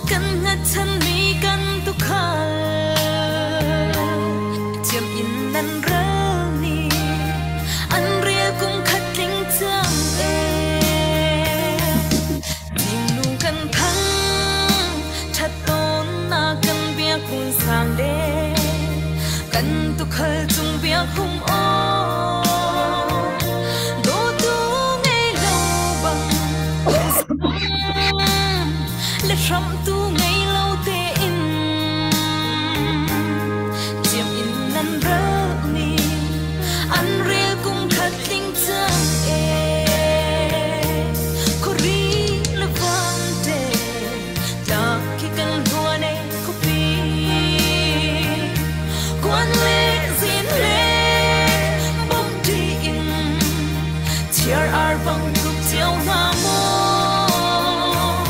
Kan hngatchanmi kan tuukhal Ciam in nan ral ni An rel kum khat tling cang ee. Dingnu kan thang Ṭhat tawn na kan biak hun sang le Kan tuukhal cung biak hung aw Dawtu ngei lo bang Le hramtu ngei lo tein Ciam in nan ral ni An rel kum khat tling cang ee. Khuari le vante tlak khi kan hluan ee khuapi Kuan le zin le bom ṭi in Chiar ar bang tuk cio hna maw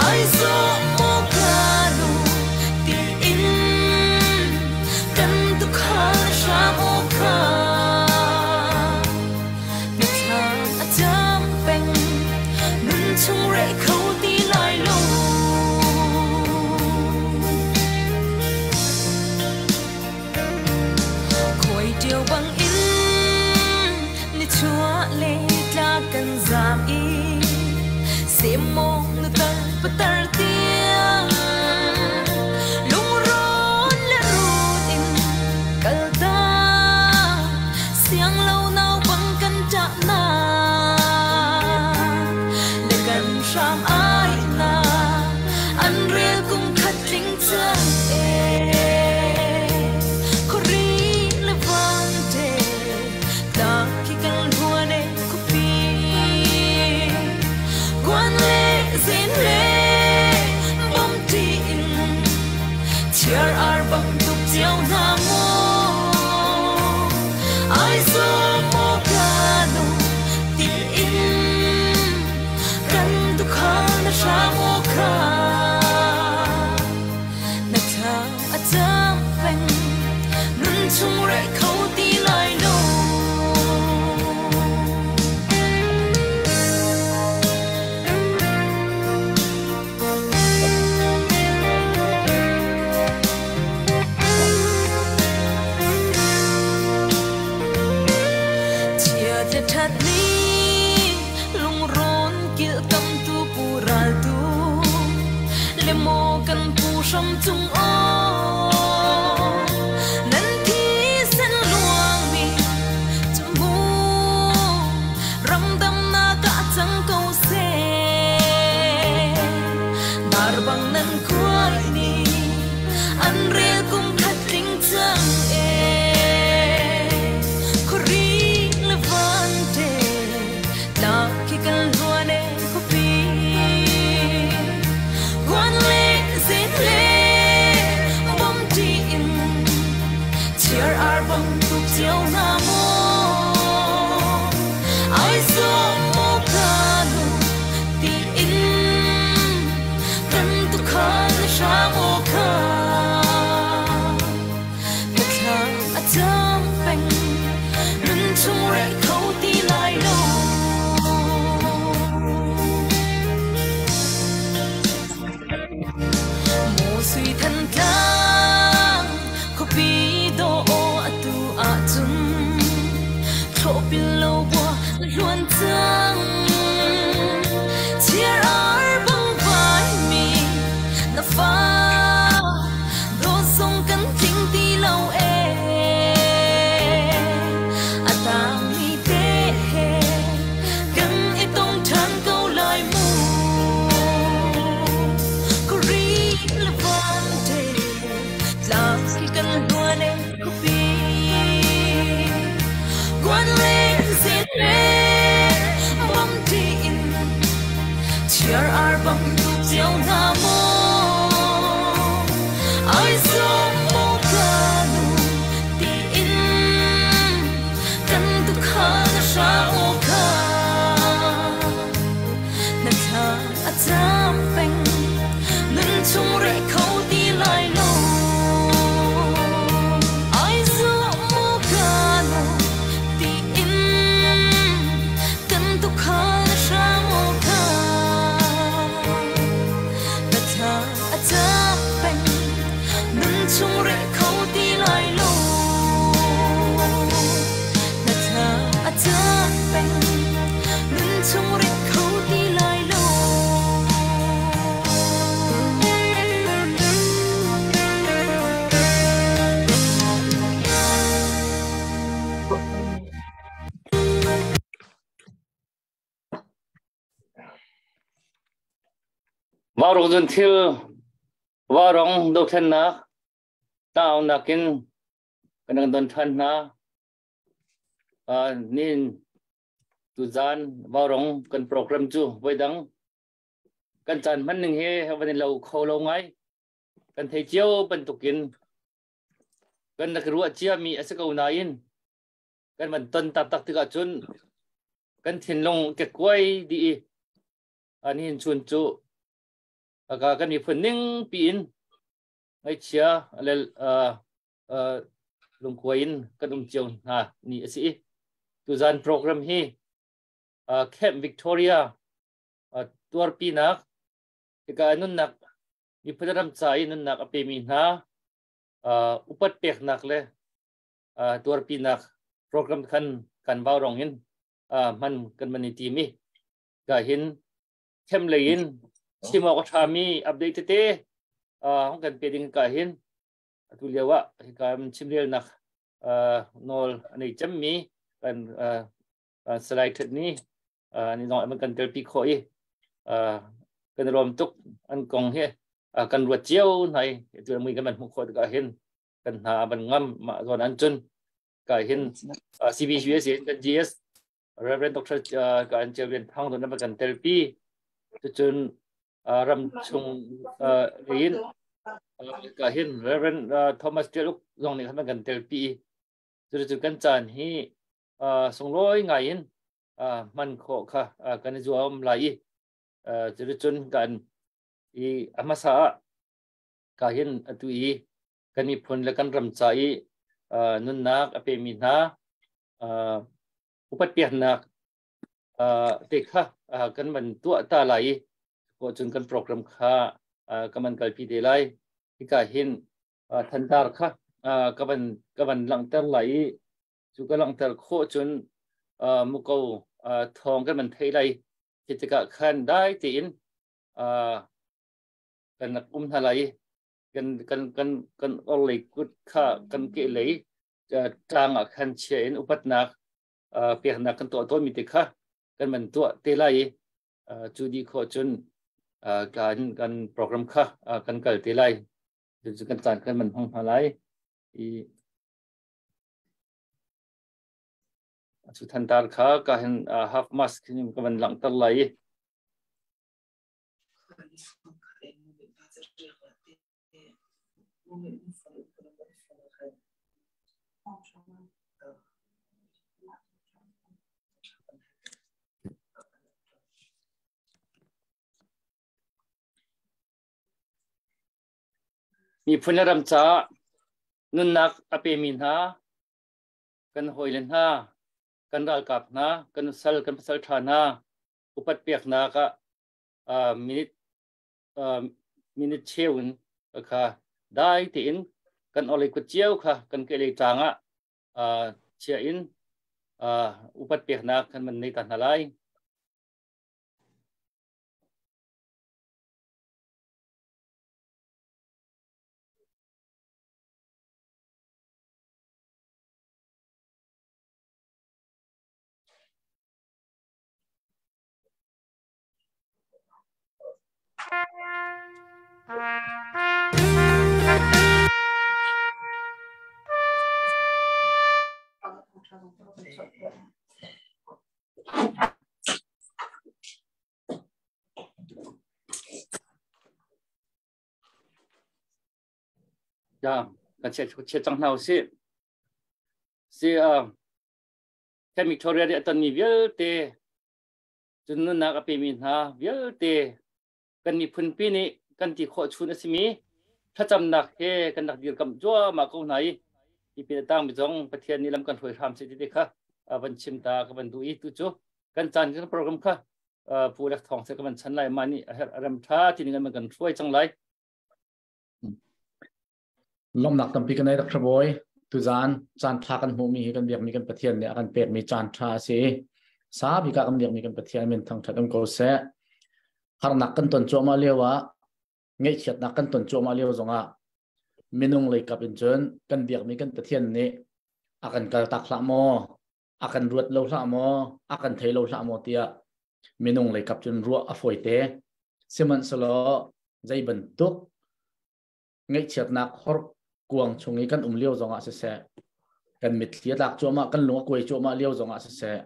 Ai zawh maw ka nu tiin Kan tuukhal hram aw kha Na thlam a cam peng Nun chung reh kho ti lai lo. Khuai ṭio bangin nichuah le tlak kan zaam i Semmawng nutar patar tiang Lungrawn le rut in kal ta Siang lo nau bang kan ṭahnak Le kan hram ai na An rel kum khat tling cang ee. Khuari le vante tlak khi kan hluan ee khuapi Kuan le zin le bom ṭi in Chiar ar bang tuk cio hna maw Ai zaw maw ka nu tiin Kan tuukhal na hram aw kha Na thlam a cam peng Nun chung reh kho ti lai lo. Chiat le ṭhat nih lungrawn kilhkamtu pu raltu le maw kan pu hram cung aw Nan thisen luangmi cu mu ramdamnak ah cang ko seh Dar bang nan khuai ni an rel kum khat tling cang ee. Khuari le vante tlak khi kan hluan ee khuapi Kuan le zin le bom ṭi in Chiar ar bang tuk cio hna maw Ai zuam maw ka nu tiin Kan tuukhal na hram aw kha Na thlam a cam peng Nun chung reh kho ti lai lo. Maw sui Thantlang khuapi dawh atu ahcun thlawhpil lo bua na hluan cang. Chiar ar bang vaimi na fa dawt zong kan tling ti lo ee. A tangmi te he kan i tong ṭhan ko lai mu. Khuari le vante tlak khi kan hluan ee khuapi Kuan le zin le bom ṭi in Chiar ar bang tuk cio hna maw Ai zuam maw ka nu tiin Kan tuukhal na hram aw kha Na thla a cam peng Nun chung reh kho ti lai lo. Ai zuam maw ka nu tiin Kan tuukhal na hram aw kha Na thla Vaurawng zun thil vaurawng dothlennak taunak in kan rak don ṭhan hna. Nin tuzan vaurawng kan program cu voidang kan caan hman ning he van i lo kho lo ngai. Kan thei cio bantukin kan rak ruah ciami a si ko nain kan van ton taktak tikah cun kan thinlung kekkuai dih i nihin chun cu kan miphun ning piin ngaihchia le lungkuai in kan um cio hna ni a si i tuzan program hi Camp Victoria tuarpinak hika nunnak miphun ram ca i nunnak a pemi hna upat peknak le tuarpinak program khan kan vau rong in hman kan man i tim i ka hin them lei in chim awk a ṭhami update tete hong kan pe ding ka hin atu lio ah hika chimrelnak nawl a nei cemmi kan Salai Ṭhet ni ni zong an kan telpi khawh i kan rawm tuk an kong hi kan ruat cio hna i tu mui kan man hmuh khawh tikah hin kan hna ban ngam mah zawn an cun ka hin CBCS in kan GS Reverend Dr. ka an Chiu Lian Thang don kan telpi cucun ram chung in ka hin Reverend Thomas Tialuk zong nih khan kan telpi cucu kan caan hi sunglawi ngai in hman khawh kha kan i zuam lai i cuticun kan i a hmasa ah ka hin atu i kan miphun le kan ram ca i nunnak a pemi hna upat piaknak te kha kan van tuah ta lai i ko cun kan program kha ka man kalpi te lai. Hika hin thantar kha ka van langhter lai i cu ka langhter khawh cun muko thawng kan van thei lai. Khi tikah khan dai tein kan rak um hna lai i kan kan kan kan orlei kut kha kan kehlei tlang ah khan chia in upatnak peknak kan tuah tawnmi te kha kan van tuah te lai i cu dih khawh cun kan kan program kha kan kal te lai. Cu kan caan kan man hmang hna lai i cu thantar kha ka hin half mask ka van langhter lai i Miphun le ram caah nunnak a pemi hna, kan hawile hna, kan ralkap hna, kan sal, kan pasal ṭha hna upat peknak ah minute minute cheu in kha dai tein kan olei kut cio kha kan kehlei tlang ah chia in upat peknak kan man nei ta hna lai. Ya, kan chia cang hna usih. Si kan Victoria nih a tonmi vialte cun nunnak a pemi hna vialte kan miphunpi nih kan ti khawh chun a simi thlacamnak he kan rak dirkamh cuahmah ko hna i tipil a tangmi zong Pathian nih lam kan hruai hram seh ti te kha van chim ta ka van duh i tu cu kan caan kan program kha Pu Lek Thawng se ka van chan lai mah nih a herh a rem tha ti ning an kan hruai cang lai. Lawmhnak tampi kan nei Dr. Bawi. Tuzaan caan tha kan hmuhmi hi kan biakmi kan Pathian nih a kan pekmi caan tha a si. Sa bik ah kan biakmi kan Pathian min thangthat um ko seh. Harnak kan ton cuahmah lio ah ngaihchiatnak kan ton cuahmah lio zongah minung lei kap in cun kan biakmi kan Pathian nih a kan kaltak hlah maw a kan ruat lo hlah maw a kan thei lo hlah maw tiah minung lei kap cun ruah a fawi te. Sihmanhsehlaw zei bantuk ngaihchiatnak hor kuang chung i kan um lio zongah siseh, kan mitthli a tlak cuahmah, kan lung a kuai cuahmah lio zongah siseh,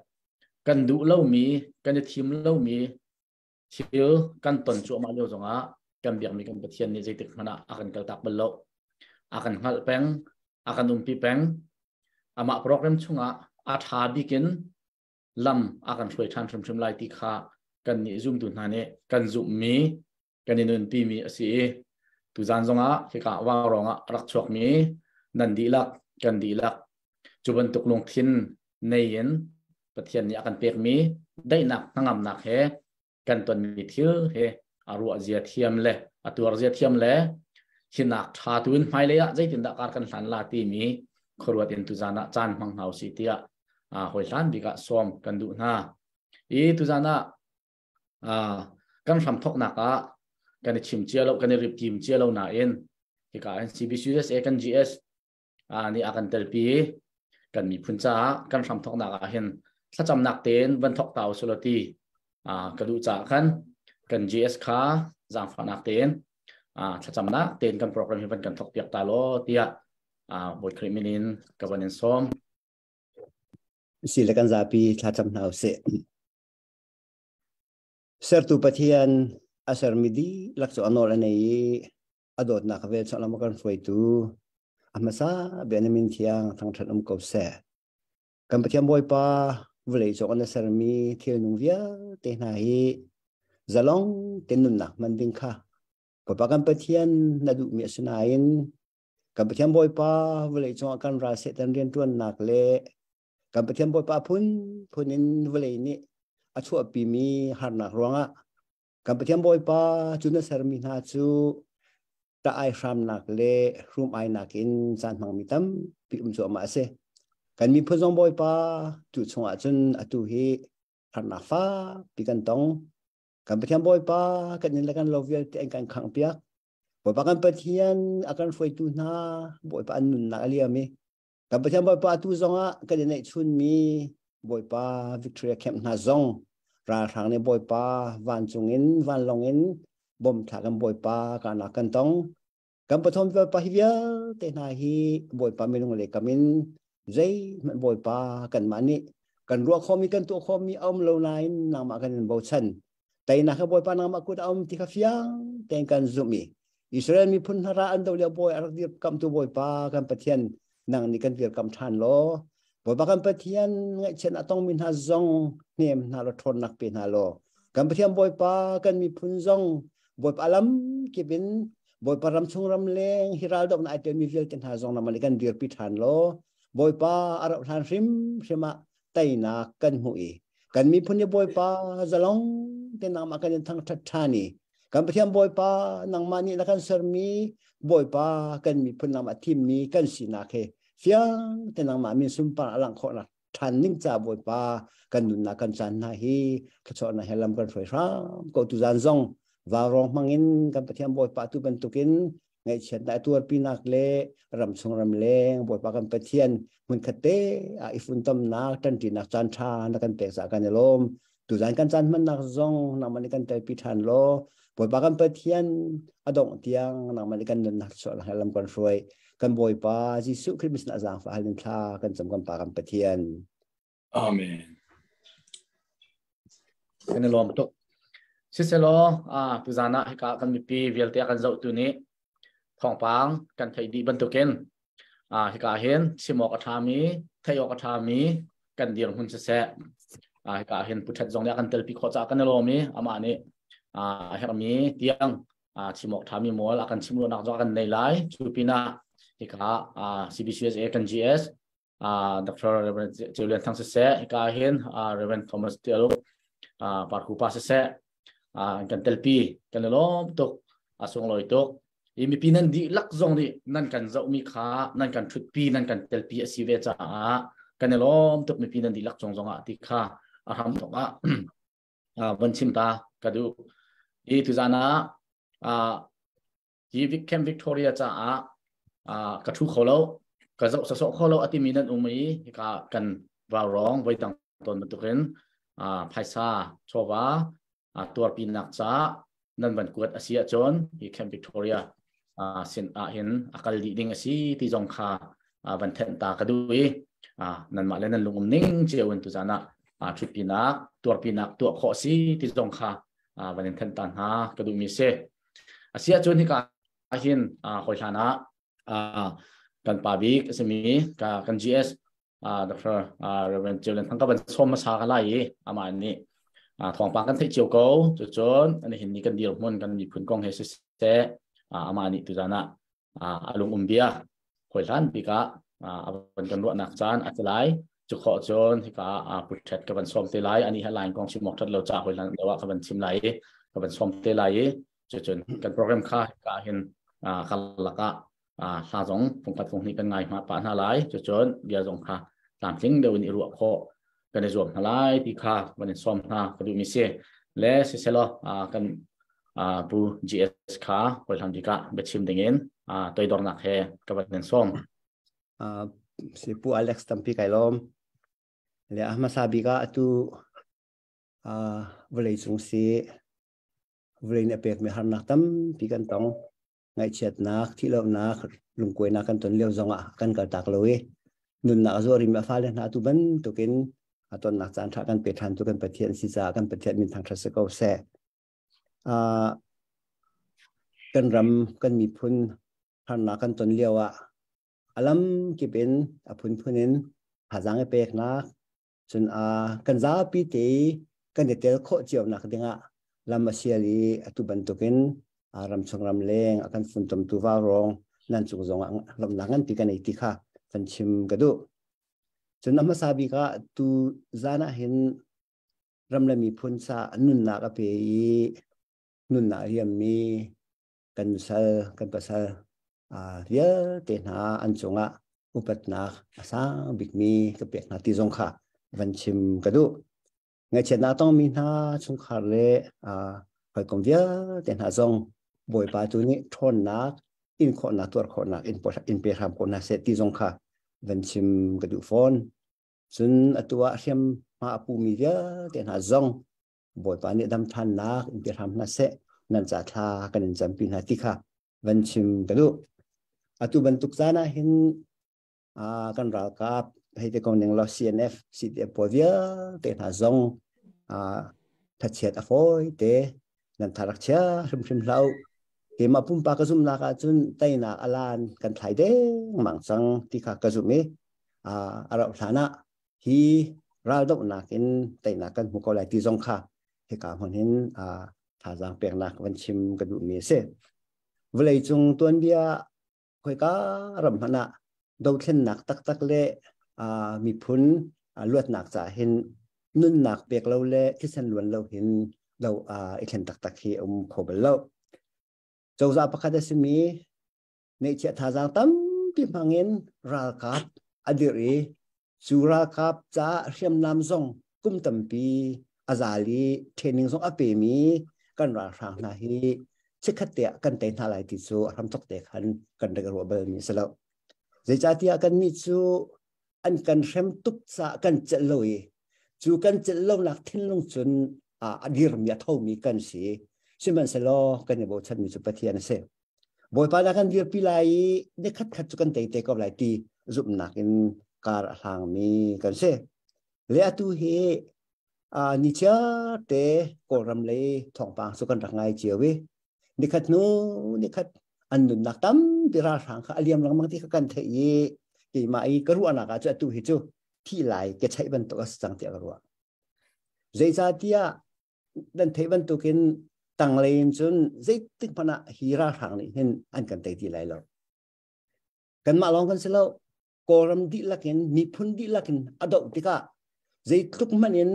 kan duh lomi, kan i thim lomi thil kan ton cuahmah lio zongah kan biakmi kan Pathian nih zeitik hmanh ah a kan kaltak bal lo. A kan hngalh peng, a kan umpi peng. Amah program chungah a ṭha bik in lam a kan hruai ṭhan hrimhrim lai ti kha kan nih zumtu hna nih kan zumhmi kan i nunpimi a si i tuzan zongah hika vaurawng ah rak chuakmi nan dihlak kan dihlak cu bantuk lungthin nei in Pathian nih a kan pekmi daihnak hnangamnak he kan tonmi thil he a ruah zia thiam le a tuar zia thiam le hinak ṭha tu in hmailei ah zeitindah kar kan hlan la timi khuaruat in tuzan ah caan hmang hna usih tiah hawi hlan bik ah sawm kan duh hna. I tuzan ah kan hram thoknak ah kan i chim cia lo kan i rip tim cia lo nain hika NCBCUSA kan GS nih a kan telpi kan miphun caah kan hram thoknak ah hin thlacamnak tein van thok ta usulaw ti ka duh caah khan kan GS kha zaangfahnak tein thlacamnak tein kan program hi van kan thok piak ta law tiah Bawi Khrih min in ka van in sawm. Si le kan zapi thlacam hna usih. Sertu Pathian a sermi dihlak cu a nawl a nei i a dawtnak vel chung lam a kan hruaitu a hmasa bia na min thiang thangṭhat um ko seh. Kan Pathian Bawipa vawlei cung na sermi thil nung vialte hna hi zalong te nunnak hman ding kha Bawipa kan Pathian na duhmi a si nain kan Pathian Bawipa vawlei cungah kan ral Satan rianṭuannak le kan Pathian Bawipa phun phun in vawlei nih a chuahpimi harnak ruangah kan Pathian Bawipa cu na sermi hna cu ta ai hramnak le hrum ainak in caan hmangmi tampi um cuahmah a si. Kan miphun zong Bawipa tu chungah cun atu hi harnak fakpi kan tong. Kan Pathian Bawipa kan inn le kan lo vialte an kan khangh piak. Bawipa kan Pathian a kan hruaitu hna Bawipa an nunnak a liam i Kan Pathian Bawipa tu zongah kan i neihchunmi Bawipa Victoria Camp hna zong ralhrang nih Bawipa vancung in vanlawng in bom thla kan Bawipa karnak kan tong. Kan Pathian Bawipa hi vialte hna hi Bawipa minung le kam in zeihmanh Bawipa kanmah nih kan ruah khomi kan tuah khomi a um lo nain nangmah kan in bochan. Teinak hi Bawipa nangmah kut a um ti kha fiang tein kan zumh i Israel miphun hna ra an do lio bawi a rak dirkamtu Bawipa kan Pathian nang nih kan dirkam ṭhan law Bawipa kan Pathian ngaihchiat a tongmi hna zong hnem hna law ṭhawnnak pe hna law kan Pathian Bawipa kan miphun zong Bawipa lam kip in Bawipa ram chung ram leng hi ral dohnak ai telmi vialte hna zong nangmah nih kan dirpi ṭhan law Bawipa a rauh hlan hrimhrim ah teinak kan hmuh i kan miphun i Bawipa zalong te nangmah kan in thangṭhat ṭhan i kan Pathian Bawipa nangmah nih na kan sermi Bawipa kan miphun nangmah thimmi kan sinak he fiang te nangmah min sunpar a langh khawhnak ṭhan ning ca Bawipa kan nunnak kan caan hna hi thluachuahnak he lam kan hruai hram ko tu zan zong vaurawng hmangin kan Pathian Bawipa tu bantukin ngaihchiatnak a tuarpinak le ramchung ramleng Bawipa kan Pathian hmunkhat te ah i funtomnak ṭanṭinak caan ṭha na kan pek caah kan i lawm. Tuzan kan caan hmannak zong nangmah nih kan telpi ṭhan law Bawipa kan Pathian a dongh tiang nangmah nih kan nunnak chuah lam kan hruai. Kan Bawipa Jesuh Khrist min a zaangfah hal in thla kan cam kan Pa kan Pathian. Amen. Kan i lawm tuk. Siselaw, tuzan ah hika kan mipi vialte a kan zohtu nih thawngpang kan theih dih bantukin hika hin chim awk a ṭhami, theih awk a ṭhami kan dirhmun siseh, hika hin Pu Ṭhet zong nih a kan telpi khawh caah kan i lawm i amah nih a herhmi tiang chim awk ṭhami mual a kan chim ruahnak zong a kan nei lai. Cu pinah hika CBCUSA kan GS Dr. Reverend Ceu Lian Thang siseh, hika hin Reverend Thomas Tial Parku pa siseh, kan telpi kan i lawm tuk, a sunglawi tuk. I mipi nan dihlak zong nih nan kan zohmi kha nan kan ṭhutpi, nan kan telpi a si ve caah kan i lawm tuk mipi nan dihlak cung zongah ti kha a hram thawk ah van chim ta ka duh. I tuzan ah hi Camp Victoria caah ka ṭhu kho lo, ka zoh sawsawh kho lo a timi nan um i hika kan vaurawng voi dang tawn bantukin phaisa chawva tuarpinak ca Nan van kuat a si ahcun hi Camp Victoria sin ah hin a kal dih ding a si ti zong kha van thenh ta ka duh i nanmah le nan lung um ning cio in tuzan ah ṭhutpinak tuarpinak tuah khawh si ti zong kha van in thenh ta hna ka duhmi si. A si ahcun hika hin hawi hlan ah kan pa bik a simi kan GS Dr. Reverend Ceu Lian Thang ka van sawm hmasa ka lai i amah nih thawngpang kan theih cio ko. Cucun ani hin ni kan dirhmun kan miphun kong he siseh, amah nih tuzan ah a lung um bia hawi hlan bik ah a van kan ruahnak caan a ti lai. Cu khawh cun hika putret ka van sawm te lai. Ani ha line kong chim awk that lo ca hawi hlan deuh ah ka van chim lai i ka van sawm te lai i cucun kan program kha hika hin kal lakah hla zong fungkhat funghnih kan ngai hma pah hna lai. Cucun bia zong kha tlamtling deuh in i ruah khawh kan i zuam hna lai ti kha van in sawm hna ka duhmi si. Le siselaw kan pu GS kha hawi bik ah biachim dingin toidornak he ka van in sawm. Si pu Alex tampi kai lawm. Le a hmasa bik ah atu vawlei cung si vawlei nih a pekmi harnak tampi kan tong. Ngaihchiatnak, thihlohnak, lungkuainak kan ton lio zongah kan kaltak lo i nunnak a zuar rimi a fale hna tu bantukin a tonnak caan ṭha kan pe ṭhan tu kan Pathian si caah kan Pathian min thangṭhat si ko seh. Kan ram, kan miphun harnak kan ton lio ah a lam kip in a phunphun in thazaang i peknak, cun kan zapi te kan i tel khawh cio nak dingah lam a sial i atu bantukin ramchung ramleng a kan funtomtu vaurawng nan cung zongah lawmhnak nganpi kan ei ti kha kan chim ka duh. Cun a hmasa bik ah tu zan ah hin ram le miphun sa nunnak a pe i nunnak a riammi kan nusal kan pasal vialte hna an cungah upatnak a sang bikmi ka pek hna ti zong kha van chim ka duh. Ngaihchiatnak tongmi hna chungkhar le hawikom vialte hna zong Bawipa tu nih ṭhawnnak, in khawhnak, tuar khawhnak in pe hram ko hna seh ti zong kha van chim ka duh fawn. Cun atu ah hriam hma a pumi vialte hna zong Bawipa nih dam ṭhannak in pe hram hna seh, nan ca thla kan in campi hna ti kha van chim ka duh. Atu bantuk caan ah hin kan ralkap hei te ko ning law CNF CDF pawl vialte hna zong thachiat a fawi te nan tharak chia hrimhrim hlah u. Keimah pumpak ka zumhnak ahcun teinak alan kan thlai dengmang cang ti kha ka zumh i a rauh hlan ah hi raldohnak in teinak kan hmu ko lai ti zong kha hika hmun hin thazaang peknak van chim ka duhmi a si. Vawleicung tuanbia khoika ram hmanh ah dothlennak taktak le miphun luatnak caah hin nunnak pek lo le thisen luan lo hin do i thlen taktak hi a um kho bal lo. Cozah pakhat a simi neihchiah thazaang tampi hmangin ralkap a dirh i cu ralkap caah hriamnam zong kum tampi a zal i training zong a pemi kan ralhrang hna hi chikkhat te ah kan tei hna lai ti cu a hramthok te khan kan rak ruah balmi a si lo. Zeicahtiah kannih cu an kan hrem tuk caah kan celh lo i cu kan celh lonak thinlung cun a dirmi a thomi kan si. Sihmanhsehlaw kan i bochanmi cu Pathian a si. Bawipa na kan dirpi lai i ni khat khat cu kan tei te ko lai ti zumhnak in kar a hlangmi kan si. Le atu hi ni chiar te Kawlram lei thawngpang cu kan rak ngai cio i nikhat hnu nikhat an nunnak tampi ralhrang kha a liam lengmang ti kha kan theih i keimah i ka ruahnak ah cu atu hi cu thi lai ke chaih bantuk a si cang tiah ka ruah. Zeicahtiah nan theih bantukin tanglei in cun zeitik hmanh ah hi ralhrang nih hin an kan tei ti lai lo. Kanmah lawng kan si lo. Kawlram dihlak in miphun dihlak in a doh tikah zeitluk hmanh in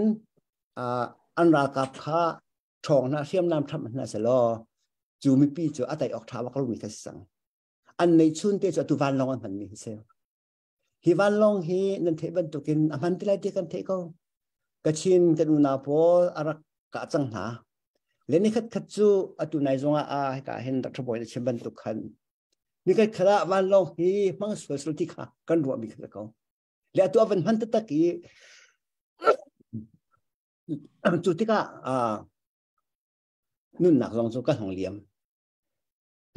an ralkap kha ṭhawng hna hriamnam ṭham hna selaw cu mipi cu a tei awk ṭha bak lomi kha si cang. An neihchun te cu atu vanlawng an hmanmi hi si. Hi vanlawng hi nan theih bantukin a hman ti lai ti kan theih ko. Kachin kan unau pawl a rak kah cang hna. Le ni khat khat cu atu nai zongah a hika hin Dr. Bawi na chim bantuk khan ni khat khat ah vanlawng hi hmang sual sual ti kha kan ruahmi kha ko. Le atu a van hman taktak i cu tikah. Nunnak zong cu kan hong liam.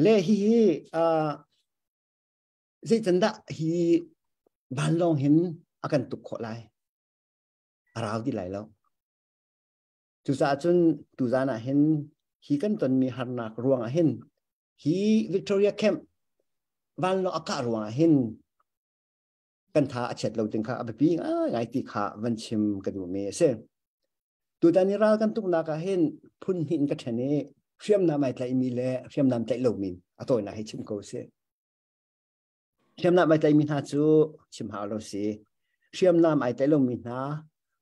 Le hihi zeicandah hi vanlawng hin a kan tuk khawh lai? A rau ti lai lo. Cucaah cun tuzan ah hin hi kan tonmi harnak ruang ah hin hi Victoria Camp vanlawng a kah ruang ah hin kan tha a chiat lo ding kha a biapi ngai ti kha van chim ka duhmi a si. Tutan i ral kan tuknak ah hin phun hnih in ka ṭhen i hriamnam ai tlaihmi le hriamnam tlaih lomi a tawinak hi chim ko si. Hriamnam ai tlaihmi hna cu chim hau lo si. Hriamnam ai tlaih lomi hna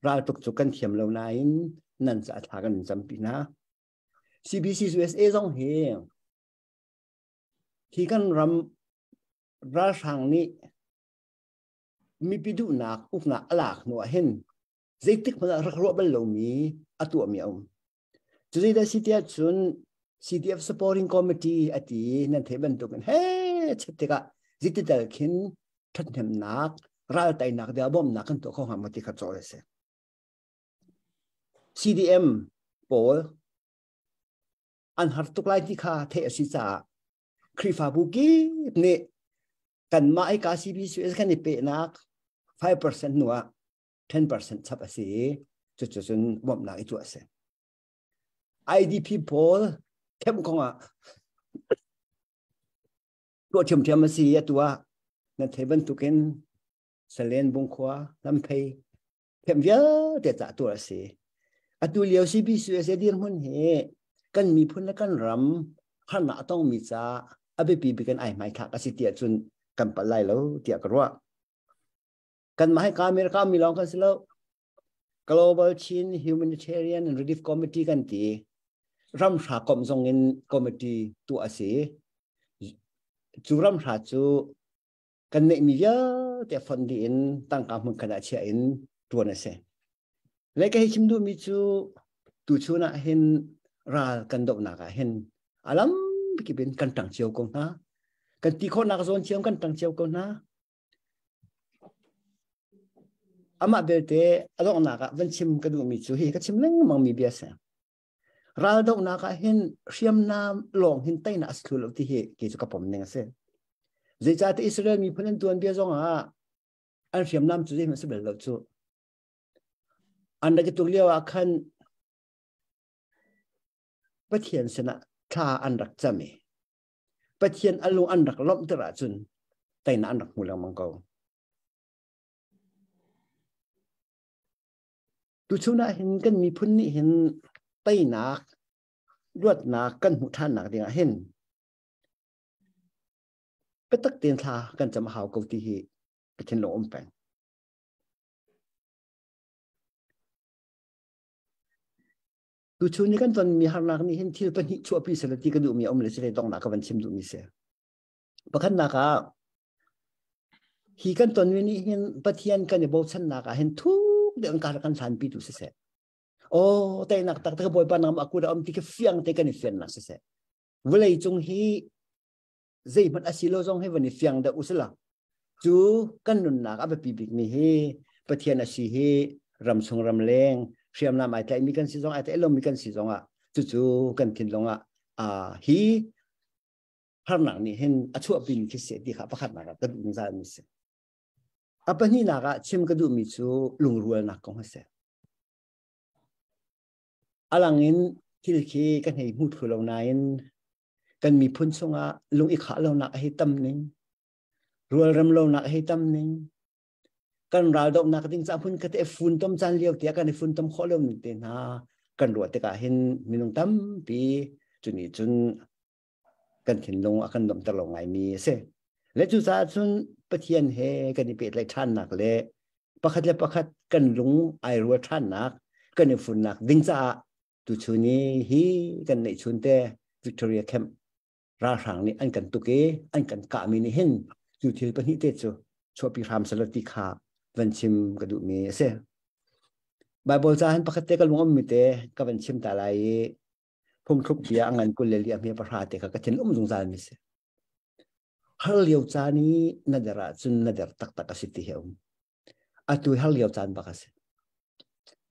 raltuk cu kan thiam lo nain nan ca thla kan campi hna. CBC USA zong hi hi kan ram ralhrang nih mipi duhnak uknak a lak hnu ah hin zeitik hmanh ah rak ruah bal lomi a tuahmi a um. Cu zeidah si tiah cun CDF Supporting Committee a ti nan theih bantukin he chet tikah zitital khin ṭhathnemnak raltainak dia bawmhnak kan tuah kho hnga maw ti kha cawl a si. CDM pawl an har tuk lai ti kha theih a si caah Khrihfabu kip nih kanmah i ka CBCS kan i pehnak 5% hnu ah 10% chap a si i cucu cun bawmhnak i tuah a si. IDP pawl kemh kong ah tuah ṭhiamṭhiam a si i atu ah nan thei bantukin Salen Bungkhua Lamphei kemh vialte cah tuah a si. Atu lio CBCUSA dirhmun hi kan miphun le kan ram harnak a tongmi ca a biapi bik in ai hmaithlak a si tiah cun kan palh lai lo tiah ka ruah. Kanmah hi ka America mi lawng kan si lo. Global Chin Humanitarian and Relief Committee kan ti. Ramhra komh zong in committee tuah a si. Cu ramhra cu kan neihmi vialte fonh dih in tangka hmun khat ah chiah in tuan a si. Le ka hei chim duhmi cu tuchun ah hin ral kan dohnak ah hin alam kip in kan ṭang cio ko hna. Kan ti khawhnak zawn cio kan ṭang cio ko hna. Amah belte a donghnak ah van chim ka duhmi cu hi ka chim lengmang mi bia si. Raldohnak ah hin hriamnam lawng hin teinak a si thlu lo ti hi kei cu ka pom ning a si. Zeicahtiah Israel miphun an tuanbia zong ah an hriamnam cu zeihmanh si bal lo cu. An rak i tuk lio ah khan Pathian sinah thla an rak cam i Pathian a lung an rak lawmhter ahcun teinak an rak hmu lengmang ko. Tuchun ah hin kan miphun nih hin teinak luatnak kan hmuh ṭhannak ding ah hin biatak tein thla kan cam a hau ko ti hi ka thinlung um peng. Tuchun ni kan tonmi harnak nih hin thil pahnih chuahpi seh ti ka duhmi a um le si donghnak ka van chim duhmi si. Pakhatnak ah hi kan tonmi nih hin Pathian kan i bochannak ah hin thuk deuh in kar kan hlanpi tu siseh. Oh, teinak tak tak Bawipa nangmah aku dah um ti khi fiang te kan i fiannak siseh. Vawlei cung hi zeihmanh a si lo zong hi van i fiang deuh usila. Cu kan nunnak a biapi bikmi hi Pathian a si hi ramchung ramleng hriamnam ai tlaihmi kan si zong ai tlaih lomi kan si zong ah cucu kan thinlung ah hi harnak nih hin a chuahpimi khi si ti kha pakhatnak ah ka duh zungzal mi si. A pahnihnak ah chim ka duhmi cu lungrualnak kong a si. A lang in thil khi kan hei hmu thlu lo nain kan miphun chungah lung i khah lonak a hei tam ning, rualrem lonak a hei tam ning, kan raldohnak ding ca hmun kate funtom caan lio tiah kan i funtom khawh lo ning te hna kan ruah tikah hin minung tampi cu nih cun kan thinlung a kan nuamhter lo ngaimi a si. Le cucaah cun Pathian he kan i pehtlaih ṭhannak le pakhat le pakhat kan lung ai rual ṭhannak kan i funnak ding caah tuchun i hi kan neihchun te Victoria Camp ralhrang nih an kan tuk i an kan kahmi nih hin cu thil pahnih te cu chuahpi hram selaw ti kha van chim ka duhmi a si. Bible ca hin pakhat te ka lung ummi te ka van chim ta lai i phungthluk bia a ngan 24 a hme 10 te kha ka thin um zungzal mi si. Har lio caan i na der ahcun na der taktak a si ti hi a um. Atu har lio caan bak a si.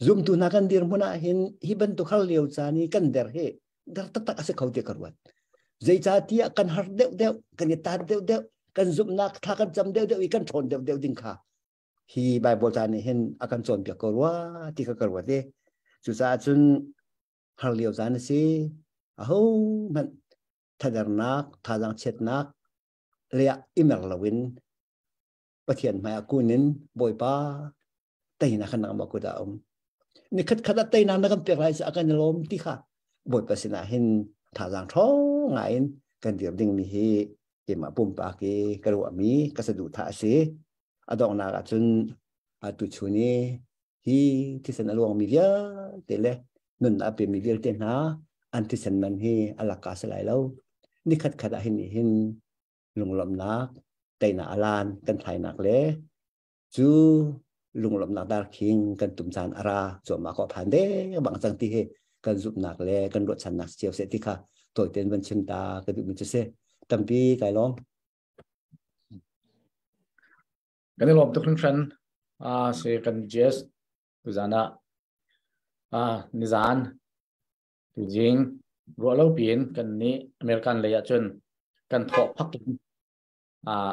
Zumtu hna kan dirhmun ah hin hi bantuk har lio caan i kan der hi Der taktak a si kho ti ka ruat. Zeicahtiah kan har deuhdeuh, kan i tat deuhdeuh, kan zumhnak thla kan cam deuhdeuh i kan ṭhawn deuhdeuh ding kha hi Bible ca nih hin a kan cawnpiak ko rua ti kha ka ruat i cucaah cun har lio caan a si. Aho hmanh thadernak, thazaang chiatnak lei ah i mer loin Pathian hmaiah kun in Bawipa teinak kha nangmah kut ah a um. Ni khat khat ah teinak na kan pek lai cu a kan i lawm ti kha Bawipa sinah hin thazaang ṭhawng ngai in kan dir dingmi hi keimah pumpak i ka ruahmi ka saduhthah a si. A donghnak ah cun atu chun i hi thisen a luangmi vialte le nunnak a pemi vialte hna an thisen man hi a laka si lai lo. Ni khat khat ah hin hin lunglawmhnak teinak alan kan thlainak le cu lunglawmhnak darkhing kan tum caan a ra cuahmah ko phan de bang cang ti hi kan zumhnak le kan ruahchannak cio se ti kha tawitein van chim ta ka duhmi cu si. Tampi kai lawm. Kan i lawm tuk hringhran. Si kan GS tuzan ah nizan tuzing ruah lo piin kan nih American lei ah cun kan thawh phak in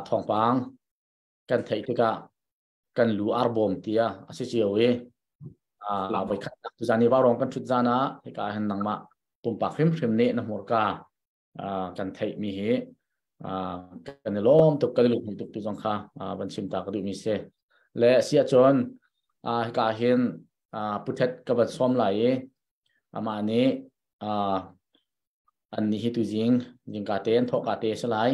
thawngpang kan theih tikah kan lu arbawm tia a si cio i voi khat tuzan i vaurawng kan thut zan ah hika hin nangmah pumpak hrimhrim nih na hmurka kan theih mi hi kan i lawm tuk, kan i lung tuk tu zong kha van chim ta ka duh mi si. Le si ahcun hika hin puthet ka van sawm lai i amah nih an nih hi tuzing jingka te an thawh ka te si lai.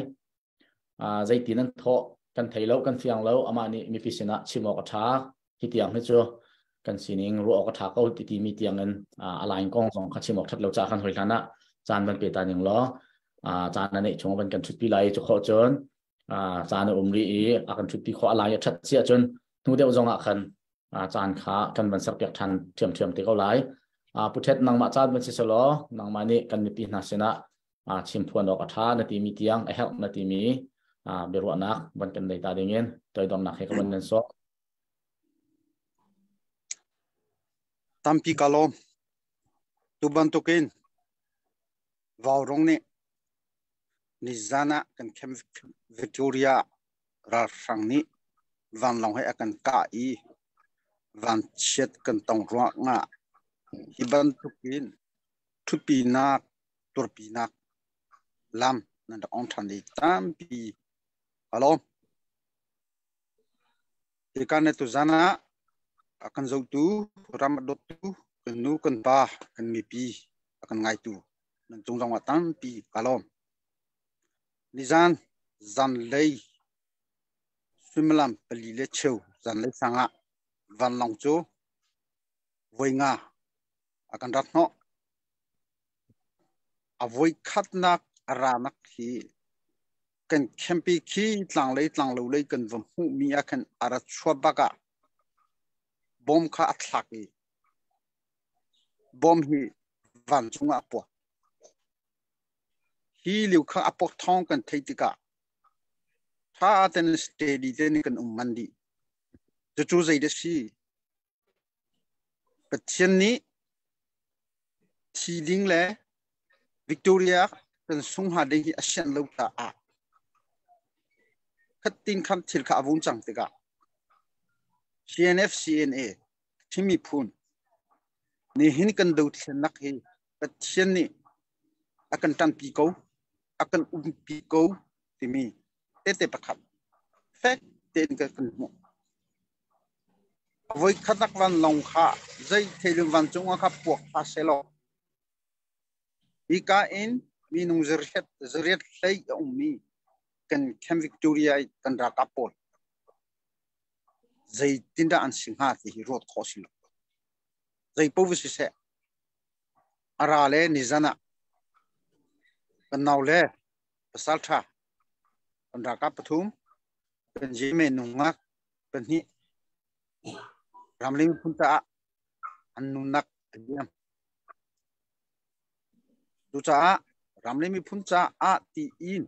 Zeitin an thawh kan thei lo, kan fiang lo. Amah nih mipi sinah chim awk a ṭha, hi tiang hi cu kan sining ruah awk a ṭha ko ti timi tiang in a line kong zong kha chim awk ṭhat lo ca kan hoi hlan ah caan van pe ta ning law caan a neih chung van kan ṭhutpi lai. Cu khawh cun caan a um rih i a kan ṭhutpi khawh, a lai a ṭhat si ahcun hnu deuh zong ah khan caan kha kan van serpiak ṭhan ṭhiamṭhiam te ko lai. Puthet, nangmah caan van si selaw nangmah nih kan mipi hna sinah chimphuan awk a ṭha na timi tiang, a herh na timi biaruahnak van kan nei ta dingin toidornak he ka van nan sawk. Tampi ka lawm. Tu bantukin Vaurong nih nizan ah kan Camp Victoria ralhrang nih vanlawng he a kan kah i vanchiat kan tong ruangah hi bantukin ṭhutpinak turpinak lam nan rak ong ṭhan i tampi ka lawm. Hika na tuzan ah a kan zohtu, ram a dawttu, kan nu kan pa, kan mipi a kan ngaitu nan cung zong ah tampi ka lawm. Nizan zanlei suimilam 4:15 zanlei sang ah vanlawng cu voi nga a kan rat hnawh. A voi khatnak a ranak hi kan campi khi tlanglei tlanglo lei kan va hmuhmi ah khan a ra chuah bak ah bom kha a thlak i bom hi vancung ah a puak. Hi liu kha a puak thawng kan theih tikah tha ten steady ten kan um man dih. Cucu zei dah si? Pathian nih thi ding le Victoria kan sung hnga ding hi a sianh lo caah khattin khan thil kha a vun cang tikah CNF CNA Chin miphun nihin kan dothlennak hi Pathian nih a kan ṭanpi ko, a kan umpi ko timi tehte pakhat fek tein kan hmuh. Voi khat vanlawng kha zei thil vancung ah kha puak hlah sehlaw hika in minung zariat hlei a ummi kan Camp Victoria i kan ralkap pawl zeitindah an si hnga ti hi ruat khawh si lo. Zei paoh siseh a ra le nizan ah kan nau le pasal ṭha kan ralkap pathum kan jime nungak pahnih ramling phun caah an nunnak a liam. Cucaah ramling miphun caah tiin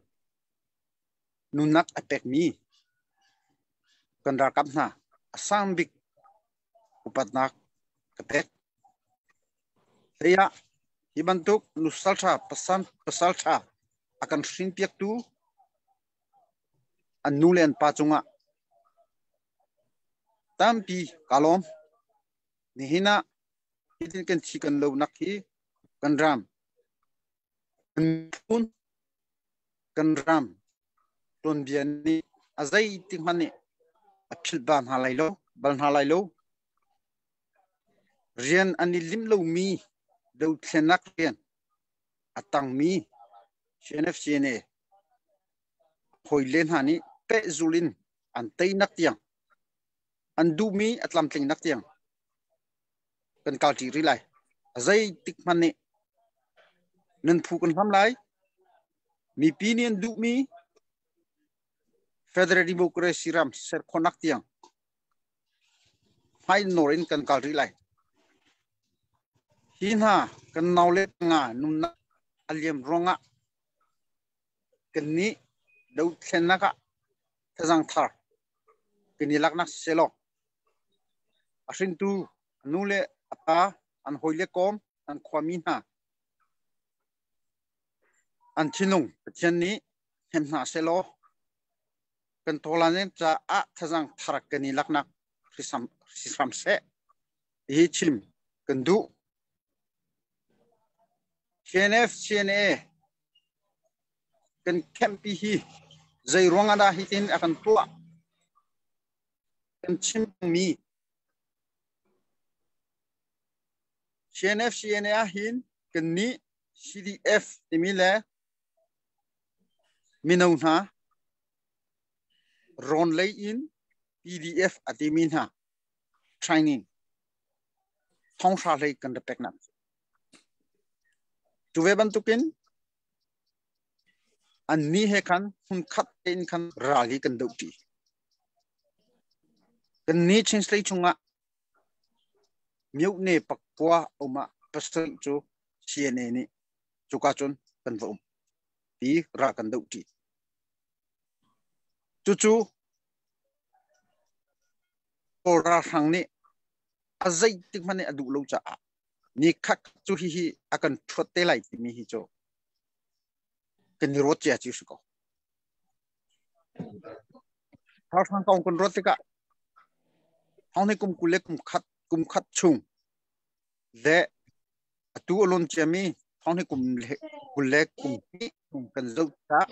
nunnak a pekmi kan ralkap hna a sang bik upatnak ka pek. Hlei ah Hi bantuk nusal ṭha pasal pasal ṭha a kan hrinpiaktu an nu le an pa cungah tampi kaa lawm. Nihin ah hitin kan thi kan lo nak hi kan ram kan phun kan ram tuanbia nih a zeitik hmanh nih a philh ba hna lai lo bal hna lai lo. Rian an i lim lomi dothlennak rian a tangmi CNFCNA hawile hna nih pehzul in an teinak tiang an duhmi a tlamtlingnak tiang kan kalṭi rih lai. A zeitik hmanh nih nan phu kan hlam lai. Mipi nih an duhmi Federal Democracy ram ser khawhnak tiang hmai nawr in kan kal rih lai. Hi hna kan naule nga nunnak a liam ruangah kannih dothlennak ah thazang thar kan i laknak siselaw a hringtu a nu le a pa an hawi le kawm an khuami hna an thinlung Pathian nih hnem hna selaw kan tawlan caah thazang thar kan i laknak hrisam seh hi chim kan duh. CNF CNA kan campi hi zei ruang ah dah hitin a kan tuah kan chim mi CNF CNA ah hin kan nih CDF timi le mino hna rawn lei in PDF a timi hna training thonghra hlei kan ra pek nak cu ve bantukin an ni he khan hmun khat tein khan ral hi kan doh ṭi kan ni Chin State chungah myohne pakua uma pasarih cu CNA nih cuka cun kan va um ti ral kan doh ṭi cucu Kawl ralhrang nih a zeitik hmanh nih a duh lo caah ni khat cu hihi a kan ṭhuat te lai timi hi cu kan i ruat cia cu si ko. Ralhrang kong kan ruat tikah thong ni kum 20 le kum khat chung le atu a lon ciami thong ni kum le 20 le kum hnih chung kan zoh tikah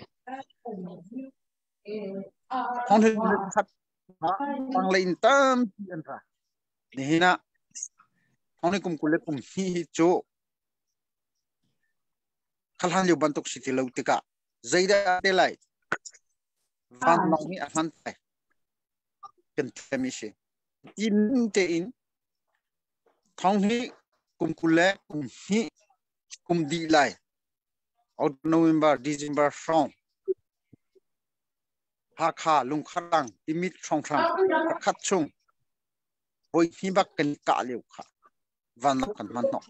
thong ni khat tanglei in tampi an ra. Nihin ah thong ni kum 20 le kum hnih hi cu khalan lio bantuk si ti lo tikah zeidah te lai vanlawng nih a hman lai kan thiam i si tin tein thong hi kum 20 le kum hnih kum dih lai November December hrawng Hakha lungkharang timit hrawnghrang pakhat chung voi hnih bak kan kah lio kha vanlawng kan hman hnawh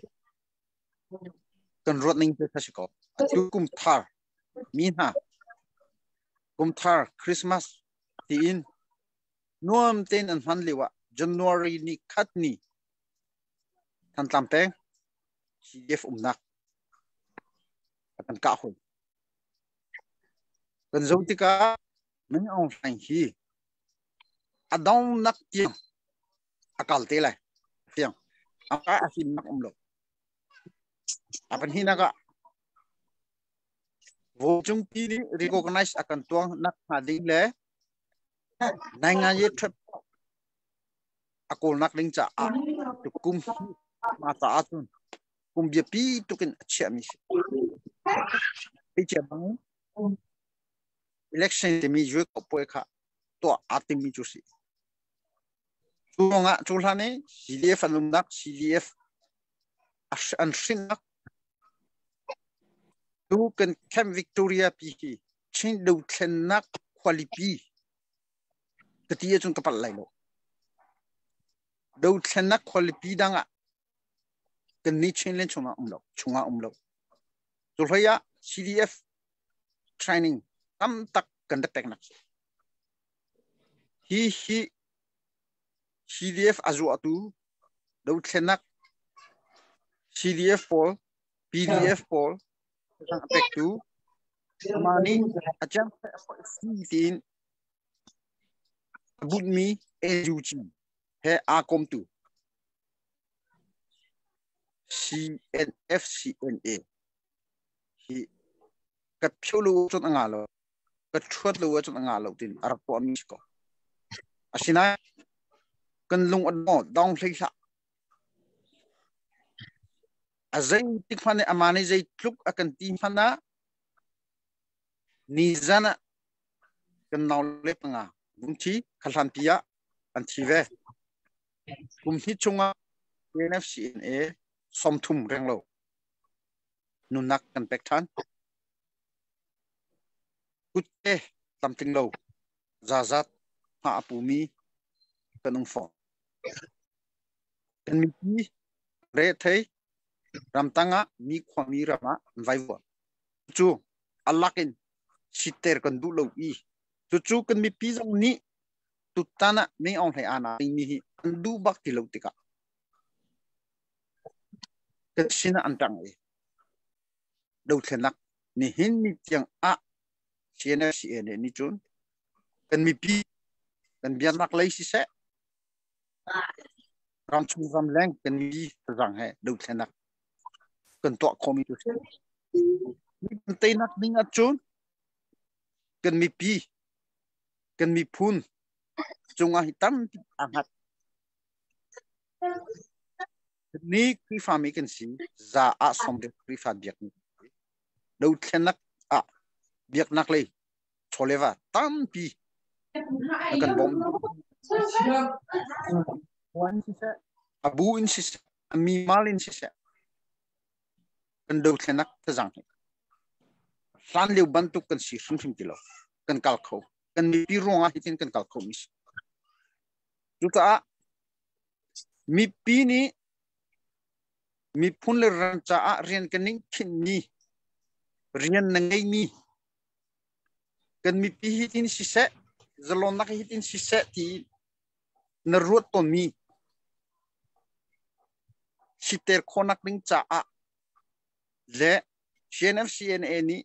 kan ruat ning te kha si ko atu kum thar mi hna kum thar Christmas tiin nuam tein an hman lio ah January ni khat ni Thantlang peng CDF umnak kan kah hoi kan zo tikah Min Aung Hlaing hi a dongnak tiang a kal te lai tiang a a himnak um lo a pahnihnak ah vawcungpi nih recognize a kan tuang nak hnga ding le nai nga ye trip a kawlnak ding caah kum ma caah cun kum biapi tukin a chiahmi si. Bang election timi yue ko puai kha tuah aa timmi cu si. Cu ruangah cu hlan i CDF an umnak CDF an hrinnak tu kan Camp Victoria pi hi Chin dothlennak khualipi ka ti ahcun ka palh lai lo. Dothlennak khualipi dang ah kan ni Chinland chungah um lo chungah um lo. Cu hlei ah CDF training tam tak kan rak peknak hi hi CDF a zuahtu dothlennak CDF pawl PDF pawl a pektu amah nih a ciang tiin a bunhmi NUG he aa komtu CNFCNA hi ka phio lo cun a ngah lo ka ṭhuat lo ahcun a ngah lo tiin a rak tuahmi si ko. Asinain kan lung a dong hlei hlah. A zeitik hmanh nih amah nih zeitluk a kan ti hmanh ah nizan ah kan nau le panga vungthi khahlanpi ah an thi ve. Kum hnih chungah NFCNA 30 renglo nunnak kan pek ṭhan. Kutte tlamtling lo zazat hma a pumi kan um fawn. Kan mipi rethei ramtang ah mi khuami ram ah an vaivuan. Cu a lak in sitter kan duh lo i cucu kan mipi zong nih tutan ah Ming Aung Hlaing aa mi hi an duh bak ti lo tikah kan sin ah an ṭang i dothlenak nihin ni tiang ah CNFCA nih nih cun kan mipi kan biaknak lei siseh ramchung ramleng kan mi zang he dothlenak kan tuah khawhmi tu si. Kan teinak ding ahcun kan mipi kan miphun cungah hi tampi aa hngat. Ni Khrihfami kan si za ah 70 Khrihfa biak dothlenak ah biaknak lei chawleva tampi na kan bawmh. Abu in siseh, ami mal in siseh, kan dothlenak tazang hi hlan lio bantuk kan si hrimhrim ti lo. Kan kal kho. Kan mipi ruangah hitin kan kal kho mi si. Cucaah mipi nih miphun le ram caah rian kan ning khinhmi, rian na ngeimi, kan mipi hitin siseh, zalonnak hitin siseh ti na ruat tawnmi siter khawhnak ding caah le CNFCNA nih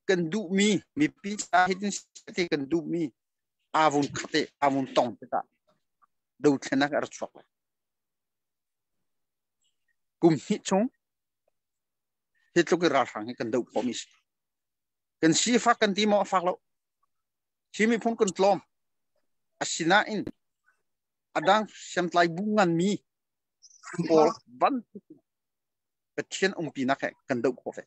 kan duhmi mipi caah hitin siseh ti kan duhmi aa vun khat i aa vun tong tikah dothlenak a ra chuak lai. Kum hnih chung hi tluk i ralhrang hi kan doh khawhmi si. Kan sifak kan ti maw a fak lo. Hi miphun kan tlawm. Asinain a dang hriamtlai bu nganmi pawl bantuk Pathian umpinak he kan doh khawh ve.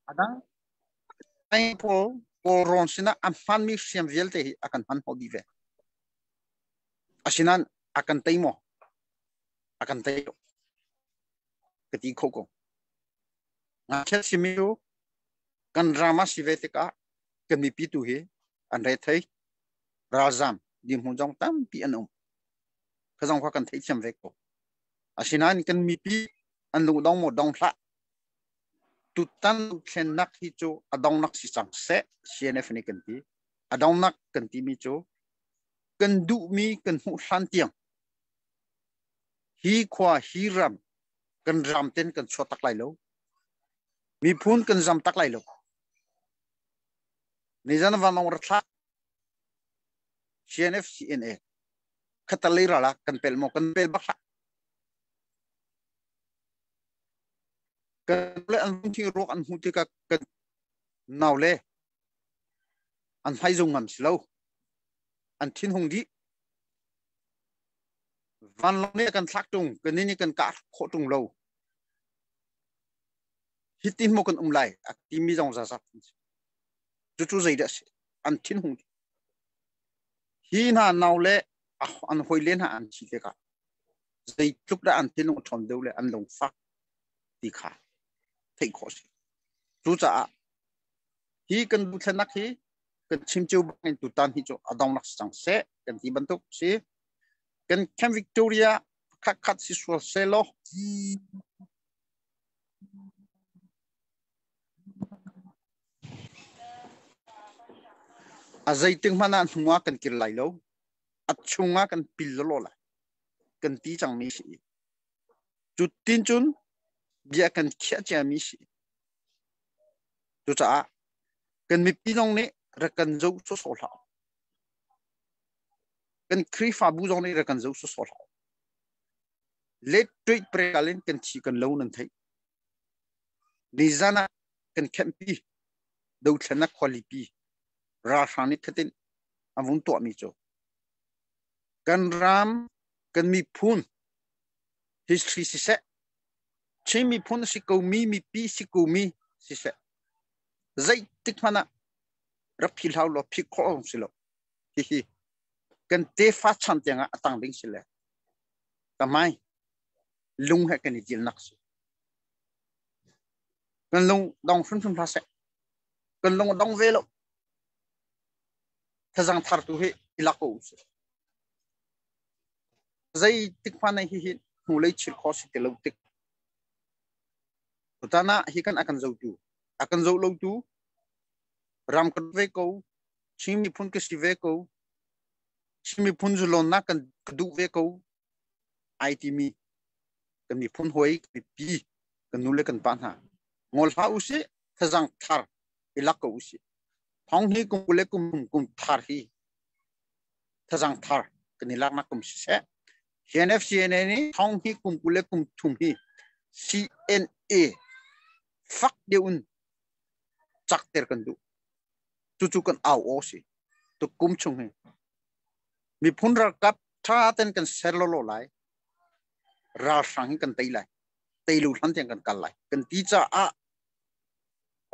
A dang ai pawl Kawlrawn sinah a hmanmi hriam vialte hi a kan hman hnawh dih ve. Asinain a kan tei maw? A kan tei lo. Ka ti kho ko. Ngakchia simi cu kan ram ah si ve tikah kan mipi tu hi an rethei, ralzam dirhmun zong tampi an um. Kha zong kha kan theihthiam ve ko. Asinain kan mipi an lungdong maw dong hlah. Tutan thlennak hi cu a dongnak si cang seh CNF nih kan ti. A dongnak kan timi cu kan duhmi kan hmuh hlan tiang hi khua hi ram kan ram ten kan chuah tak lai lo. Miphun kan zam tak lai lo. Nizan vanlawng ra thlak CNF CNA khatalei ral ah kan pel maw kan pel bak hlah. Kan le an thi ruak an hmuh tikah kan nau le an hmai zung ngam si lo. An thin hung dih. Vanlawng nih kan thlak tung, kan nih kan kah khawh tung lo. Hitin maw kan um lai a timi zong zazat. Cucu zeidah si? An thin hung dih. Hi hna nau le an hawi le hna an thi tikah zeitluk dah an thinlung a ṭhawn deuh le an lungfak ti kha theih khawh a si. Cucaah hi kan duhthlenak hi kan chim cio bangin tutan hi cu a dongnak si cang seh kan ti bantuk si. Kan Camp Victoria khat khat si sual seh law a zeitik hmanh ah hnu ah kan kir lai lo. A chung ah kan pil lawlaw lai. Kan ti cangmi si. Cu tin cun bia kan khiah ciami si. Cucaah kan mipi zong nih rak kan zoh sawsawh hlah. Kan Khrihfabu zong nih rak kan zoh sawsawh hlah. Let tuit prekal in kan thi kan lo nan theih. Nizan ah kan khenhpi dothlennak khualipi ralhrang nih khatin a vung tuahmi cu kan ram kan miphun history siseh Chin miphun si ko mi mipi si ko mi siseh zeitik hmanh ah rak phi hlau law phih khawh si lo hihi kan tefa chan tiangah a tang ding si le tamai lung he kan i dilnak si kan lung dong hrimhrim hlah seh kan lung dong ve lo thazang thar tu hi i lak ko usih Zeitik hmanh hihi hnulei chir khawh si ti lo tik. Tutan ah hi kan a kan zotu, a kan zoh lotu, ram kan ve ko, Chin miphun ka si ve ko, Chin miphun zulawnnak kan ka duh ve ko, ai timi kan miphun hawi, kan mipi, kan nu le kan pa hna. Ngol hlah usih, thazang thar i lak ko usih. Thong hi kum le kum kum thar hi thazang thar kan i laknak kum siseh CNFCNA nih thong hi kum 20 le kum thum hi CNA fak deuh in cakter kan duh. Cucu kan au aw si. Tu kum chung hi miphun ralkap tha ten kan ser lolo lai. Ralhrang hi kan tei lai. Tei lu hlan tiang kan kal lai. Kan ti caah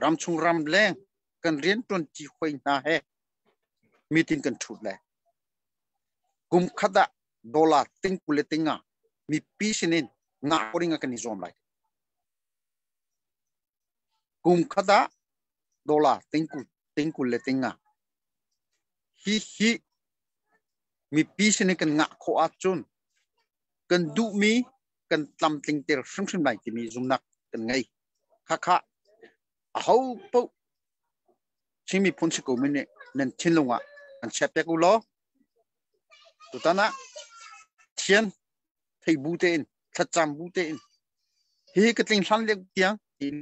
ramchung ram leng kan rian tuan ti hoi hna he meeting kan thut le kum khat ah dollar ting kul le ting ah mipi sinin nga ring ah kan i zuam lai. Kum khat ah dollar ting kul le ting ah hi hi mipi sinin kan ngah khawh ahcun kan duhmi kan tlamtling ter hrimhrim lai timi zumnak kan ngei. Khakha aho paoh Chin miphun si ko mi nih nan thinlung ah kan chiah piak u law tutan ah thian thei bu tein thlacam bu tein hi ka tling hlan lio tiang in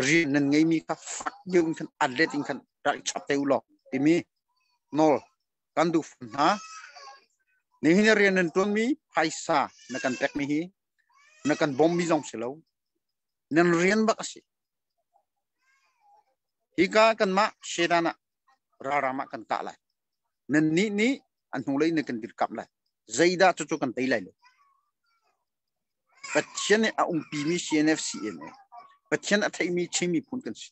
rian nan ngeimi kha fak deuh in khan atlet in khan rak i chap te u law timi nawl kan duh fun hna. Nihin rian nan tuanmi phaisa na kan pekmi hi na kan bawmmi zong si lo nan rian bak a si. Hika kanmah Shedan ah ralram ah kan kah lai. Nannih nih an hnulei na kan dirkamh lai. Zeidah cucu kan tei lai lo. Pathian nih a umpimi CNF CNA. Pathian a theimi Chin miphun kan si.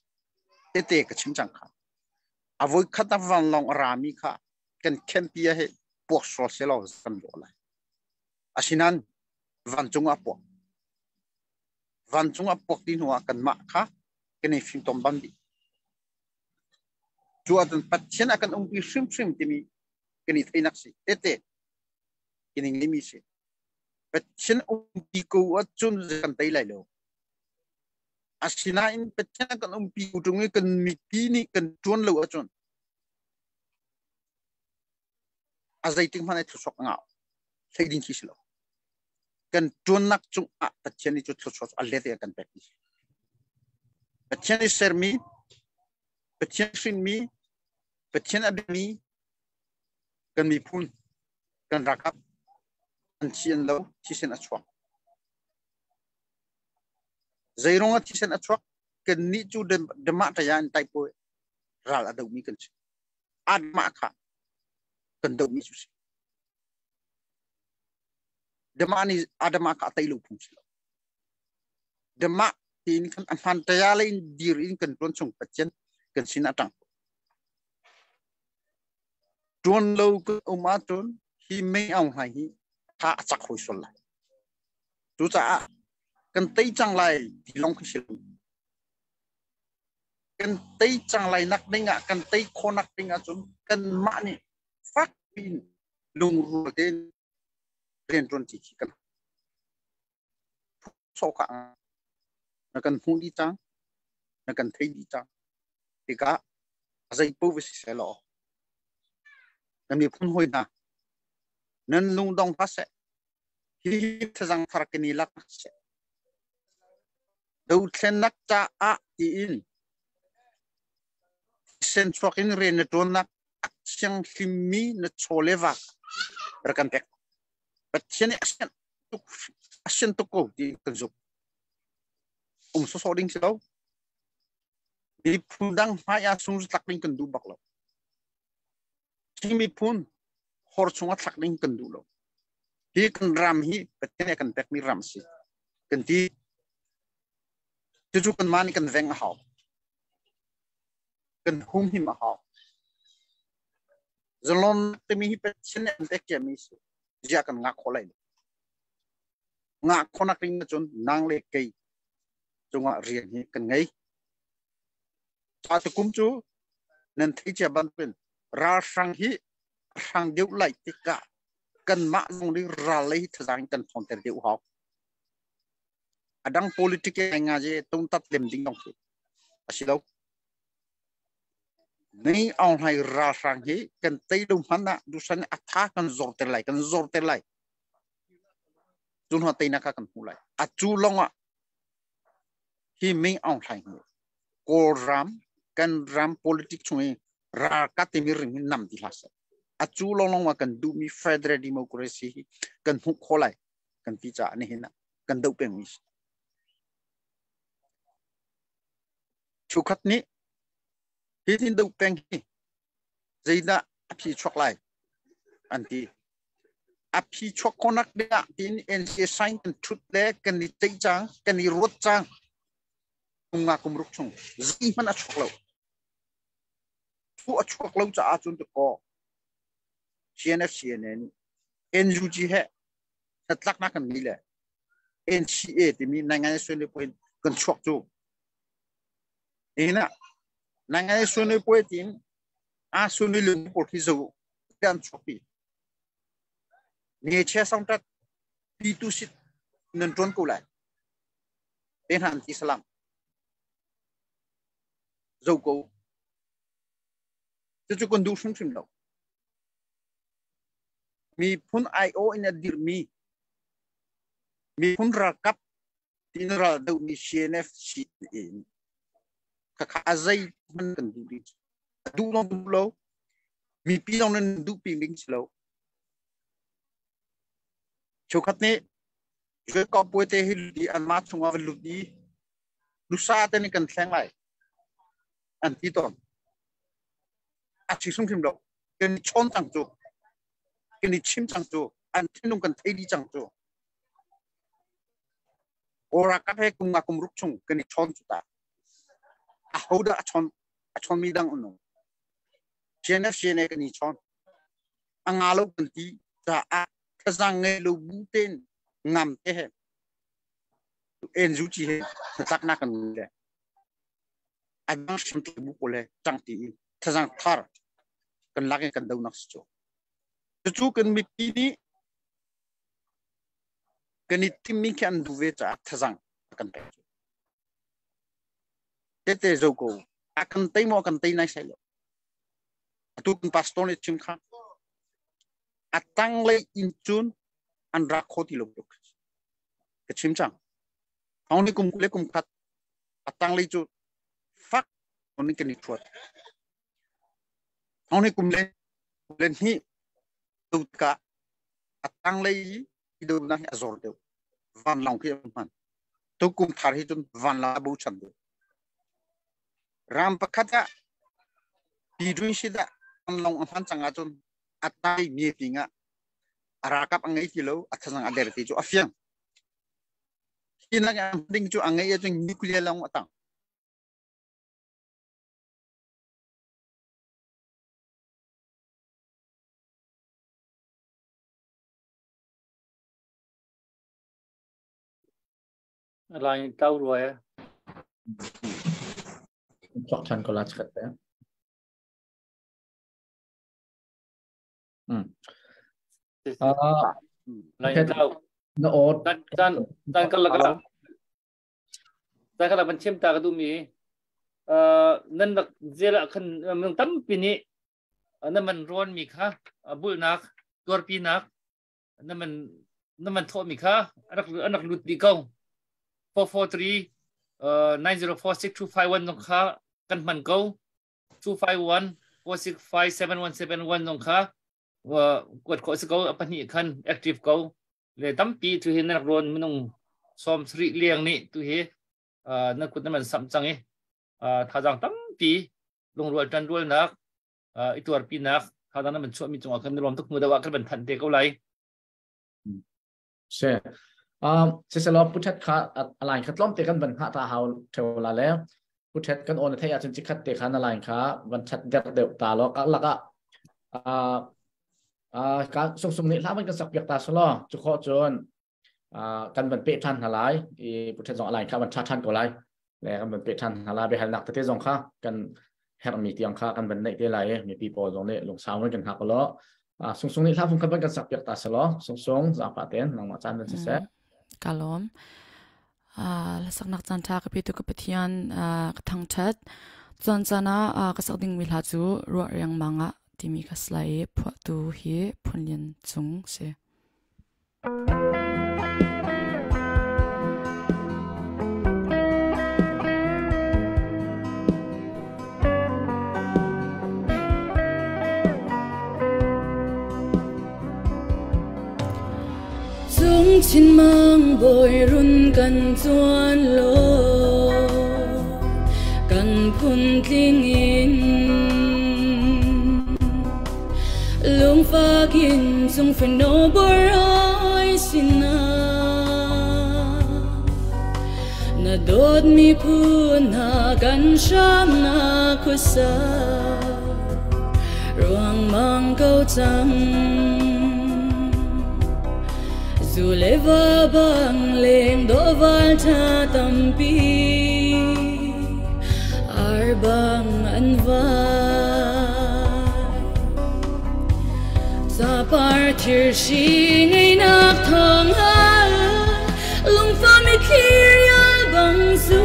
Tete ka chim cang kha. A voi khat a vanlawng a rami kha kan khenpi ah he puak sual selaw zam dawh lai. Asinain vancung ah puak. Vancung ah puak ti hnu ah kanmah kha kan i fimtom bam dih. Cu ahcun Pathian a kan umpi hrimhrim timi kan i theinak si. Tete kan i ngeimi si. Pathian umpi ko ahcun kan tei lai lo. Asinain Pathian a kan umpi ṭung i kan mipi nih kan ṭuan lo ahcun a zeitik hmanh ai thluachuak a ngah hlei ding khi si lo. Kan ṭuannak cungah Pathian nih cu thluachuak a let in a kan pek dih. Pathian i sermi, Pathian hrinmi, Pathian a biami kan miphun, kan ralkap an thi an lo, thisen a chuak. Zeiruang ah thisen a chuak? Kannih cu Dama ṭaya in taipawi ral a domi kan si. Admah kha kan dohmi cu si. Dama nih Adama kha a tei lo phung si lo. Dama tiin khan a hman taya le in dir in kan tuan chung Pathian kan sin a tang. Tuan lo kan um ahcun hi mei aung hlai hi tha a cak hoi sual lai. Cucaah kan tei cang lai ti lawng khi si lo. Kan tei cang lai nak ding ah kan tei khawhnak ding ahcun kanmah nih fak piin lungrual tein rianṭuan ṭi khi kan sawh kha na kan hmuh dih cang, na kan thei dih cang tikah zei paoh va si seh law na miphun hawi hna nan lungdong hlah seh. Hihi thazang thar kan i lak seh. Dothlennak caah tiin thisen chuak in rian na ṭuannak a thianghlimmi na chaw le va rak kan pek. Pathian nih a sian tuk ko ti kan zumh. Um sawsawh ding si lo. Miphun dang hmai ah sung tlak ding kan duh bak lo. Chin miphun hor chungah thlak ding kan duh lo. Hi kan ram hi Pathian nih a kan pekmi ram a si. Kan ti. Cucu kanmah nih kan veng a hau. Kan humhim a hau. Zalon timi hi Pathian nih an pek ciami si. Ziah kan ngah khawh lai lo. Ngah khawhnak ding ahcun nang le kei cungah rian hi kan ngei. Ca tukum cu nan thei cia bantukin ralhrang hi hrang deuh lai tikah kanmah zong nih ral lei thazaang kan ṭhawnter deuh hau. A dang politic nga je tungtat lem ding dong khi a si lo. Nei Aung Hlaing ralhrang hi kan tei lo hmanh ah dusan a tha kan zorter lai, kan zorter lai. Cu hna teinak kha kan hmu lai. A cu lawng ah hi Ming Aung Hlaing hi Kawlram kan ram politic chung i ralkap timi ring hi nam ti hlah seh. A cu lawnglawng ah kan duhmi federal democracy hi kan hmuh khawh lai kan ti caah nihin ah kan doh pengmi si. Chukhat nih hi tin doh peng hi zeidah a phi chuak lai an ti. A phi chuak khawhnak dingah tiin NCA sign kan thut le kan i ceih cang, kan i ruat cang. Kum nga kum ruk chung zeihmanh a chuak lo. Cu a chuak lo caah cun dakaw CNF CNN NUG he hnatlaknak kan ngei le NCA timi Nangai Suan Puai kan chuak cu. Nihin ah Nangai Suan Puai tiin a Suan Lung pawl khi zo kan chuak pi. Ne chia song tat pi tu sit nan tuan ko lai. Te hna an ti salam. Zo ko. Cucu kan duh hrimhrim lo. Miphun IO in a dirmi miphun ralkap tin ral dohmi CNF in khakha zei hman kan duh ding duh lo duh lo mipi zong nan duh pi ding si lo chukhat nih Jacob puai te hi di an ma chungah van lut i nusa te nih kan thleng lai an ti tawn a chi hrimhrim lo kan i chawn cang cu kan i chim cang cu an thinlung kan thei dih cang cu Kawlra ka he kum nga kum ruk chung kan i chawn cu ta a ho dah a chawn a chawn mi dang anu CNF CNA kan i chawn a nga lo kan ti caah thazang ngei lo bu ten ngam te he NUG he hnatlaknak kan le a dang hriamtlai bu pawl he ṭang ti in thazang thar kan lak in kan donak si cu. Cucu kan mipi nih kan i timmi khi an duh ve caah thazang kan pek cu. Tete zo ko a kan tei maw kan tei nai sai lo. Atu kan pastor nih chim kha a tanglei in cun an rak kho ti lo tuk. Ka chim cang. Thong ni kum le kum khat a tanglei cu fak ni kan i thuat. Thong ni kum le le hnih tu tikah a tanglei i do nak hi a zor deuh. Vanlawng khi a hman. Tu kum thar hi cun vanlawng a bochan deuh. Ram pakhat ah pi si dah vanlawng a hman cang ahcun a tai mi ping ah a ralkap a ngei ti lo, a thazang a der ti cu a fiang. Hi nak ding cu a ngei ahcun nuclear lawng a tang. Lai tau rua e. Chok than ko la chat te. Lai tau. Na or tan tan kan laka tan kan ban chim ta ka du mi nan rak zela khan mung tampi nih na man ruan mi kha bulnak tuarpi nak na man. Na man thawh mi kha arak anak lut dih ko. 443 9046 251 zong kha kan hman ko. 251 465 7171 zong kha kuat khawh si ko. A pahnih khan active ko. Le tampi tu hi na rak rawn minung som sri liang nih tu hi na kut na man sam cang i thazang tampi lungrual tan rualnak i tuarpinak thazang na man chuahmi cungah kan lawm tuk mu dawa kan ban than te ko lai. Se siselaw puthet kha alain kha tlawm te kan van hngah ta hau theo la le puthet kan on thei ahcun chikhat te kha na line kha van chat der deuh ta lo ka laka ka sung sung nih hla van kan sak piak ta solo chu kho cun kan van pe than hna lai i puthet zong alain kha van tha than ko lai le kan van pe than hna lai behal nak tete zong kha kan hermi tiang kha kan van neih te lai i mipi pawl zong nih lungsau in kan hngak lo. Sung sung nih hla fung khat van kan sak piak ta selaw sung sung zaangfah ten nangmah caan van siseh. Ka lawm. Lasaknak caan tha ka pe tu ka Pathian ka thangthat. Caan caan ah ka sak ding mi hla cu ruah riangmang ah timi ka slai i phuahtu hi Phunlian Cung si. Cung chin mang bawi run kan cuan law kan phun tling in lungfak in cung fano borai sina na dawt mi phun hna kan hram na khuasa ruang mang ko cang dù lệ va bang leng do val tha tampi ar bang an vai Zapar thir shi ngei nak thong hal lung fa mi thlir yal bang zu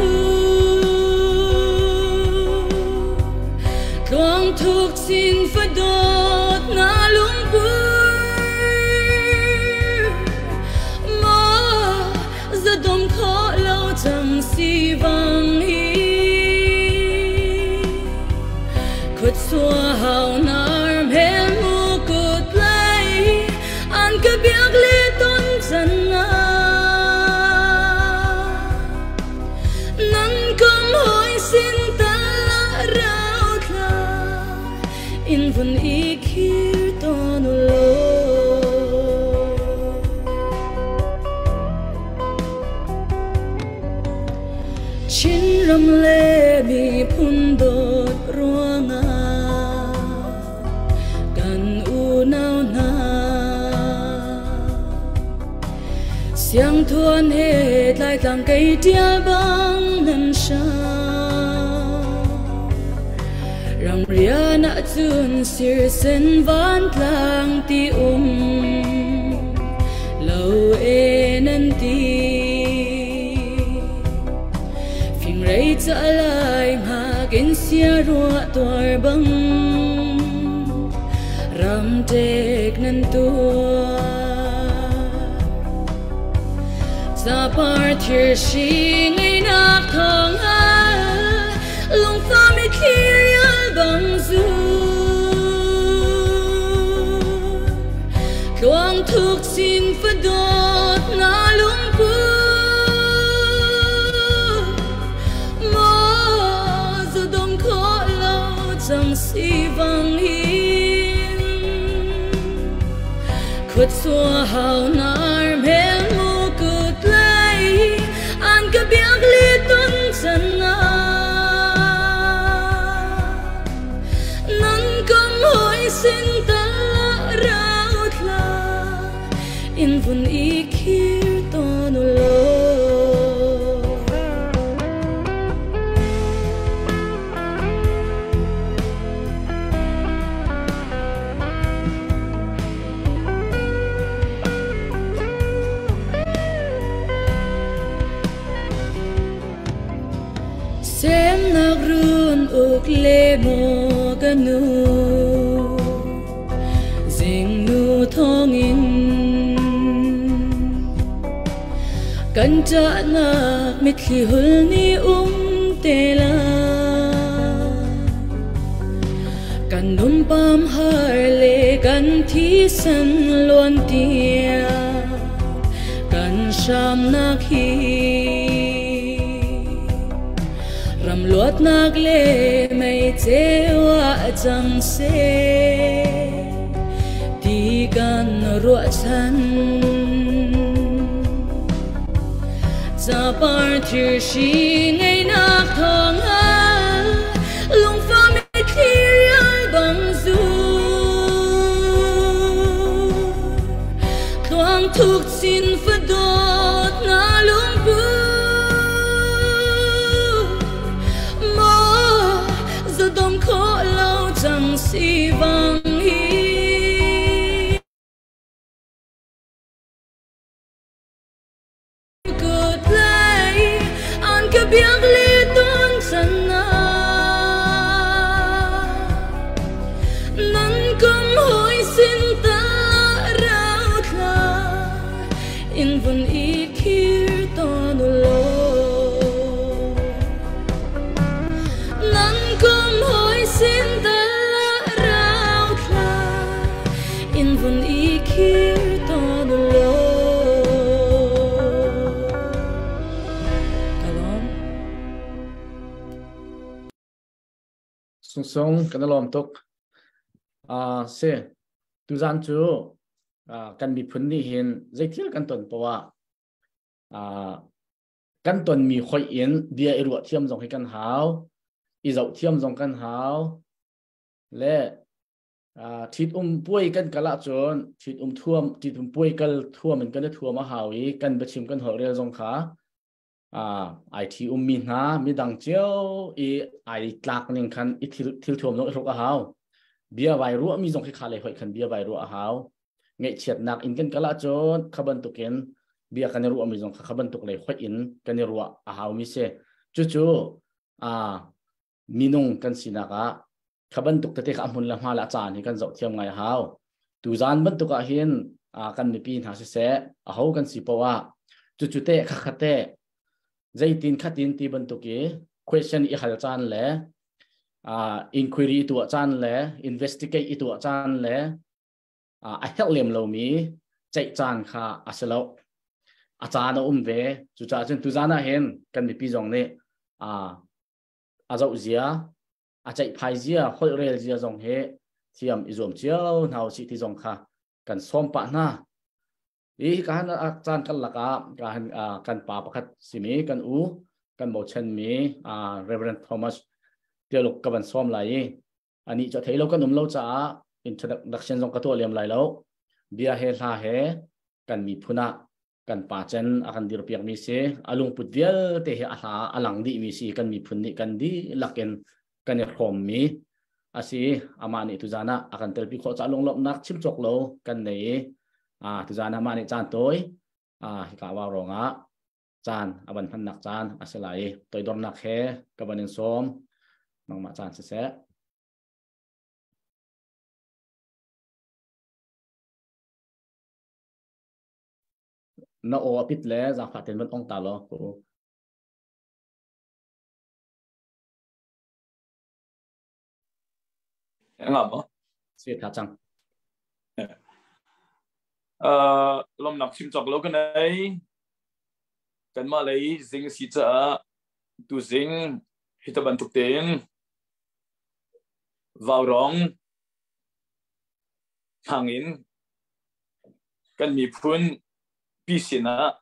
tluang thuk sin fa dot na lung pur ma za dom kho lo chang si vang hi khuat xua hau nar mel mu kut lay an ka biak le ton chan na nan kom hoi sin ta la rau thla in vun i khir ton lo Chin ram le miphun dawt ruangah kan unau hna siang thuan he tlaitlang kei ṭial bang nan hrang ramrian ahcun sirsen vantlang ti um lo e nan ti fingrei ca lai hngak in sia ruah tuar bang ram ṭek nan tuar Zapar thir shi ngei nak thong al lungfa mi thlir yal bang zu tluang thuk sin fa dawt na lungpu ma za dong kho lo chang si vang hin khuat xua hau nar mel mu kut lay an ka biak li ton chan na nan kom hoi sin ta la rau thla in vun i khir ton lo. Semnak run uk le mo ka nu zing nu thong in Kan ṭahnak mitthli hul nih um te lai. Kan numpam har le kan thisen luan tiang kan hramnak hi ram luatnak le mei ceu ah cang seh ti kan ruahchan. Capar thirhri ngeinak thawng ah lungfah mitthli rial bang zu tluang thuk chin fadawt na lungpu maw zadom khawh lo cang si vang hi. Kut lei an ka biak le ton chan nan kom hoi sin ta rau thla in vun i khir ton lo nan kom hoi sin ta rau thla in vun i khir ton lo. Kalom. Sung sung kan lawm tuk. Se tuzan cu kan miphun nih hin zeithil kan ton poah kan ton mi hoih in bia i ruah thiam zong hi kan hau, i zoh thiam zong kan hau le ṭhit um puai kan kal ahcun ṭhit um thuam ṭhit um puai kal thuam in kan i thuam a hau i kan biachim kan holh rel zong kha ai ṭhi ummi hna midang cio i ai tlak ning khan i thil thuam zong i hruk a hau. Bia vai ruahmi zong khi kha lei hoih khan bia vai ruah a hau. Ngaihchiatnak in kan kal ahcun kha bantukin bia kan i ruahmi zong kha kha bantuk lei hoih in kan i ruah a haumi si. Cucu minung kan sinak ah kha bantuk tete kha a hmun le hma le a caan hi kan zoh thiam ngai a hau. Tuzaan bantuk ah hin kan mipi hna siseh aho kan si poah ah cucu te kha kha te zeitin khatin ti bantuk i question i hal caan le inquiry tuah caan le investigate i tuah caan le a herh lem lomi ceih caan kha a si lo. A caan a um ve. Cucaah cun tuzaan ah hin kan mipi zong nih a zoh zia, a ceihphai zia, holh rel zia zong hi thiam i zuam cio hna usih ti zong kha kan sawm pah hna. I ka han caan kan lakah ka han kan pa pakhat simi kan u kan bochan mi Reverend Thomas Tialuk ka van sawm lai i ani cu thei lo kan um lo caah introduction zong ka tuah lem lai lo. Bia he hla he kan miphun ah kan pa cen a kan dirpiak mi si, a lungput vialte hi a hla a lang dih mi si, kan miphun nih kan dihlak in kan i hrawm mi a si. Amah nih tuzan ah a kan telpi khawh caah lunglawmhnak chim cawk lo kan nei i tuzan ah mah nih caan tawi hika wa rongah caan a van hmannak caan a si lai i toidornak he ka van in sawm. Nangmah caan siseh. Na aw a pit le zaangfah tein van ong ta law ku. Nga maw? Si tha cang. Lomnak chim cawk lo kan ei. Kanmah lei zing si caah tu zing hi ta bantuk tein vaurong hmang in kan miphun pi sinah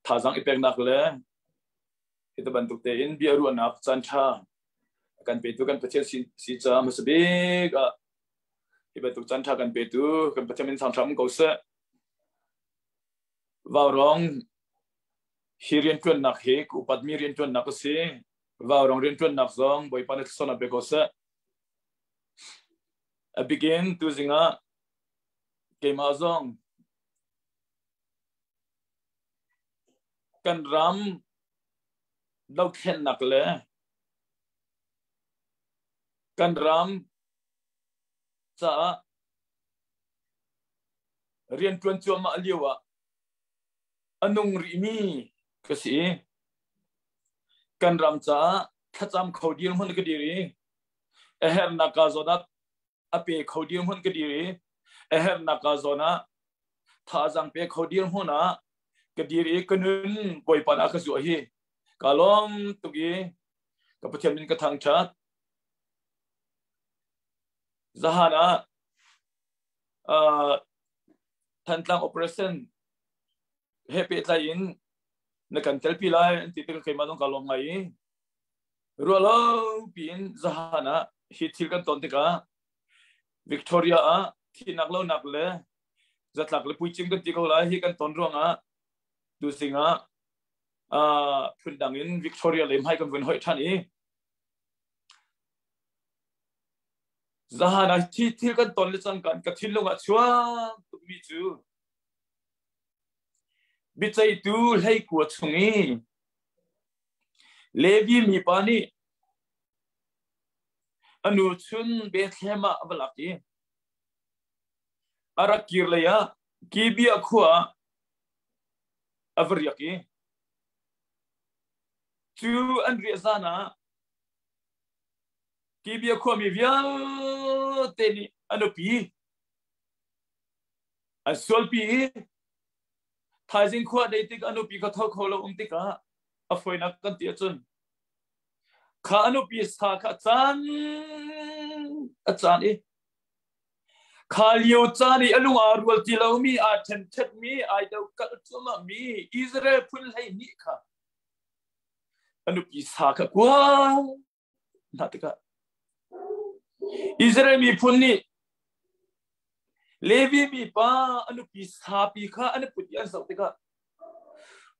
thazaang i peknak le hi bantuk tein bia ruahnak caan ṭha kan petu kan Pathian si caah hmasa bik ah hi bantuk caan ṭha kan petu kan Pathian min sang hram ko seh. Vaurong hi rianṭuannak hi ka upatmi rianṭuannak a si. Vaurong rianṭuannak zong Bawipa nih thlachuahnak pe ko seh. A bikin tuzing ah keimah zong kan ram dothlennak le kan ram caah rianṭuan cuahmah lio ah A nung rihmi ka si i kan ram caah thlacam kho dirhmun ka dir i a herhnak ka zawn ah a pe kho dirhmun ka dir i a herhnak ka zawn ah thazaang pe kho dirhmun ah ka dir i ka nun Bawipa ah ka zuah hi ka lawm tuk i ka Pathian min ka thangṭhat. Zahan ah Thantlang operation he pehtlai in na kan telpi lai an ti tikah keimah zong ka lawm ngai i ruahlo piin zahan ah hi thil kan ton tikah Victoria ah thihnak lonak le zatlak le puicing kan ti ko lai hi kan ton ruangah tuzing ah phundang in Victoria le hmai kan vun hoih ṭhan i zahan ah thi thil kan ton le cang kan ka thinlung ah chuak tukmi cu biaceihtu hleikua chung i Levi mipa nih a nu chun Bethlehem ah a va lak i a rak kir lei ah Gibeah khua ah a va riak i cu an riah zan ah Gibeah khuami vialte nih a nupi an sualpi i thaizing khua dei tik a nupi kha tho kho lo um tikah a fawinak kan ti ahcun kha a nupi sa kha caan a caan i kha lio caan i a lung aa rual ti lomi aa ṭhenṭhetmi ai do kalh cuahmah mi Israel phun 12 kha a nupi sa kha kua hna tikah Israel miphun nih Levi mipa a nupi sapi kha an i put i an zoh tikah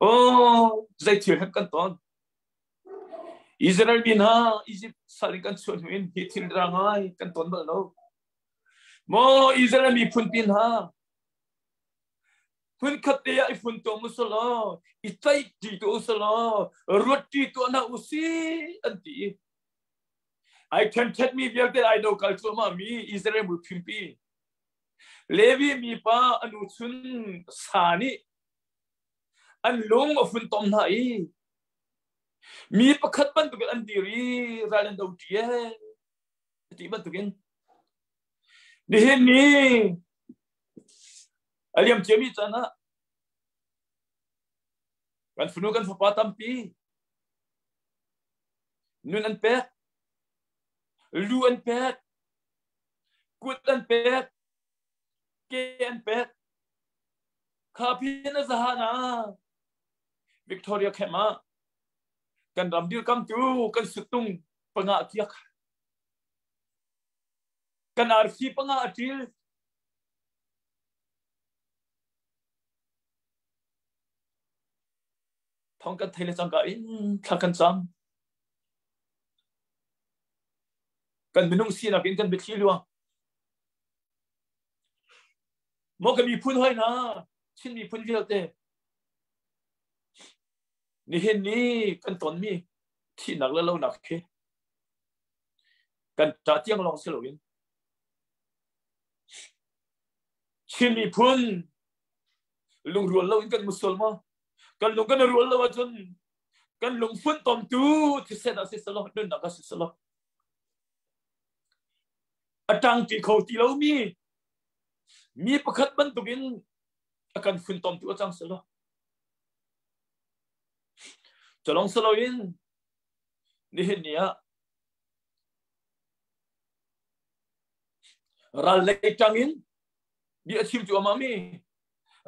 oh zei thil hen kan ton Israel mi hna Egypt sal in kan chuah hnu in hi thil ra ngai kan ton bal lo maw Israel miphun pi hna Hmunkhat te ah i funtom u selaw, i tlaihṭi tuah u selaw, ruatṭi tuah hna u sih, an ti. Ai ṭhenṭhetmi vialte ai do kal cuahmahmi Israel miphunpi. Levi mipa a nu chun sa nih an lung a funtom hna i mi pakhat bantukin an dir i ral an do ṭi ee ti bantukin nihin ni A liam ciami caan ah kan fanu kan fapa tampi nun an pek, lu an pek, kut an pek, ke an pek. Kha phin a zahan ah Victoria camp ah kan ram dirkamtu kan suttung panga kiak kan arfi panga a ṭil Thawng kan thei le cangka in thla kan cam. Kan minung sinak in kan biathli luang. Maw ka miphun hoi hna, Chin miphun vialte. Nihin ni kan tonmi thihnak le lonak khi kan ṭah tiang lawng si loin Chin miphun lungrual lo in kan musual maw? Kan lung kan rual lo ahcun kan lung funtomtu thisen ah si selaw nunnak ah si selaw a ṭangṭi kho ti lomi mi pakhat bantukin a kan funtomtu a cang selaw culong siloin nihin ni ah Ral lei ṭang in bia a chim cuahmah mi,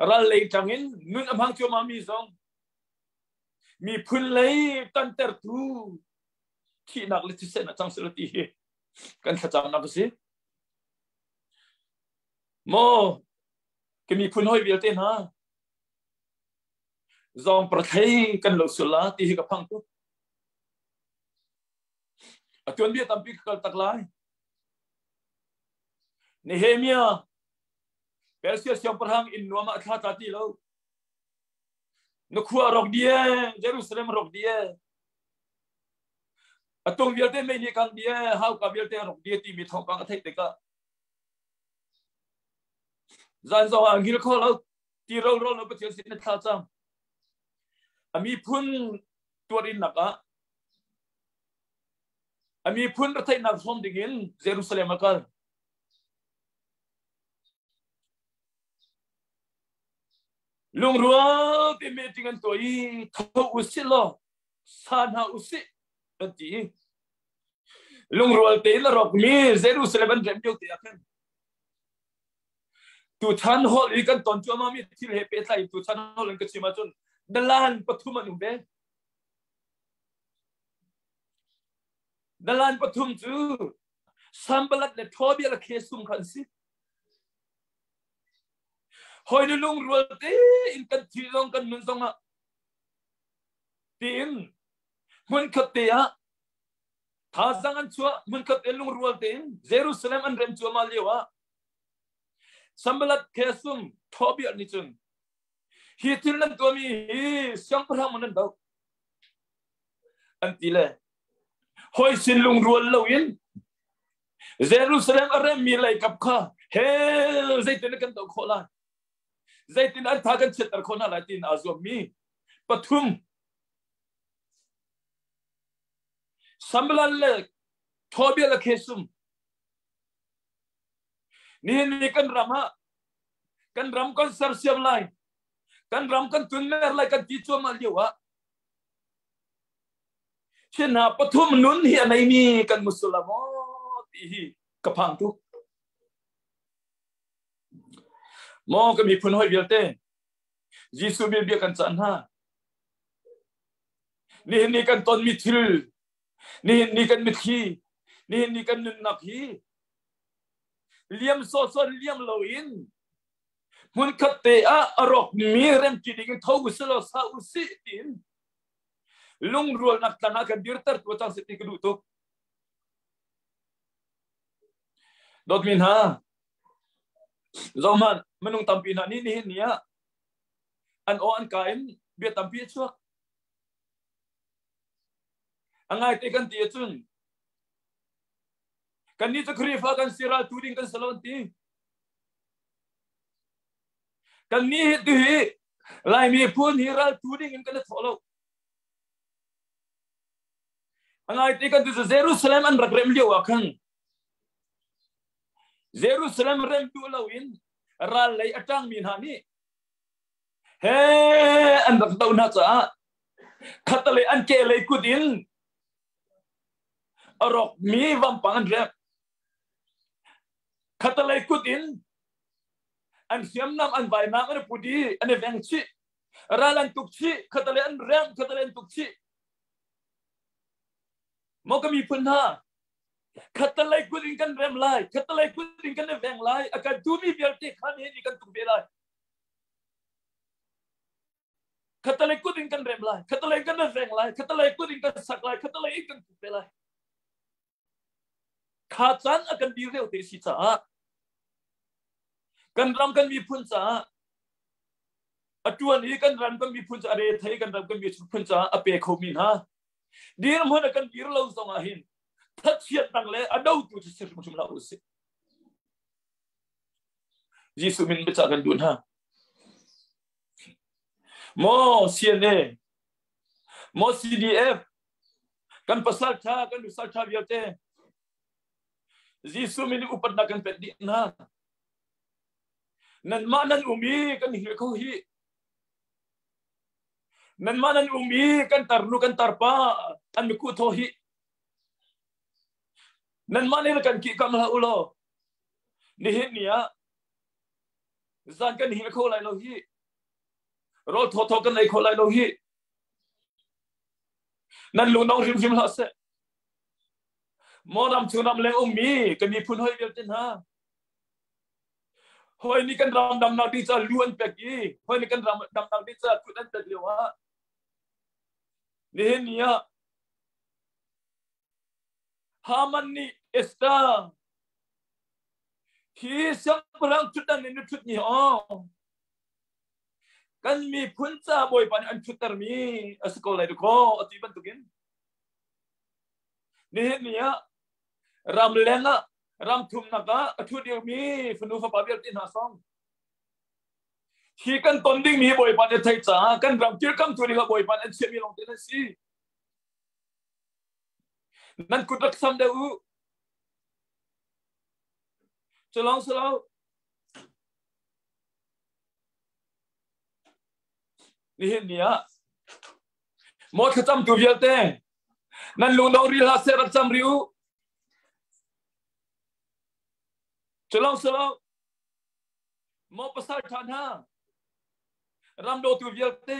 ral lei ṭang in nun a hmang cuahmah mi zong miphun lei ṭantertu thihnak le thisen a cang seh ti hi kan thlacamnak a si. Maw ka miphun hawi vialte hna zawng prathei kan lo sul la ti hi ka phang tuk. A tuanbia tampi ka kal tak lai. Nehemiah Persia siangpahrang inn nuam ah thla tla ti lo. Na khua rawk die, Jerusalem rawk die. A tung vialte mei nih kang die, hauka vialte rawk die timi thawngpang a theih tikah zan zong ah ngil kho lo ti ro ro lo Pathian sin na thla cam. A miphun tuarinnak ah a miphun retheihnak hrawm dingin Jerusalem a kal. Lungrual te meeting an tuah i tho usih law sa hna usih an ti i lungrual tein a rawkmi Jerusalem an rem lio te ah khan tuchan hall i kan ton cuahmah mi thil he pehtlai in tuchan hall in ka chim ahcun dalan pathum an um ve. Dalan pathum cu Sambalat le Tobiah le Khesum kha an si. Hawi le lungrual tein kan thi zong kan nun zong ah tiin hmunkhat te ah thazang an chuah hmunkhat te lungrual tein Jerusalem an rem cuahmah lio ah Sambalat Khesum Tobiah nih cun hi thil nan tuahmi hi siangpahrang man nan doh an ti le hoi sin lungrual loin Jerusalem a remmi leikap kha hell zeitin kan doh khawh lai zeitin an tha kan chiatter khawh hna lai tiin aa zuammi pathum Sambalan le Tobiah le Khesum nihin ni kan ram ah kan ram kan sersiam lai kan ram kan tunmer lai kan ti cuahmah lio ah Chin hna pathum nun hi a neimi kan musul maw ti hi ka phang tuk. Maw ka miphun hoi vialte Jesuh bia bia kan caan hna. Nihin ni kan tonmi thil, nihin ni kan mitthli, nihin ni kan nunnak hi liam sawsawh liam loin hmunkhat te ah a rawkmi remti ding in tho usih law sa usih tiin lungrualnak tlang ah kan dirter tu cang si ti ka duh tuk. Dawtmi hna, zohhmanh minung tampi hna nih nihin ni ah an aw an ka in bia tampi a chuak. A ngaite kan ti ahcun kannih cu Khrihfa kan si ral tu ding kan si lo an ti. Kannih hi tu hi Laimi phun hi ral tu ding in kan i thawh lo. A ngaite kan ti cu Jerusalem an rak rem lio ah khan Jerusalem rem duh loin ral lei a ṭangmi hna nih he an rak doh hna caah khatalei an ke lei kut in a rawkmi vampang an rek. Khatalei kut in an hriamnam an vainam an i put i an i veng chih. Ral an tuk chih, khatalei an reng, khatalei an tuk chih. Maw ka miphun hna, khatalei kut in kan rem lai, khatalei kut in kan i veng lai, a kan tumi vialte kha nihin ni kan tuk ve lai. Khatalei kut in kan rem lai, khatalei kan i veng lai, khatalei kut in kan sak lai, khatalei in kan tuk ve lai. Kha caan a kan dir lio te si caah kan ram kan miphun caah a tuan i kan ram kan miphun caah re thei kan ram kan miphun caah a pe khomi hna dirhmun a kan dir lo zong ah hin thatchiatnak le a dotu cu si hrimhrim hlah usih. Jesuh min biacah kan duh hna. Maw CNA, maw CDF, kan pasal ṭha, kan nusal ṭha vialte, Jesuh min upatnak kan pek dih hna. Nanmah nan um i kan hil kho hi. Nanmah nan um i kan tarnu kan tarpa an miku thaw hi. Nanmah nih kan kih kam hlah u law. Nihin ni ah zan kan hil kho lai lo hi. Rawl thaw thaw kan ei kho lai lo hi. Nan lung dong hrimhrim hlah seh. Maw ram chung ram leng ummi kan miphun hoi vialte hna. Hoi nih kan ram damnak ding ca lu an pek i hoi nih kan ram damnak ding ca kut an pek lio ah nihin ni ah Haman nih Esther hi siangpahrang ṭhutdan in na ṭhut ni aw kan miphun ca Bawipa nih an ṭhuttermi a si ko lai dakaw a ti bantukin nihin ni ah ram leng ah ram thumnak ah a ṭhu dirmi fanu fapa vialte hna song. Hi kan ton dingmi Bawipa nih a theih caah kan ram kirkamtu ding ah Bawipa nih an chiahmi lawng te nan si. Nan kut rak sam deuh u. Culong silo. Nihin ni ah maw thlacamtu vialte nan lungdong ri hlah seh rak cam ri u. Culong silo. Maw pasal ṭha hna ram dawtu vialte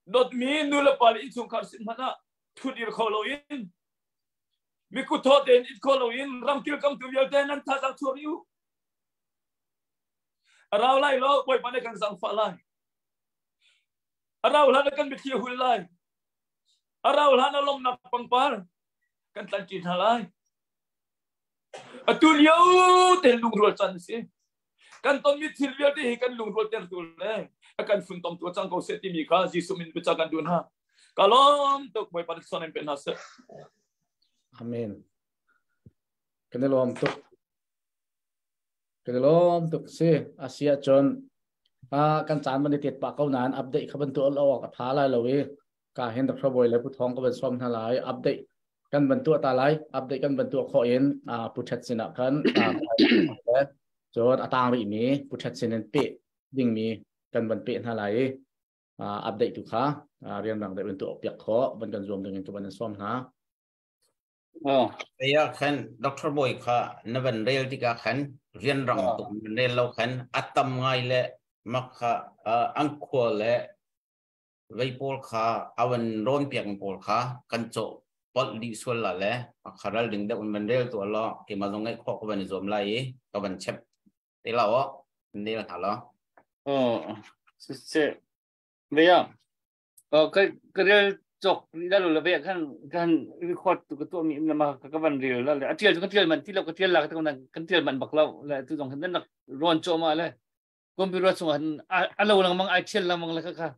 dawtmi nu le pa le innchungkhar sin hmanh ah ṭhudir kho loin mikut thaw tein it kho loin ram kilkamtu vialte nan thazaang chuak u. A rau lai lo, Bawipa nih kan zangfah lai. A rau hlan ah kan mitthli a hul lai. A rau hlan ah lawmhnak pangpar kan tlanṭi hna lai. Atu lio te lungrual caan a si. Kan tonmi thil vialte hi kan lungrual tertu le a kan funtomtu a cang ko seh timi kha Jesuh min biacah kan duh hna. Ka lawm tuk Bawipa nih son in pe hna seh. Amen. Kan i lawm tuk. Kan i lawm tuk si. Asia cun kan caan man i tet pah ko nain update kha bantu al awk a tha lai lo i ka hin Dr. Bawi le Pu Thawng ka van sawm hna lai. Update kan van tuah ta lai. Update kan van tuah khawh in Pu Ṭhet sin ah khan cun a tang rihmi Pu Ṭhet sin in peh dingmi kan van peh hna lai i update tu kha rianrang deuh in tuah piak khawh van kan zuam ding in ka van in sawm hna. Oh. Aya khan Dr. Bawi kha na van rel tikah khan rianrang tuk na rel lo khan a tam ngai le mak kha ang khua le vei pawl kha a van rawn piak pawl kha kan cawh polh dih sual la le a ral ding deuh in van rel tuah law keimah zong ngeih khawh ka van i zuam lai i ka van chep te la aw nel hna law. Oh, se veya ka ka rel cok la lo la ve kan kan record tu ka tuah mi na ma ka van rel la le a tial ka tial man ti lo ka tial la ka kan tial man bak lo le tu zong kan nak ron cho ma le computer chung han a lo lengmang ai thial lengmang le kha kha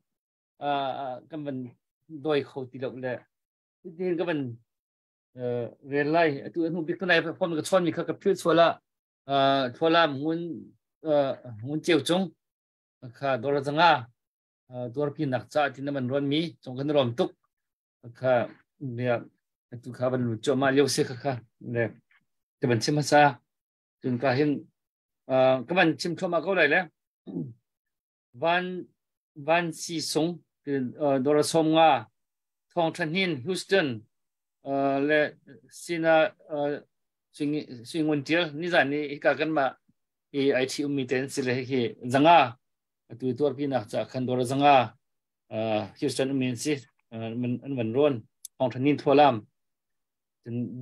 kan van doi kho ti lo le tin ka van rel lai atu hnu bik tunai phone ka chon mi kha ka phil suala tholam ngun ngun cheu chung kha dora zanga tuarpi nak cha tin man ron mi chung kan rom tuk kha ne tu kha van lu cho ma lio se kha kha le ka van chim hasa cun ka hin ka van chim thluahmah ko lai le van van si sung dora som nga thong than hin Houston le sina singun tial ni zan ni hika kan ma i ai thi ummi ten si le hi zanga atu tuarpi nak cha khan dora zanga Houston ummi si an van ron thong than hin thualam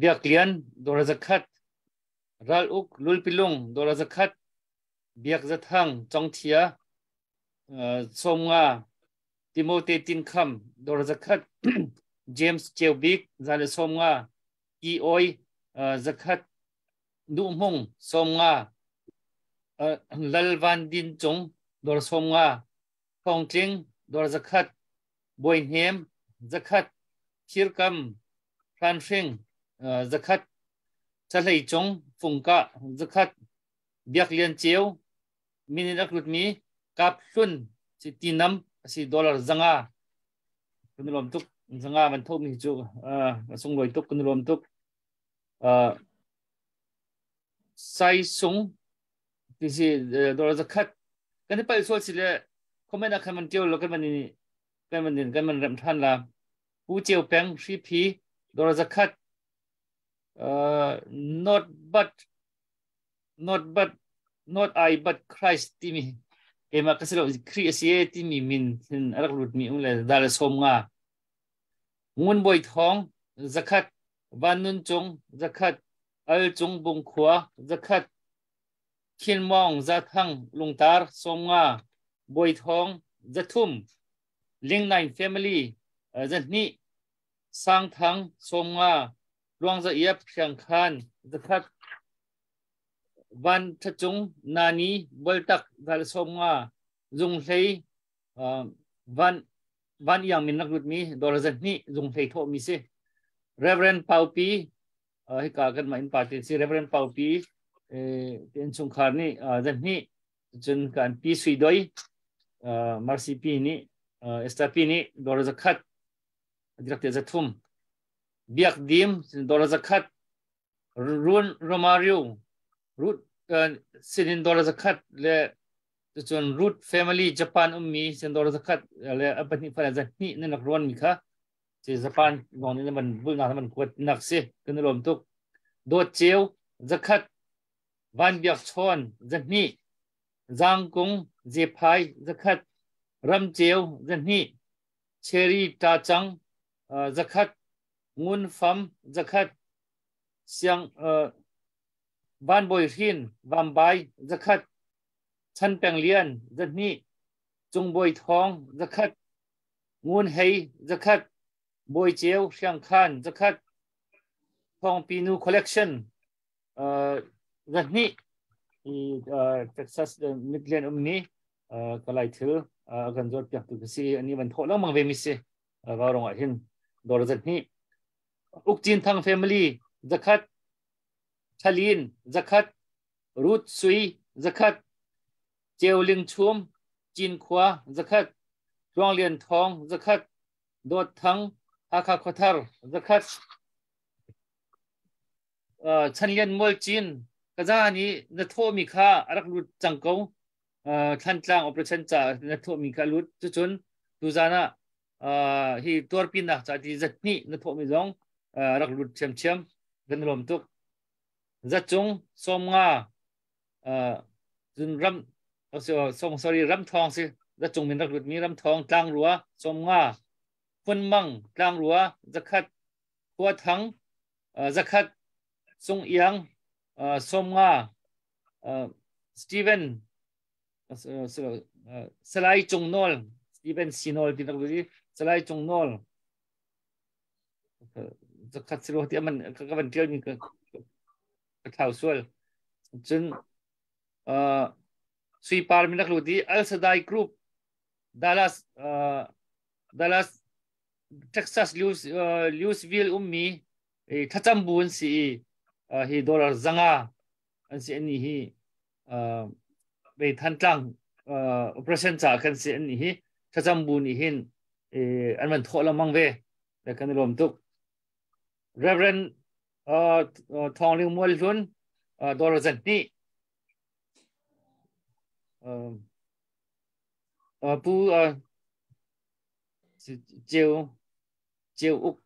biak lian dora zakhat Ral Uk Lulpilung Dawla zakhat, Biak Zathang Congthia 50, Timote Tinkham Dawla zakhat, James Ceubik 150, Ki Oi zakhat, Duh Hmung 50, Lal Van Din Cung Dawla 50, Thawng Tling Dawla zakhat, Bawi Hnem zakhat, Thirkam Hran Hring zakhat, Cahlei cung fungkah zakhat Biak Lian Ceu min in a tlutmi Kap Hlun si tinam a si dollar 500 kan i lawm tuk 500 van thomi cu a sunglawi tuk kan i lawm tuk. Sai Sung ti si dollar 100 kan i palh sual si le comment ah khan van tial lo kan van i kan van in kan van remh than la. Pu Ceu Peng Hriphi dollar 100 not but not but not I but Christ timi keimah ka si lo Khrih a si e timi min hin a rak lutmi um le dal 50 Ngun Bawi Thawng 100 Van Nun Cung 100 Al Cung Bung Khua 100 Khin Mawng Zathang Lungtar 50 Bawi Thawng 300 Ling Nine Family 200 Sangthang 50 Luangza Iap Hriangkhan 100 Van Ṭhacung Nani Bualtak Zal 50 Zunghlei Van Van Iang min rak lutmi dollar 200 Zunghlei thawhmi si. Reverend Paupi hika kan mah inn pa te si Reverend Paupi Te innchungkhar nih zahnih cun kan pi sui doi Marcy pi nih Esther pi nih dollar zakhat dirak te zathum Biak Dim dollar zakhat Run Romario Ruth sinin dollar zakhat le cun Ruth family Japan ummi sin dollar zakhat le a pahnih fa zahnih nan rak ruan mi kha si Japan lawng nih man bulnak man kuat nak si kan lawm tuk Dawt Ceu zakhat Van Biak Chawn zahnih Zang Kung Zephai zakhat Ram Ceu zahnih Cherry Ta Cang zakhat Ngun Fam zakhat Siang Van Bawi Hrin Vambai zakhat Chan Peng Lian zahnih Cung Bawi Thawng zakhat Ngun Hei zakhat, Bawi Ceu Hriangkhan zakhat, Thawngpinu Collection zahnih i Texas Midland ummi Kalay thil a kan zuat piaktu ka si ani van thawh lengmang ve mi si rong ah hin dawr zahnih Uk Cin Thang family zakhat Thalin zakhat Ruth Sui zakhat Ceu Ling Chum Cinkhua zakhat, Tluang Lian Thawng zakhat, Dawt Thang Hakha Khuathar zakhat, Chan Lian Mual Cin kaza nih na thawhmi kha a rak lut cang ko. Thlantlang operation ca na thawhmi kha lut. Cucun tuzan ah hi tuarpinak ca ti zat hnih na thawhmi zong rak lut ṭhiamṭhiam. Kan lawm tuk. Zatcung 50 cun ram song sorry ram thawng si zacung min rak lut mi ram thawng tlangrua 50 phunmang tlangrua zakhat khua thang zakhat sung iang 50 Steven Salai Cung Nawl Steven Sinol ti rak lut Salai Cung Nawl zakhat si lo ti man ka van tial mi ka ka thlau sual cun sui par min rak lut i Al Sadai Group Dallas Dallas Texas Louisville ummi thlacam bu an si i hi dollar 500 an si ani hi ve Thantlang operation ca kan si ani hi thlacam bu nih hin an van thawh lengmang ve kan i lawm tuk Reverend Thawng Ling Mual Hlun dollar 200 Pu Ceu Ceu Uk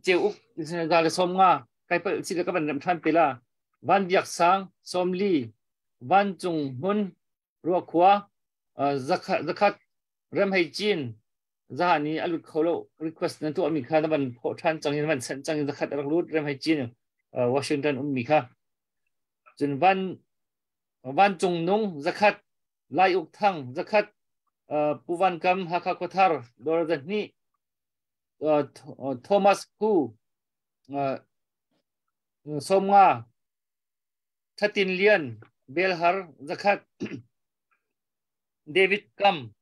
Ceu Uk za le 50 kai pal si ka van rem than te la Van Biak Sang 40 Van Cung Hmun Ruakhua zakhat Rem Hei Cin zahan i a lut kho lo request na tuah mi kha na van phawh ṭhan cang in van sanh cang in zakhat a rak lut rem hei cin Washington um mi kha cun van van cung nung zakhat Lai Uk Thang zakhat Pu Van Kam Hakha Khuathar dawr 200 Thomas Hu 50 Thatin Lian Belhar zakhat David Kam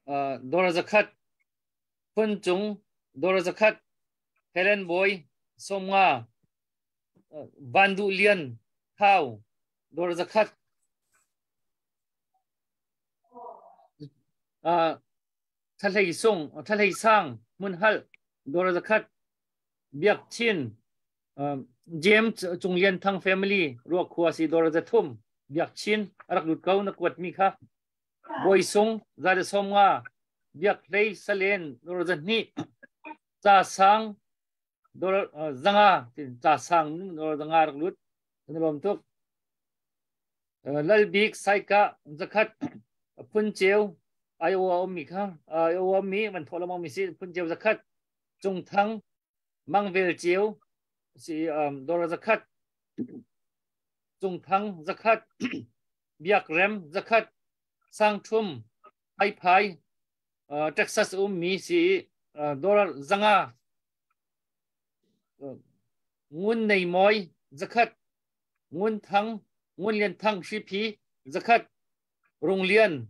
dollar 100, Phun Cung dollar 100, Helen Bawi 50, Van Duh Lian Thau dollar 100. Thalei Sung, Thalei Sang Hmunhal dollar 100, Biak Chin James Cung Lian Thang family Ruakhua si dollar 300 Biak Chin a rak lut ko na kuat mi kha Bawi Sung 150 Biak Hlei Salen dollar 200 Ca Sang dollar 500 Ca Sang dollar 500 rak lut kan lawm tuk Lal Bik Saika 100 Phun Ceu Iowa ummi kha Iowa ummi man thawh lamang mi si Phun Ceu 100 Cung Thang Mangvel Ceu si dollar 100 Cung Thang 100 Biak Rem 100 Sang Thum Ai Phai Texas ummi si dollar 500 Ngun Nei Mawi 100 Ngun Thang Ngun Lian Thang Hriphi 100 Rung Lian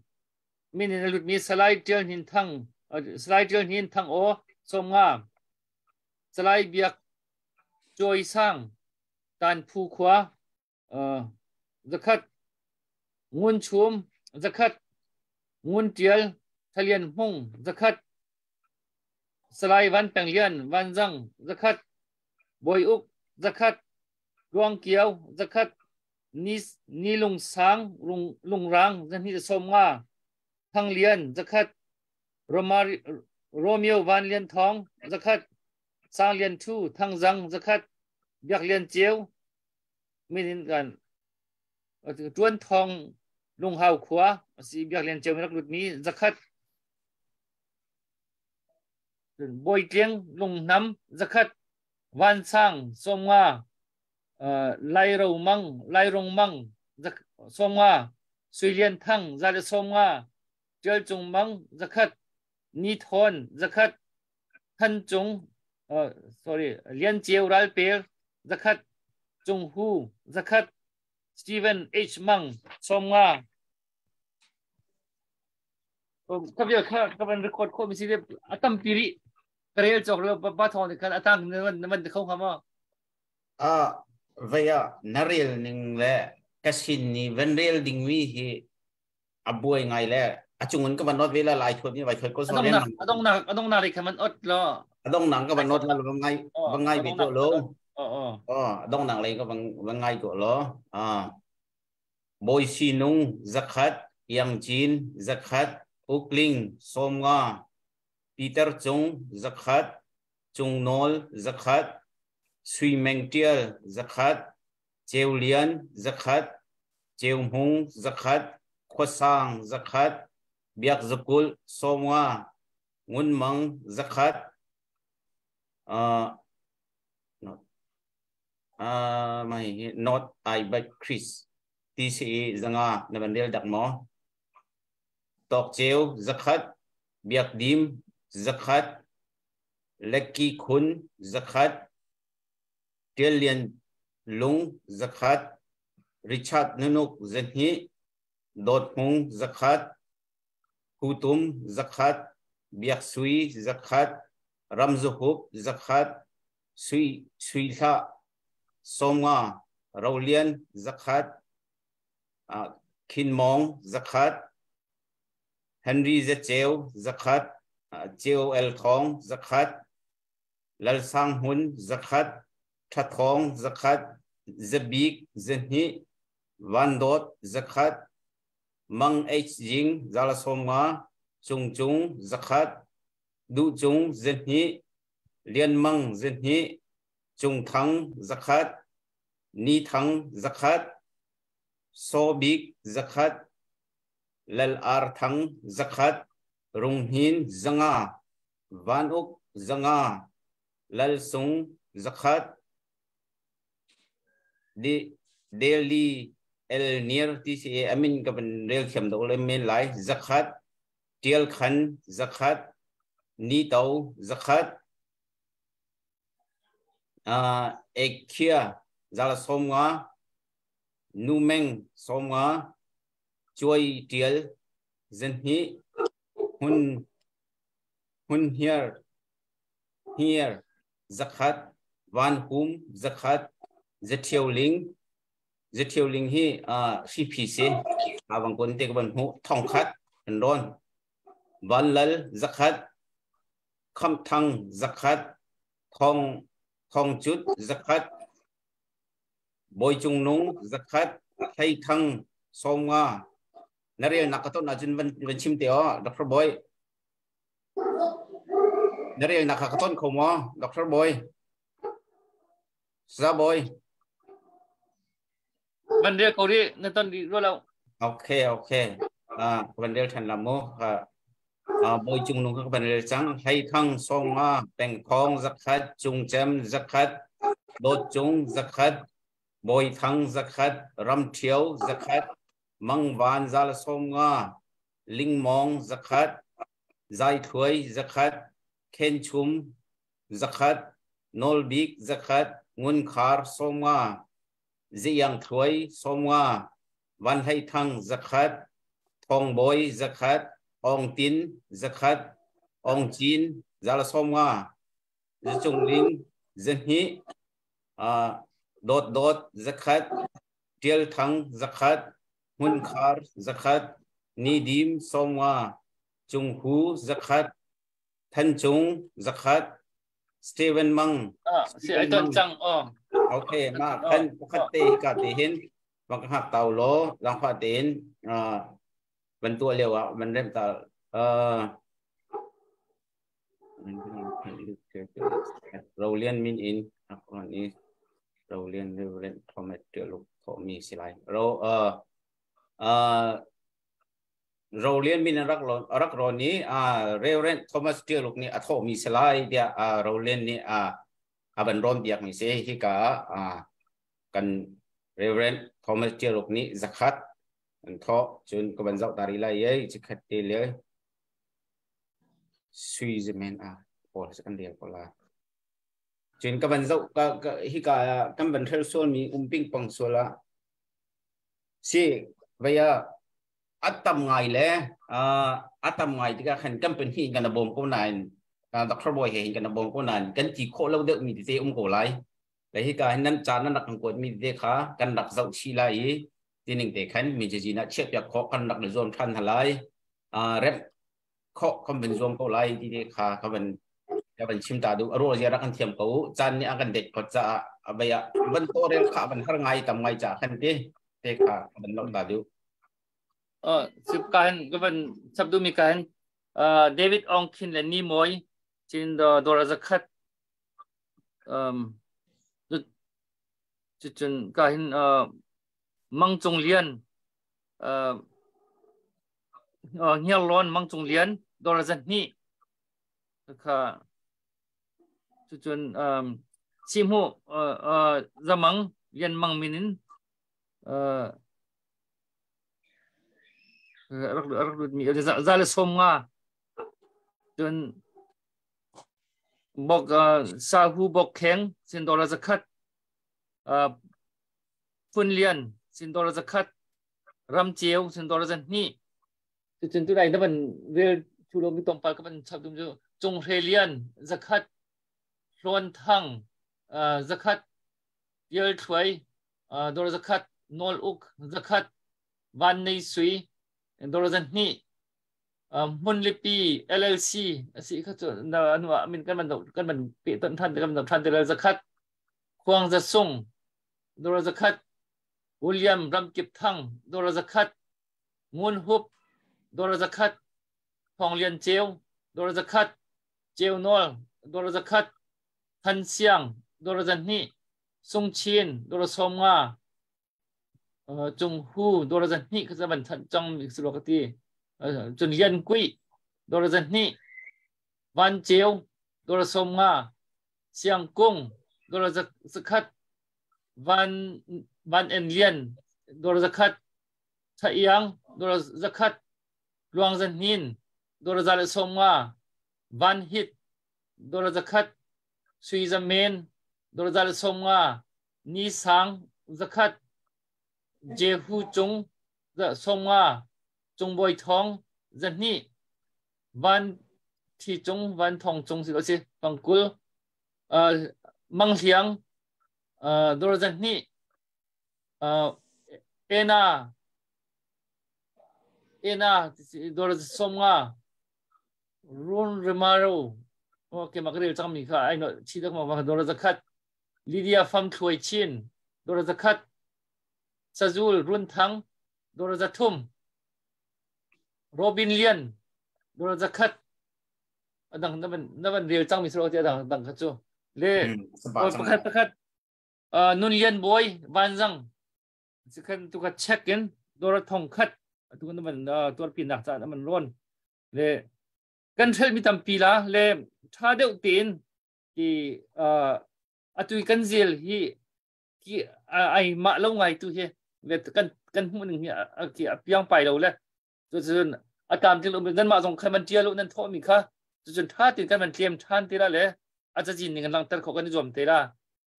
min in a lutmi Salai Tial Hnin Thang Salai Tial Hnin Thang Aw 50 Salai Biak Cawi Sang Tan Phu khua Zakhat, Ngun Chum, Zakhat, Ngun Tial, Thalian Hmung, Zakhat, Salai Van Peng Lian, Van Zang, Zakhat, Bawi Uk, Zakhat, Ruang Kiao, Zakhat, Ni, Ni Lung Sang, Rung, Lungrang, Zahni Som Nga, Thang Lian, Zakhat, Romari, Romeo Van Lian Thong, Zakhat, Sang Lian Thu, Thang Zang, Zakhat, Biak Lian Ceu, min kan Tuan Thong Lunghau khua si Biak Lian Ceu rak lutmi zakhat Bawi Tling Lungnam zakhat Van Sang Somnga Lai Ro Mang Lai Rong Mang Somnga Sui Lian Thang Zale Somnga Tial Cung Mang zakhat Ni Thon zakhat Than Cung sorry Lian Ceu Ral Pel zakhat Cung Hu zakhat Stephen H Mang 50 ka vial kha ka van record kho mi si a tampi rih ka rel cawk lo pa thong ni khan atang na van kho hnga ma? A vaya na rel ning le ka sin ni van rel ding mi hi a buai ngai le a chungun ka van not ve la lai thuat mi vai thuat ko so rian adong na adong na ri kha man ot lo adong nang ka van not la lo ngai van ngai ve to lo oh adong nang le ka van van ngai ko lo a Boi Sinung zakhat Yang Jin zakhat Ukling 50 Peter Cung zakhat Cung Nawl zakhat Sui Meng Tial zakhat Ceu Lian zakhat, Ceu Hmung zakhat, Khuasang zakhat, Biak Zakulh 50, Ngun Mang zakhat, not, mai not I but Chris ti si 500 na van rel dak maw? Tawk Ceu zakhat, Biak Dim zakhat, Lekki Khun zakhat, Ṭial Lian Lung 100, Richard Nunuk 200, Dawt Hmung 100, Hu Tum 100, Biak Sui 100, Ram Zu Hup 100, Sui Sui Hlah 50, Ro Lian 100, Khin Mawng 100, Henry Za Ceu 100, Ceu El Thawng 100, Lal Sang Hmun 100, Ṭha Thawng 100, Zabik 200, Van Dawt 100, Mang H Jing 150, Cung Cung 100, Duh Cung 200, Lian Mang 200, Cung Thang 100, Ni Thang 100, Saw Bik 100, Lal Ar Thang 100, Rung Hnin 500, Van Uk 500, Lal Sung 100, Delhi El Nir ti si amin ka van rel thiam do le men lai 100, Tial Khan 100, Ni To 100, Ekkhia 150, Nu Meng 50, Cuai Tial 200, Hun Hun Hniar Hniar 100, Van Hum 100, Zaṭhio Ling Zaṭhio Ling hi hriphi si avang kun te ka van hmuh 1000 an rawn Van Lal 100, Khamh Thang 100, Thong Thong Cut 100, Bawi Cung Nung 100, Hlei Thang 50. Na rel nak ka ton ahcun van van chim te aw Dr. Boy. Na rel nak ka ton kho maw Dr. Boy? Sa Boy. Van rel ko ri na ton ri ro lo. Okay, okay. Ah, van rel than lam mu. Ah, Boy Cung Nung ka van rel cang. Hlei Thang 50, Peng Thong 100, Cung Cem 100, Dawt Cung 100, Bawi Thang 100, Ram Ṭhio 100, Mang Van 150, Ling Mawng 100, Zai Thluai 100, Khen Chum 100, Nawl Bik 100, Ngun Khar 50, Ziyang Thluai 50, Van Hlei Thang 100, Thawng Bawi 100, Awng Tin 100, Awng Cin 150, Zacung Ling 200, Dawt Dawt 100, Tial Thang zakhat, Hmun Khar zakhat, Ni Dim 50, Cung Hu zakhat, Than Cung zakhat, Steven Mang. Ah, si ai ton cang oh. Okay, ma kan pakhat te ka te hin bang hak tau lo lang fa tein ban tua leo ah ban rem ta Rolian min in ni Rolian Reverend Thomas Tialuk thawhmi si lai. Ro Rolian min rak rak ron ni Reverend Thomas Tialuk nih a thawhmi si lai tiah Rolian nih a van rawn biak mi si. Hika kan Reverend Thomas Tialuk nih zakhat an thawh cun ka van zoh tari lai ei chikhat te le Sui zemen a pawl kan rel ko la. Cun ka van zoh ka hika kan van hrel sual mi um ping pang sual ah si vaya atam ngai le atam ngai tikah khan kan pen hi kan bom ko nain Dr. Boy he hin kan bom ko nain kan ti khawh lo deuh mi tete um ko lai. Le hika hin nan caan nan rak kan kuat mi tete kha kan rak zoh chih lai i tining te khan mi jiji na chiah piak khawh kan rak le zuam than halai rem khawh kan van zuam ko lai ti te kha ka van ka van chim ta du aro zia rak kan thiam ko caan nih a kan det khot ca abaya van to rel kha van har ngai tam ngai cha khan te te kha van lok ta du. Sip ka hin ka van chap du mi ka hin David Ong Khin le Ni Moi chin dora zakhat cun ka hin Mang Cung Lian Hniarlawn Mang Cung Lian dora zahnih kha cucun Sihmuh Zamang Lian Mang min in rak lut mi za le 50 cun bok Sahu Bok Kheng sin dora 100 Phun Lian sin dora 100 Ram Ceu sin dora 200 cucun tu lai na van rel thu lo mi tawmpal ka van chap dum cu Cung Hre Lian 100 Hlawn Thang 100 Tial Thluai dora 100 Nawl Uk 100 Van Nei Sui dora 200 Hmun Lipi LLC asi kha cu na anu ah min kan van pe ton than kan van than te 100 Khuang Za Sung dora 100 William Ramkip Thang dora 100 Ngun Hup dora 100 Thawng Lian Ceu dora 100 Ceu Nawl dora 100 Than Siang dora 200 Sung Chin dora 50 Cung Hu dora 200 kha van than cang mi si lo ka ti cun Lian Kui dora 200 Van Ceu dora 50 Siang Kung dora 100 Van Van En Lian dora 100 Tha Iang dora 100 Luang Zan Hnin dora 150 Van Hit dora 100 Sui Za Men dora 150 Ni Sang 100 Jehu Cung 50 Cung Bawi Thawng 200 Van Thi Cung Van Thawng Cung si lo si pangkul Mang Hliang dora 200 Ena Ena dora 50 Run Remaro okay makrel cang mi kha ai no chi dak ma dora 100 Lydia Pham Thluai Chin dora 100 Sazul Run Thang dora 300 Robin Lian dora 100 adang na van rel cang mi sro ti adang dang kha cu le pakhat pakhat Nun Lian Bawi Vanzang sikhan tu ka check in dora 1000 tu kan van tuarpi nak caan aman ron le kan hrel mi tampi la le tha deuh tein ti atu kan zel hi ki ai ma lo ngai tu hi le kan kan hmu ning hi ki piang pai lo le cucun a tlamtling lo nan mah zong khan man ṭial u nan thawhmi kha cucun ṭha tein kan van tlem ṭhan te la le a cazin ning kan langhter khawh kan i zuam te la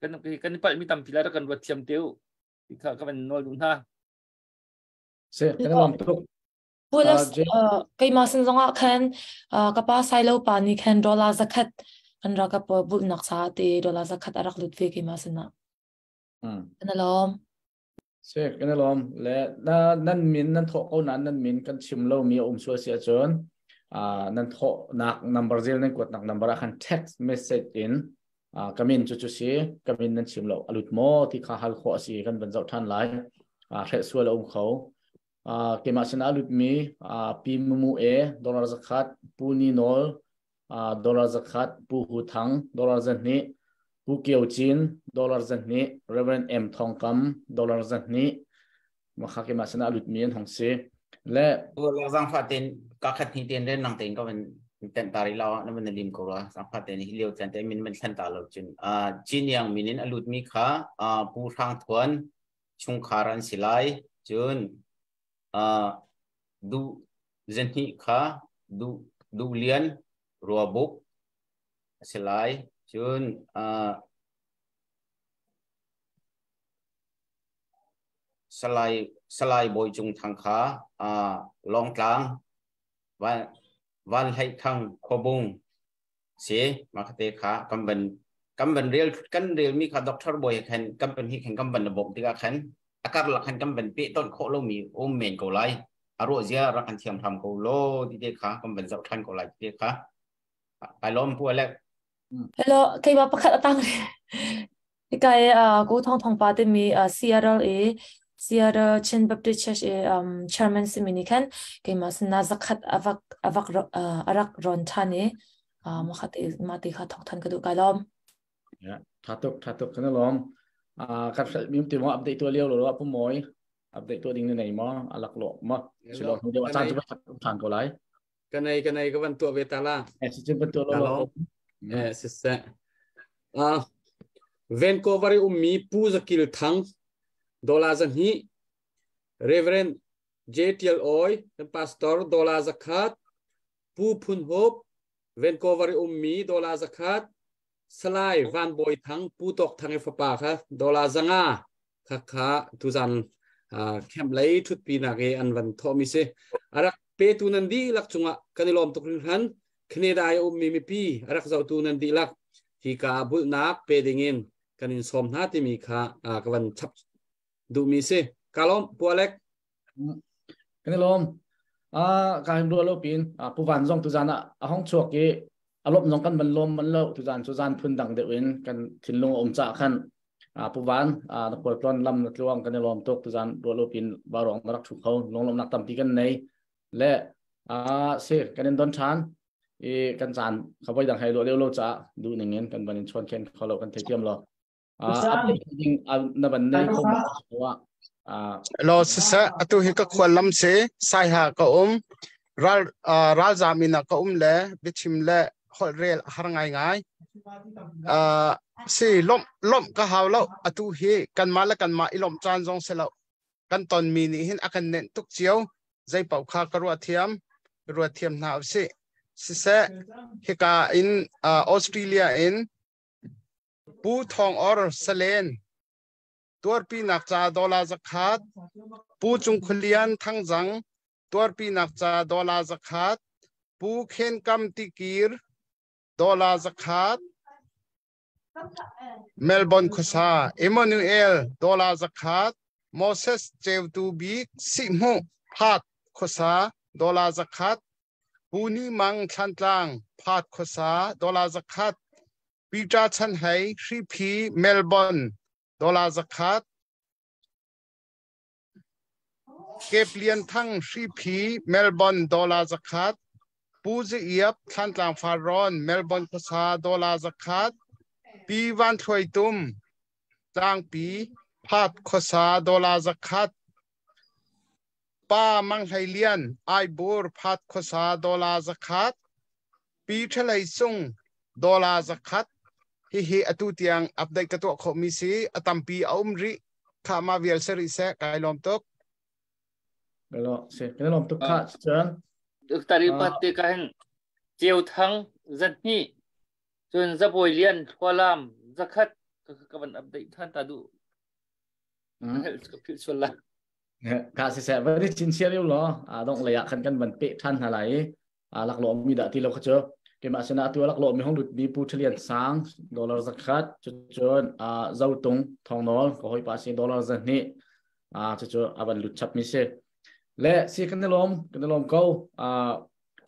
kan kan i palhmi tampi la rak kan ruat thiam te u ti kha ka van nawl duh hna. Se kan lawm tuk. Pulas keimah sin zongah khan ka pa sailo pa nih khan dollar 100 an rak ka bulhnak sa te dollar 100 a rak lut ve keimah sinah. Kan lawm. Se kan lom le na nan min nan thawh ko nan nan min kan chim lo mi a um sual si ahcun nan thawh nak number zel nan kuat nak number ah khan text message in ka min cu cu si ka min nan chim lo alut maw ti kha hal khawh a si kan van zoh than lai hreh sual a um kho keimah sin ah lut mi pi mumu e dollar zakhat pu ni nol dollar zakhat pu hu thang dollar zahnih pu kio cin dollar zahnih Reverend M Thong Kam dollar zahnih makha keimah sin ah lut mi an hong si le zang fa ten ka khat ni ten ren nang ten ka van ten tari law na van lim ko ra zang fa ten hi leo chan te min man thlan ta lo chun a chin yang minin alut mi kha pu hrang thuan chungkhar an si lai cun du zenhnih kha du du lian ruabuk a si lai cun Salai Salai Bawi Cung Thang kha Lawngtlang Van Van Hlei Thang Khuabung si mah te kha kan van kan van rel kan rel mi kha doctor bawi khan kan pan hi khan kan van na bawmh tikah khan a karlak khan kan van peh ton khawh lomi um men ko lai a ruah zia rak kan thiam hram ko lo ti te kha kan van zoh than ko lai ti te kha kai lawm pu Alec. Hello, keimah pakhat atang Hika i Ku Thawng Thawng pa timi Seattle i Seattle Chin Baptist Church i chairman simi nih khan keimah sinah zakhat avak avak arak rawn ṭhan i mah te mah ti kha thawk than ka duh kai lawm. Yeah, tha tuk tha tuk kan lawm. Kan hrelh mi ti mo update tu lio lo lo pu moi update tu ding nei mo alak lo mo silo nu deuh caan chu than ko lai. Kanai kanai ka van tuah ve ta la. Eh si cun van tuah lo lo. Eh si se. Ah Vancouver i ummi Pu Zakil Thang dola zahnih Reverend J. Tial Oi kan pastor dola zakhat Pu Phun Hop Vancouver i ummi dola zakhat Salai Van Bawi Thang Pu Tawk Thang i fapa kha dola zanga kha kha tuzan camp lei thutpi nak i an van thawhmi si arak petu nan dihlak cungah kan i lawm tuk hringhran Canada i ummi mipi arak zohtu nan dihlak hi ka bulhnak pe dingin kan in sawm hna timi kha ka van chap duhmi si ka lawm Pu Alec Kan i lawm. Ka him ruah lo pin Pu Van zong tuzan ah a hong chuak i a lawm zong kan van lawm man lo tuzan cu zan phun dang deuh in kan thinlung a um ca khan Pu Van na khualtlawn lam na tluang kan i lawm tuk tuzan ruah lo pin vaurawng na rak thu kho lunglawmhnak tampi kan nei le si kan in don ṭhan i kan caan kha voi dang hei lua lio lo caah duh ning in kan van in chuan khen kho lo kan theithiam lo na van nei kho ma Lo siseh atu hi ka khual lam si saiha ka um ral ralzam in ka um le biachim le holh rel a har ngai ngai si lomh lomh ka hau lo atu hi kanmah le kanmah i lomh caan zong si lo kan ton mi nih hin a kan nenh tuk cio zei paoh kha ka ruah thiam ruat thiam hna usih siseh hika in Australia in Pu Thawng Or Salen tuarpinak ca dollar zakhat, Pu Cung Khualian Thangzang tuarpinak ca dollar zakhat, Pu Khen Kam Tikir dollar zakhat, Melbourne khuasa Emmanuel dollar zakhat, Moses Ceutu Bik Sihhmuh Phat khuasa dollar zakhat, Pu Ni Mang Thlantlang Phat khuasa dollar zakhat, Peter Chan Hei Hriphi Melbourne dollar zakhat Kep Lian Thang Hriphi Melbourne dollar zakhat Pu Zi Iap Thlantlang Farrawn Melbourne khuasa dollar zakhat Pi Van Thluai Tum Tlangpi Phat khuasa dollar zakhat Pa Mang Hlei Lian Aibur Phat khuasa dollar zakhat Pi Ṭhalei Sung dollar zakhat hihi atu tiang update ka tuah khawhmi si a tampi a um rih kha ma vial se rih seh kai lawm tuk Lo se kan lawm tuk kha cun Tari pat te ka hin Ceu Thang zahnih cun Zabawi Lian Thlualam zakhat ka van update than ta duh ka philh sual la Ka si seh va chin chia lio law dong lei ah khan kan van pe than hna lai i laklawh mi dah ti lo kha cu keimah sinah atu laklawh mi hong lut mi Pu Thalian Sang dollar zakhat cucun Zotung Thongnawl ka hawipa si dollar zahnih. A chu chu avan lut chap mi si le si kan lom, kan lom ko. A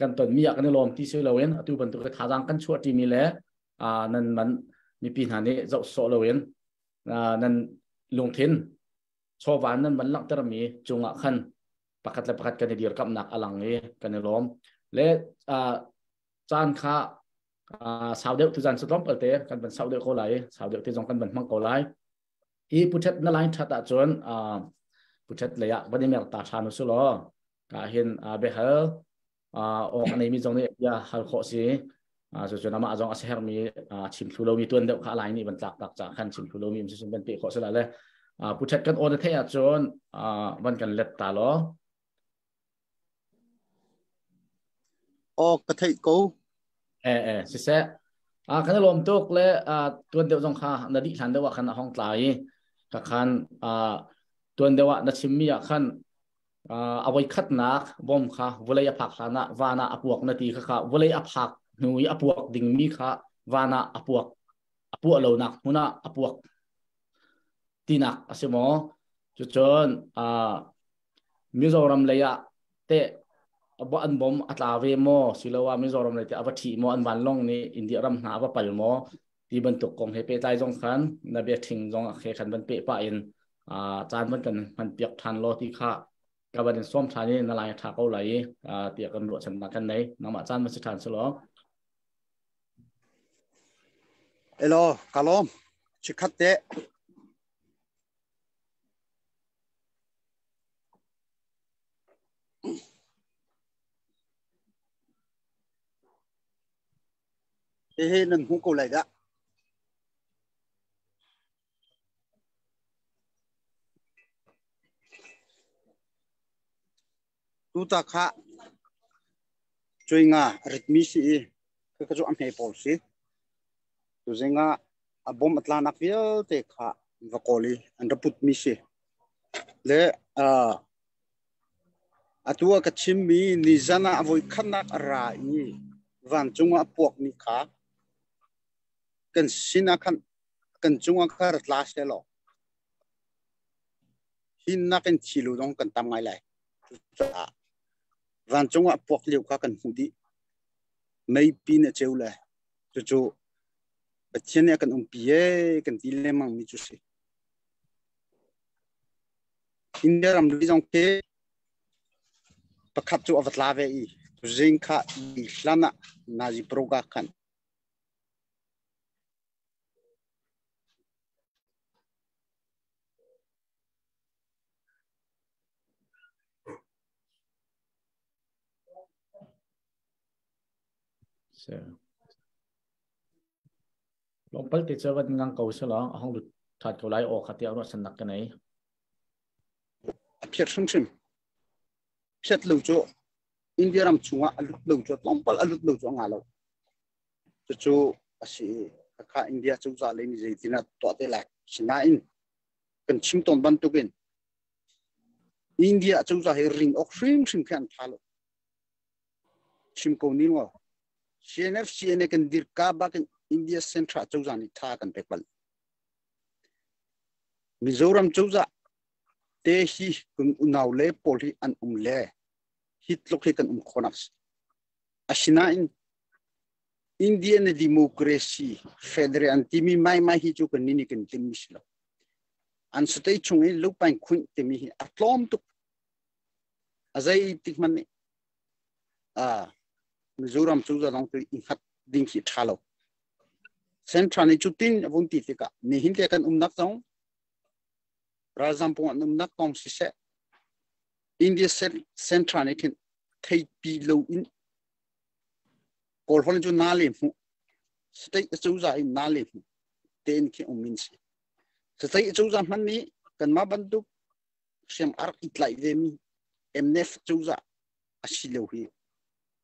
kan ton mi kan lom ti si loin atu bantuk ka thazang kan chuah ti mi le a nan man mi pi hna nih zoh so loin nan lungthin chawvan nan man langhter mi cungah khan pakhat le pakhat kan i dir kamnak alang i kan i lawm le caan kha sau deuh tu zan su tlawmpal te kan van sau deuh ko lai, sau deuh te zong kan van hmang ko lai i puthet na line that ahcun puthet lei ah van i mer ta than usu law ka hin behal awk nei mi zong nih bia hal khawh si. Cu cun amah zong a ser mi chim thlu lomi tuan deuh kha lai nih van tlak tak cha khan chim thlu lomi um sun van pe khawh sila le puthet kan on thei ahcun van kan let ta law. O ka thei ko. E e si se a kan lom tuk le tuan deuh zong kha na di hlan deuh ah khan a hong tla i ka khan tuan deuh ah na chim mi ah khan awai khatnak bom kha vulei a phak hlan ah vana a puak na ti kha kha vulei a phak hnu i a puak ding mi kha vana a puak a puah lo nak hmun ah a puak tinak a si maw? Cucun Mizoram lei ah te an bom a tla ve maw, siloah Mizoram lei te a va ṭhi maw, an vanlawng nih India ram hna a va pal maw ti bantuk kong he pehtlai zong khan na bia ṭhing zong he khan van peh pah in caan van kan hman piak ṭhan law ti kha ka van in sawm ṭhan i na lai a ṭha ko lai i tiah kan ruahchannak kan nei. Nangmah caan van si ṭhan si law. Elo kalom chikhat te Hihi nan hmuh ko lai dah. Tuta kha cuai nga ritmi si i ka cu a hme pawl si. Tuzing ah a bom a tlanak vialte kha va kawl i an ra putmi si. Le atu ah ka chimmi nizan ah a voikhatnak a ra i vancung ah a puakmi kha kan sin ah khan kan cungah kha ra tla seh law hin nakin thi lu zong kan tam ngai lai. Cucaah vancung ah puak lio kha kan hmuh dih. Meipi nih a ceu le cucu Pathian nih a kan umpi ee kan ti lengmang mi cu si. India ram ri zong khi pakhat cu a va tla ve i tuzing kha i hlan ah Nazi proga khan Se. Lawmpal te cu van ngang ko se law a hong lut that ko lai aw kha tiah ruah sannak ka nei. A phiat hrimhrim. Phiat lo cu India ram chungah a lut lo cu tlawmpal a lut lo cu a nga lo. Cucu a si i khakha India cozah lei nih zeitin ah tuah te lai. Sinain kan chim tawn bantukin India cozah hi ring awk hrimhrim khi an tha lo. Chim ko ni lo. CNF CNA kan dir ka bakin India Central cozah nih tha kan pek bal. Mizoram cozah te hi kan unau le pawl hi an um le hi tluk hi kan um khonak si. Asinain Indian democracy federal an timi mai mai hi cu kan ni kan tim mi si lo. An state chung i lupain khunh timi hi a tlawm tuk. A zei tik hmanh nih Mizoram cu zalong tu i hngat ding khi ṭha lo. Central nih cutin a vun ti tikah nihin te kan umnak zong ralzam pung an umnak kong siseh India Central nih khin theipi lo in Kawl holh cu na le hmuh state cozah in na le hmuh tein khi um in si. State cozah hmanh nih kanmah bantuk hriam a rak i tlaih ve mi MNF cozah a si lio hi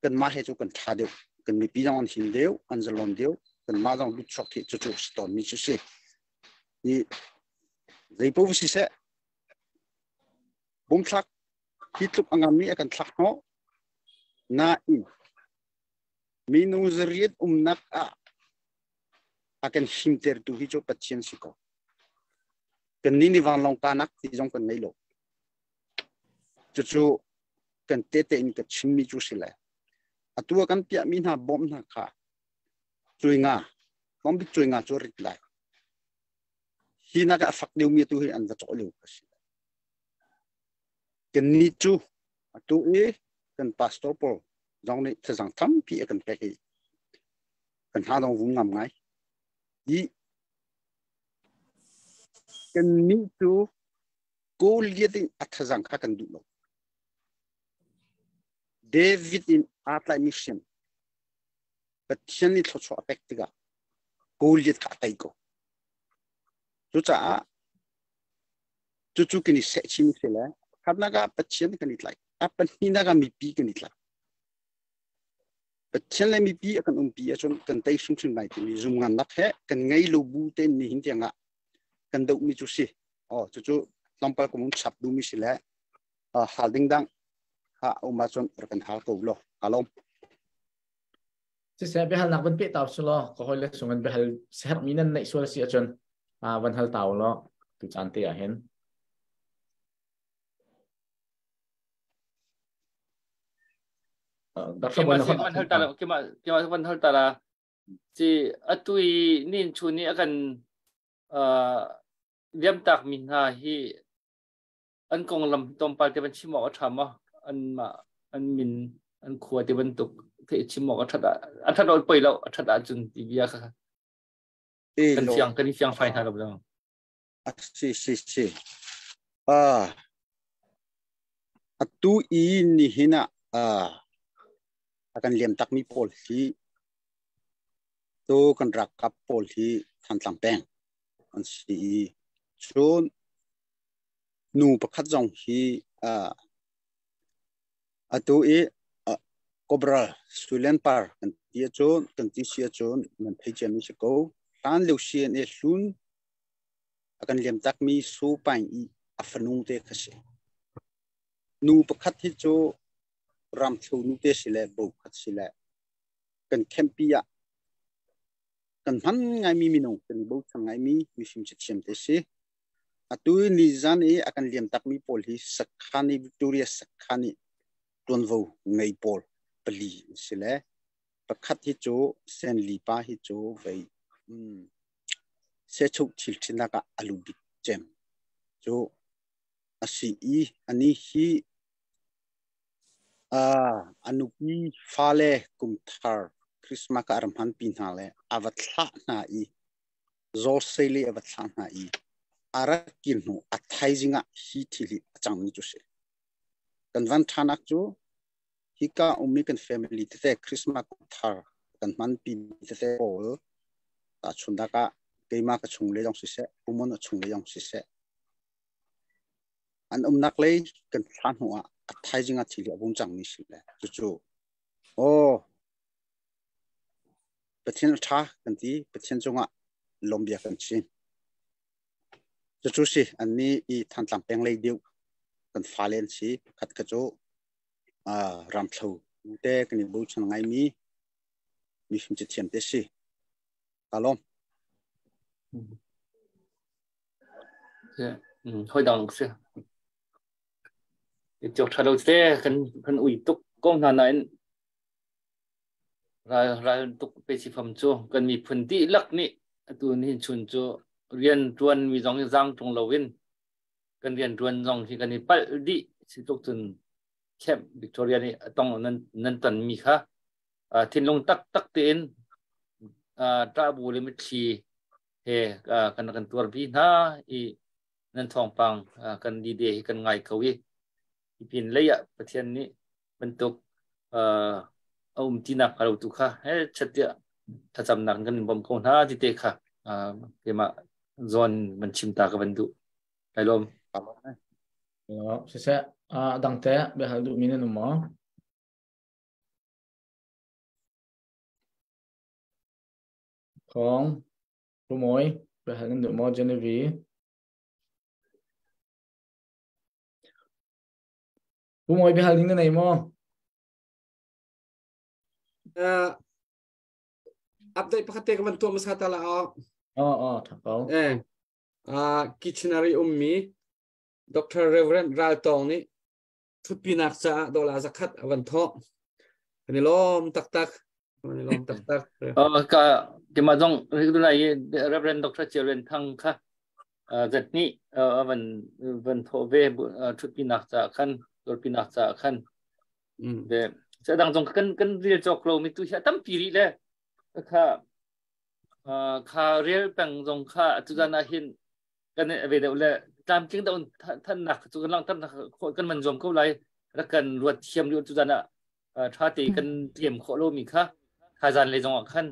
kanmah he cu kan ṭha deuh, kan mipi zong an him deuh, an zalon deuh, kanmah zong lutchuak hi cucu si tawn mi cu si. I zeipaoh siseh bumthlak hi tluk a ngam mi a kan thlak hnawh nain minung zariat umnak ah a kan himtertu hi cu Pathian si ko. Kan nih nih vanlawng kanak ti zong kan ngei lo. Cucu kan tete in ka chimmi cu si le atu ah kan piahmi hna bawm hna kha cui nga tlawmbik cui nga cu rit lai. Hi nak a fak deuhmi tu hi an va cawh lio ka si. Kannih cu atu i kan pastor pawl zong nih thazang tampi a kan pek i kan hna dong vung ngam ngai. Hi kannih cu Goliath in a thazang kha kan duh lo. David in aa tlaihmi hriam Pathian nih thluachuah a pek tikah Goliath kha a tei ko. Cucaah cucu kan i seh chin si le khatnak ah Pathian kan i tlaih. A pahnihnak ah mipi kan i tlaih. Pathian le mipi a kan umpi ahcun kan tei hrimhrim lai timi zumngannak he kan ngei lo bu tein nihin tiangah kan dohmi cu si. Oh, cucu tlawmpal kum um chap duhmi si le hal ding dang ha um ahcun rak kan hal ko law. Alom. Siseh biahalnak van peh taw su law ka hoi le sung an biahal herhmi nan neih sual si ahcun van hal taw law tu caan te ah hin. Dr. Bon van hal ta la kima kima van hal ta la si atu i nin chu ni akan liam tak mi hna hi an konglam tlawmpal te van chim awk a ṭha maw an mah an min an khua te bantuk theih chim awk a ṭhat a ṭhat lo poi lo a ṭhat ahcun ti bia kha kan fiang kan i fiang fai hna lo lo. Si si si. Ah atu i nihin ah a kan liam takmi pawl hi tu kan ralkap pawl hi Thantlang peng an si i cun Nu pakhat zong hi atu i Cobra Suilen Par kan ti ahcun kan ti si ahcun nan thei ciami si ko. Hlan lio CNA hlun a kan liam takmi Su Paing i a fanu te kha si. Nu pakhat hi cu ramthlo nu te si le bo khat si le kan campi ah kan hman ngaimi minung kan i bochan ngaimi mifim cathiam te si. Atu nizan i a kan liam takmi pawl hi sakhan i Victoria sakhan i ṭuanvo ngei pawl pali an si le pakhat hi cu Senli pa hi cu vei sehchuk thil ṭhinak ah a lu bik cem cu a si i anih hi a nupi fale kum thar Christmas ka a ram hmanpi hna le a va thlah hna i Zawlsei a va thlah hna i a rak kir hnu a thaizing ah hi thil hi a cangmi cu si. Kan van ṭhanak cu hika ummi kan family tete Christmas thar kan hmanpi tete pawl tahchunhnak ah keimah ka chung le zong siseh, pumon a chung le zong siseh, an umnak lei kan thlah hnu ah a thaizing ah thil hi a vung cangmi si le cucu aw Pathian a ṭha kan ti. Pathian cungah lawmbia kan chim. Cucu si annih i Thantlang peng lei deuh kan fale an si. Pakhat kha cu ramthlo te kan i bochan ngaimi mifim cathiam te si. Ka lawm. Hoi dang si. Cok ṭha lo te kan kan ui tuk ko hna nain Ral tuk pe si fam cu kan miphun dihlak nih atu nihin chun cu rian ṭuanmi zong hi zaang ṭung loin kan rian ṭuan zong hi kan i palh dih si tluk cun Camp Victoria nih a tong nan tonmi kha thinlung taktak tein ṭahbu le mitthli he kan kan tuarpi hna i nan thawngpang kan dide hi kan ngai ko i pin lei ah Pathian nih bantuk a um tinak hnga lo tu kha he chat tiah thlacamnak kan in bawm ko hna ti te kha keimah zawn van chim ta ka van duh. Kai lawm. Siseh, dang te biahal duhmi nan um maw? Thawng, Rumawi, biahal nan duh maw? Genevieve. Pu Mawi biahal ding na nei maw? Update pakhat te ka van tuah hmasa ta la aw. Oh, oh, tha ko. Eh, Kitchenary ummi Dr. Reverend Ral Tawng nih Thutpinak caah dollar zakhat a van thawh. Kan i lawm taktak. Kan i lawm taktak. Ka kima zong lai Reverend Dr. Chiren Thang kha zat nih van van thawh ve thutpinak caah khan dorpinak caah khan ve sa dang zong kan kan rel cawk lo mi tu hi tampi rih le kha kha rel peng zong kha tuzan ah hin kan ve deuh le tlamtling deuh thannak cu kan langhternak kan man zuam ko lai rak kan ruat thiam lio tuzan ah tha te kan tliam khawh lo mi kha thazan le zong ah khan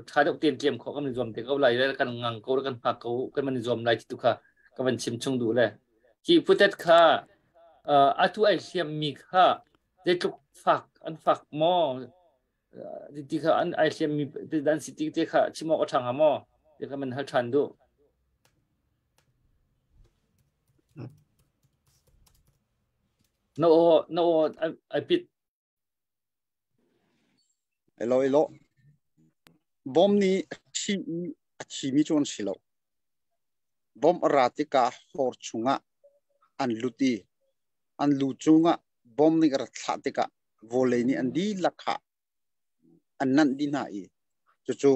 tha deuh ten tliam khawh kan zuam te ko lai le kan ngang ko kan hngak ko kan man zuam lai ti tu kha ka van chim chung duh le hi putet kha atu ai hliam mi kha zeitluk fak an fak maw ti kha an ai hliam mi dan si ti te kha chim awk a ṭha hnga maw ti kha man hal ṭhan duh. Na aw na aw ai pit. Elo elo. Bom nih thi i a thimi cu an si lo. Bom a ra tikah hor chungah an lut i an lu cungah bom nih a rat thlah tikah vawlei nih an dihlak kha an nanh dih hna i cucu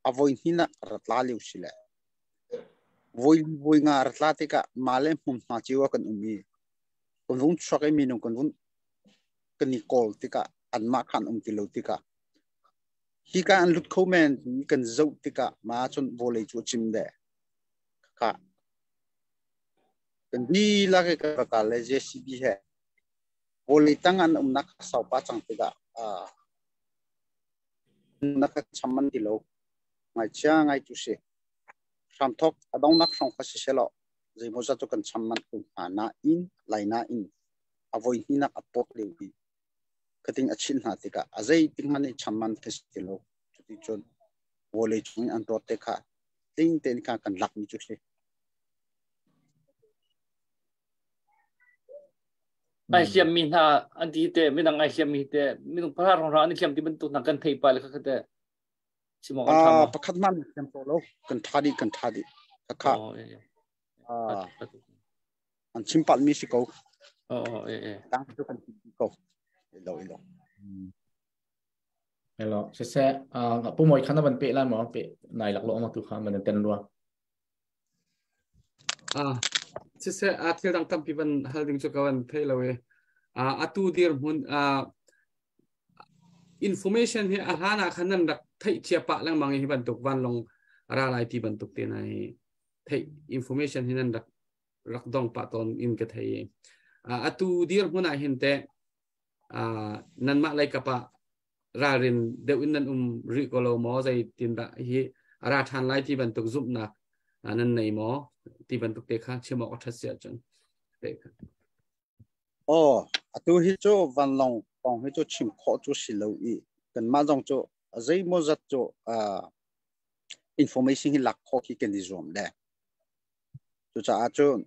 a voi hnih ah ra tla lio si le voi voi nga ra tla tikah mah le hmunhma cio ah kan um i kan vung chuak i minung kan vun kan i kawl tikah anmah kha an um ti lo tikah hika an lut kho men kan zoh tikah ma cun vawlei cu a cim de kha kan dihlak i ka kal le JCB he vawlei tang an umnak saupa cang tikah na ka cham an ti lo ngaichia ngai tu si hramthok a dongnak hrawng kha si selaw zeimaw zat cu kan cham man ko hna na in lai na in a voi hninak a pok lio hi khating a chin hna tikah a zei ting hmanh in cham man kha si ti lo cuti cun vawlei chung in an rawt te kha tling tein kha kan lak mi cu si. Ai hliam mi hna an ti te midang ai hliam mi te minung pahra rong an hliam ti bantuk hna kan thei pa le kha te chim awk an tha ma? Pakhat man hliam to lo, kan tha di, kan tha di kha an chim pal mi si ko. Oh eh eh. Tang cu kan ti ko ilo ilo. Hello se se pu moi khana ban pe la mo pe nai lak lo ma tu kha man ten rua. Ah, siseh, a thil dang tampi van hal ding cu ka van thei lo i atu dirhmun information hi a hlan ah khan nan rak theih cia pah lengmang i hi bantuk vanlawng ra lai ti bantuk te na hi theih information hi nan rak rak dong pah tawn in ka thei i atu dirhmun ah hin teh nanmah lei kap ah ralrin deuh in nan um rih ko lo maw? Zeitin dah hi a ra ṭhan lai ti bantuk zumhnak nan nei maw ti bantuk te kha chim awk a ṭhat si ahcun. Aw, atu hi cu vanlawng kong hi cu chim khawh cu si lo i kanmah zong cu zeimaw zat cu information hi lak khawh khi kan i zuam le. Cucaah cun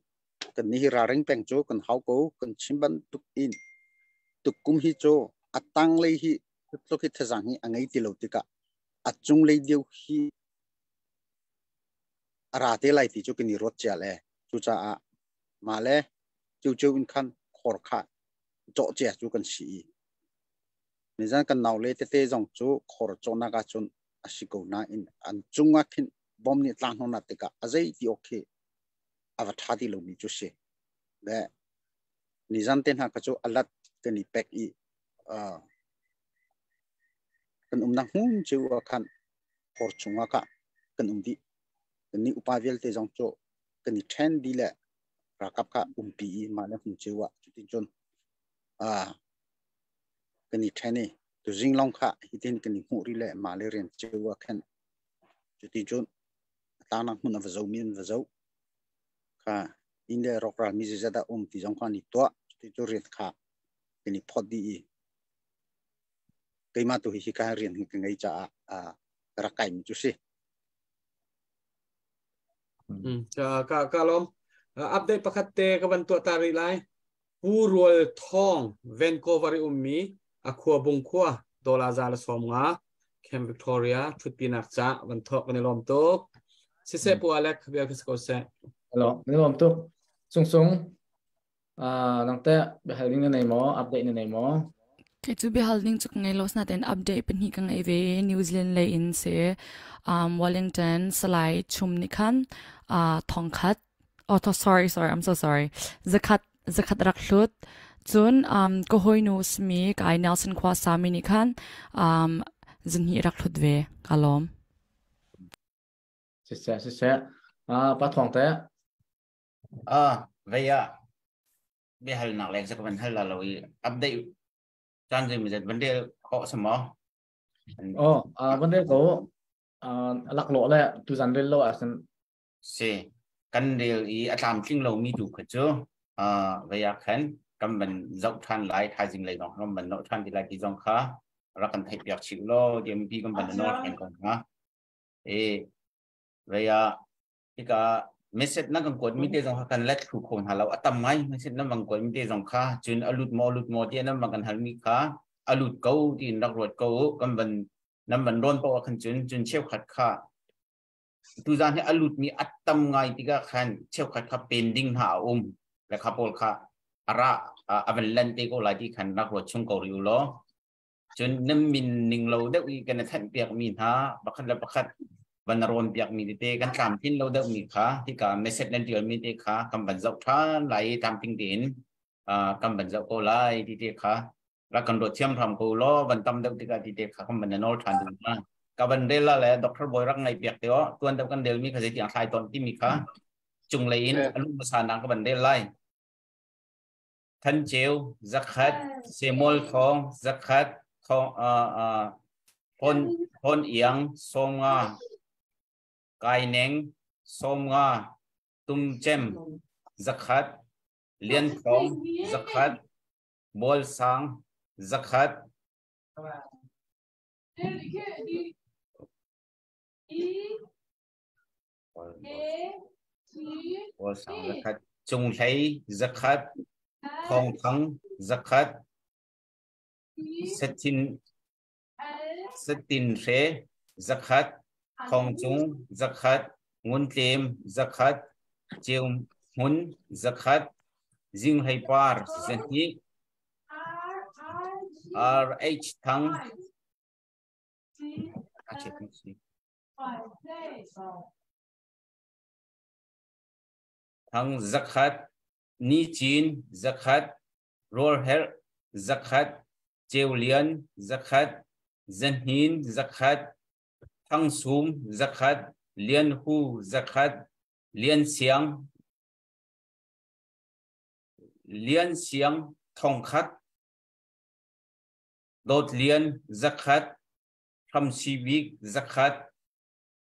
kan nih hi ralring peng cu kan hau ko. Kan chim bantuk in tukum hi cu a tanglei hi tluk hi thazang hi a ngei ti lo tikah a cunglei deuh hi a ra te lai ti cu kan i ruat cia le cucaah mah le ceuceu in khan khor kha cawh cia cu kan si i nizan kan nau le tete zong cu khor cawhnak ahcun a si ko nain an cungah khin bom nih tlang hnawh tikah a zei ti awk khi a va ṭha ti lomi cu si. Le nizan te hna kha cu alat kan i pek i kan umnak hmun cio ah khan khor chungah ka kan um dih. Kan nih upa vialte zong cu kan i ṭhen dih le ralkap kha umpi i mah le hmun cio ah cutin cun kan i ṭhen i tuzing lawng kha hitin kan i hmuh rih le mah le rian cio ah khan cuti cun a tlangnak hmun a va zomi an va zoh kha inn le rawkral mi zeizat dah um ti zong kha an i tuah. Cuti cu rian kha kan i phawt dih i keimah tu hi hika rian hi ka ngei caah ka rak kaimi cu si. Ka ka lawm. Update pakhat te ka van tuah ta rih lai. Pu Rual Thawng, Vancouver i ummi a khua Bung khua dollar 150 Camp Victoria ṭhutpinak ca van thawk kan i lawm tuk. Siseh Pu Alec, bia ka si ko seh. Hello, kan i lawm tuk. Sung Sung. Nang teh biahal ding na nei maw? Update na nei maw? Kei cu biahal ding cu ka ngei lo nain update pahnih ka ngei ve. New Zealand lei in si Wellington Salai Chum nih khan thongkhat oh sorry sorry I'm so sorry zakhat zakhat rak hlut cun ka hawinu simi kai Nelson khua sami nih khan zinhnih rak hlut ve ka lawm. Siseh siseh pa thong teh Vei ah biahalnak leng ka van hal la lo i update caan zeimawzat van rel khawh a si maw? Oh, van rel ko. Laklawh le tuzan rel lo ahcun. Si, kan rel i a tlamtling lomi tu kha cu vei ah khan kan van zoh ṭhan lai, thaizing lei zong kan van zoh ṭhan ti lai ti zong kha rak kan theih piak chih law DMP kan van nawl ṭhan ko hnga. E, vei ah hika message na kan kuat mi te zong kha kan let thlu kho hna lo a tam ngai message na bang kuat mi te zong kha cun a lut maw lut maw ti nan bang kan hal mi kha a lut ko tiin rak ruat ko kan van nan van rawn paoh ah khan cun cun cheukhat kha tuzan hi a lut mi a tam ngai tikah khan cheukhat kha pending hna a um le kha pawl kha ara a van lan te ko lai ti khan rak ruat chung ko ri u law cun nan min ning lo deuh i kan i thanh piak mi hna pakhat le pakhat van rawn piak mi tete kan tlamtlin lo deuh mi kha hika message nan tial mi te kha kan van zoh than lai i tlamtling tein kan van zoh ko lai ti te kha rak kan ruat thiam hram ko law van tam deuh tikah ti te kha kan van nawl than ding ma ka van rel la le doctor boy rak ngai piak te o tuan deuh kan rel mi kha zeitiang thlai ton ti mi kha cung lei in alu hmasa nang ka van rel lai Than Ceu zakhat, Samuel Thawng zakhat, Thawng Hon Hon Iang 50, Kai Neng 50, Tum Cem zakhat, Lian Thawng zakhat, Bawl Sang zakhat, Bawl Sang zakhat, Cung Hlei zakhat, Thawng Thang zakhat, Sethin Setin Hre zakhat, Thawng Cung zakhat, Ngun Tlem zakhat, Ceu Hmun zakhat, Zing Hlei Par 200, RH Thang Thang zakhat, Ni Cin zakhat, Rawl Herh zakhat, Ceu Lian zakhat, Zahnin zakhat, Thang Sum zakhat, Lian Hu zakhat, Lian Siang Lian Siang thongkhat, Dawt Lian zakhat, Hramsi Bik zakhat,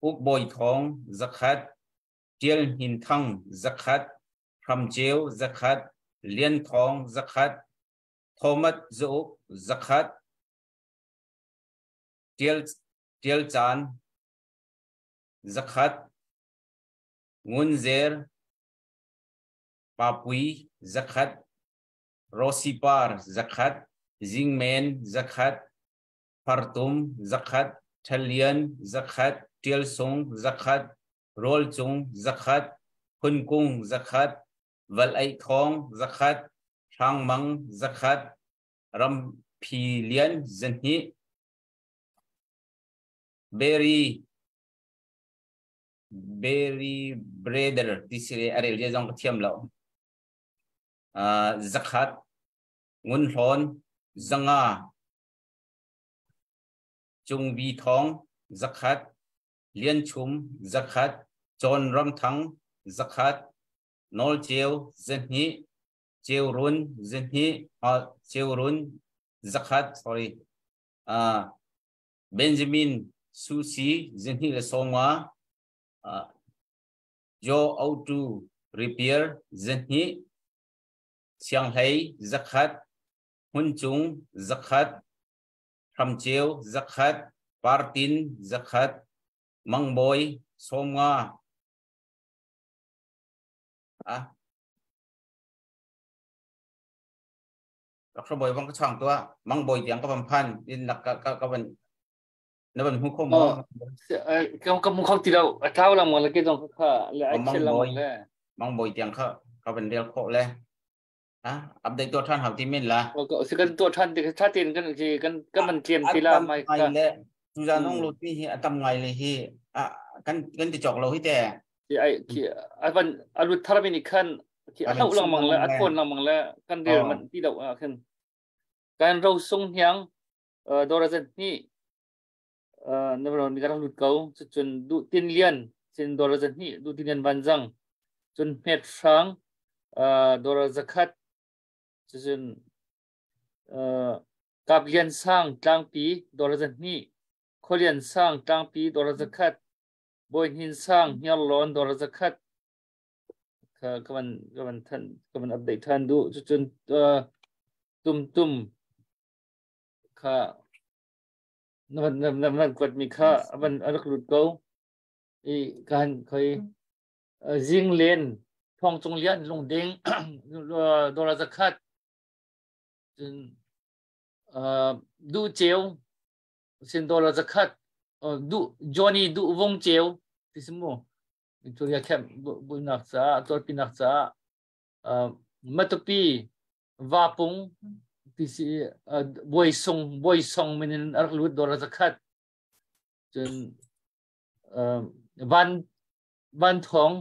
Uk Bawi Thawng zakhat, Ṭial Hnin Thang zakhat, Hram Ceu zakhat, Lian Thawng zakhat, Thomas Zauk zakhat, Ṭial, Ṭial Caan zakhat, Ngun Zer Papui zakhat, Rosy Par zakhat, Zingmen zakhat, Fartum zakhat, Ṭhalian zakhat, Ṭial Sung zakhat, Rawl Cung zakhat, Phun Kung zakhat, Val Aih Thawng zakhat, Hrang Mang zakhat, Ramphi Lian 200, Berry Berry Brother ti si a rel zia zong ka thiam lo. Zakhat, Ngun Hlawn 500, Cung Bi Thawng zakhat, Lian Chum zakhat, Cawn Ram Thang zakhat, Nawl Ceu 200, Ceu Run 200, Ceu Run zakhat, sorry, Benjamin Susi 250, Joe Autu Repair 200, Siang Hlei zakhat, Hmun Cung zakhat, Hram Ceu zakhat, Partin zakhat, Mang Bawi 50. Ah. Dr. Bawi bang ka chang tua Mang Bawi tiang ka van phan in nak ka ka ka van na van hmu kho maw? Ka mu kho ti lo a tlau lang le ke zong kha le ai Mang lang Bawi le Mang Bawi tiang kha ka van rel khawh le. Ah, update to than hau ti men la. Si kan to than ti tha tin kan ki kan kan man tliam ti la mai ka. Le tu zan ong lut mi hi atam ngai le hi a kan kan ti chok lo hi te. Ki ai ki avan alut thar mi ni khan ki a hau lang mang le a phone lang mang le kan rel man ti do a khan. Kan ro sung hiang dorazan ni na ron mi kan lut ko cun du tin lian sin dora zan hi du tin lian van zang cun hmet hrang dora zakhat cun kap lian sang tlangpi dora zan hi kholian sang tlangpi dora zakhat boi hin sang hniar lon dora zakhat ka ka van ka van than ka van update than du cun tum tum kha na van na van kuat mi kha a van a rak lut ko i kan khoi zing len thong cung lian lungding dora zakhat cun du cheu sin dora zakhat du Johnny du vong cheu ti simu Victoria camp bu nak ca torpi nak ca matupi vapung ti si buai sung buai song min in rak lut dor zakhat cun van van thong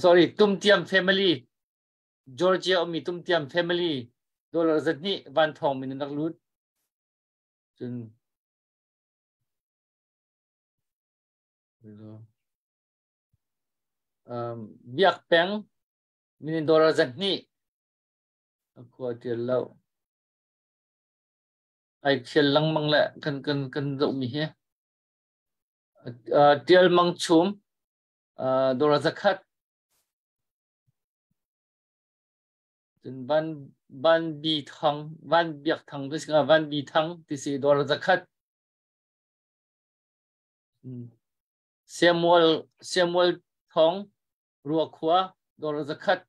sorry tumtiam family Georgia ummi tumtiam family dollar zat hnih van thong min in rak lut cun biak peng minin dollar zat hnih a khua tial lo ai thial lengmang le kan kan kan zoh mi hi tial mang chum dollar zakhat cun van van bi thang van biak thang ti si van bi thang ti si dollar zakhat Samuel Samuel Thong Ruakhua dollar zakhat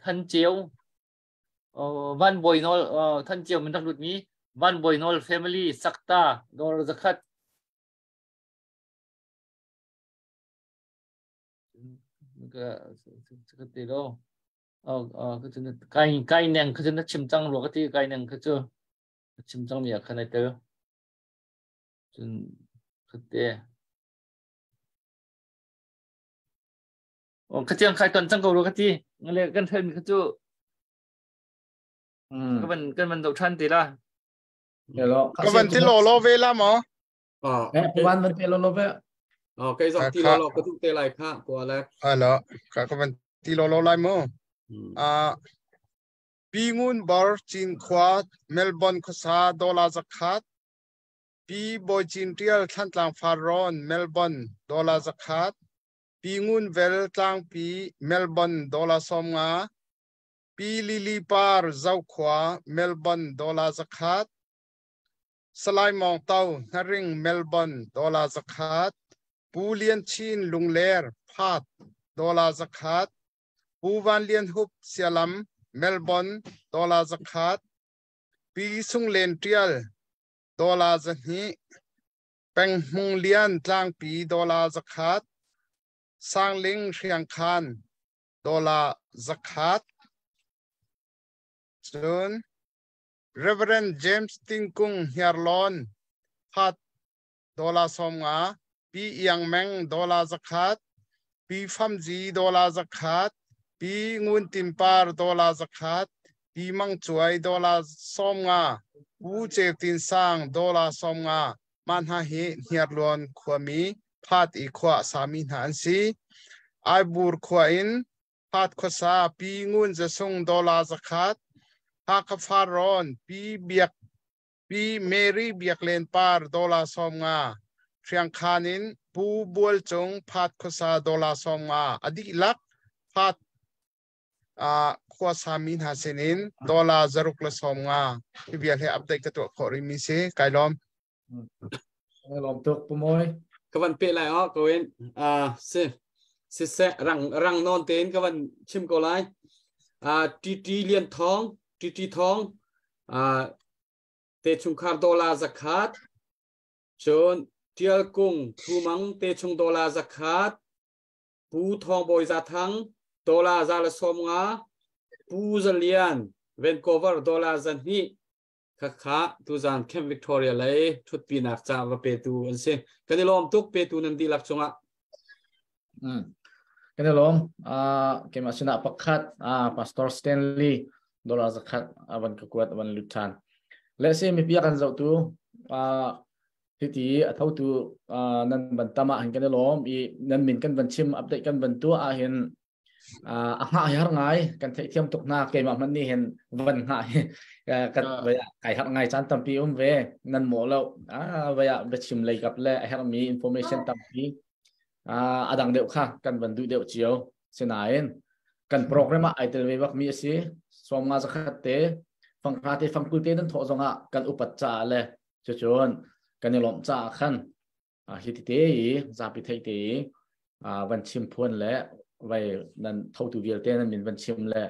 Than Ceu Van Bawi Nawl Than Ceu min rak lut mi Van Bawi Nawl family Sakta dollar zakhat ka ti lo kai kai neng kha chu na chim cang rua ka ti kai neng kha chu chim cang mi ah khan ai tel cun kha te ka tiang khai ton cang ko ru ka ti ngale kan thel mi kha chu ka van kan van do than ti la ka van ti lo lo ve la mo eh van van ti lo lo ve ờ cây dòng ti lo lo ka tu te lai kha ko la a lo ka ka van ti lo lo lai mo a pi ngun bar chin khwa Melbourne khosa dollar zakhat Pi Bawi Cin Ṭial Thlantlang Farrawn Melbourne dollar zakhat Pi Ngun Vel Tlangpi Melbourne dollar 50 Pi Lily Par Zokhua Melbourne dollar zakhat Salai Mawng To Hnaring Melbourne dollar zakhat Pu Lian Chin Lungler Phat dollar zakhat Pu Van Lian Hup Sialam Melbourne dollar zakhat Pi Sung Len Ṭial dollar 200 Peng Hmung Lian Tlangpi dollar zakhat Sangling Hriangkhan dollar zakhat Cun Reverend James Tingkung Hniarlawn Phat dollar 50 Pi Iang Meng dollar zakhat Pi Fam Zi dollar zakhat Pi Ngun Tin Par dollar zakhat Pi Mang Cuai dollar 50 Pu Ceu Tin Sang dollar 50 Mah hna hi Hniarlawn khuami Phat i khua a sami hna an si. Aibur khua in Phat khuasa Pi Ngun Za Sung dollar zakhat Hakha Farrawn Pi Biak Pi Mary Biak Len Par dollar 50 Hriangkhan in Pu Bual Cung Phat khuasa dollar 50 a dihlak Phat khuasa mi hna sinin dollar 150 hi vial he update ka tuah khawh rih mi si kai lawm. Lawm tuk Pu Mawi. Ka van pe lai o ko in si si se rang rang non tein ka van chim ko lai TT Lian Thong TT Thong te chungkhar dollar zakhat cun Tial Kung Thumang te chung dollar zakhat. Pu Thawng Bawi Za Thang dollar 150, Pu Za Lian Vancouver dollar 200 khakha tuzan Camp Victoria lei thutpinak ca va petu an si. Kan i lawm tuk petu nan dihlak cungah. Kan i lawm. Keimah sinah pakhat Pastor Stanley dollar 100 avan ka kuat avan lut than. Le se mipi kan zohtu hiti a thotu nan ban tam ah hin kan i lawm i nan min kan van chim update kan van tuah ah hin a hngah hi har ngai kan theihthiam tuk hna. Keimah hmanh nih hin van hngah hi kan kai har ngai caan tampi um ve. Nan mawh lo vaya biachim lei kap le a herhmi information tampi a dang deuh kha kan van duh deuh cio. Sinain kan program ah ai tel ve bak mi a si. 50 100 te 50 te 20 te nan thawh zongah kan upat caah le cucun kan i lawmh caah khan hi ti te i zapi thei te i van chim phuan le vai nan thotu vialte nan min van chim le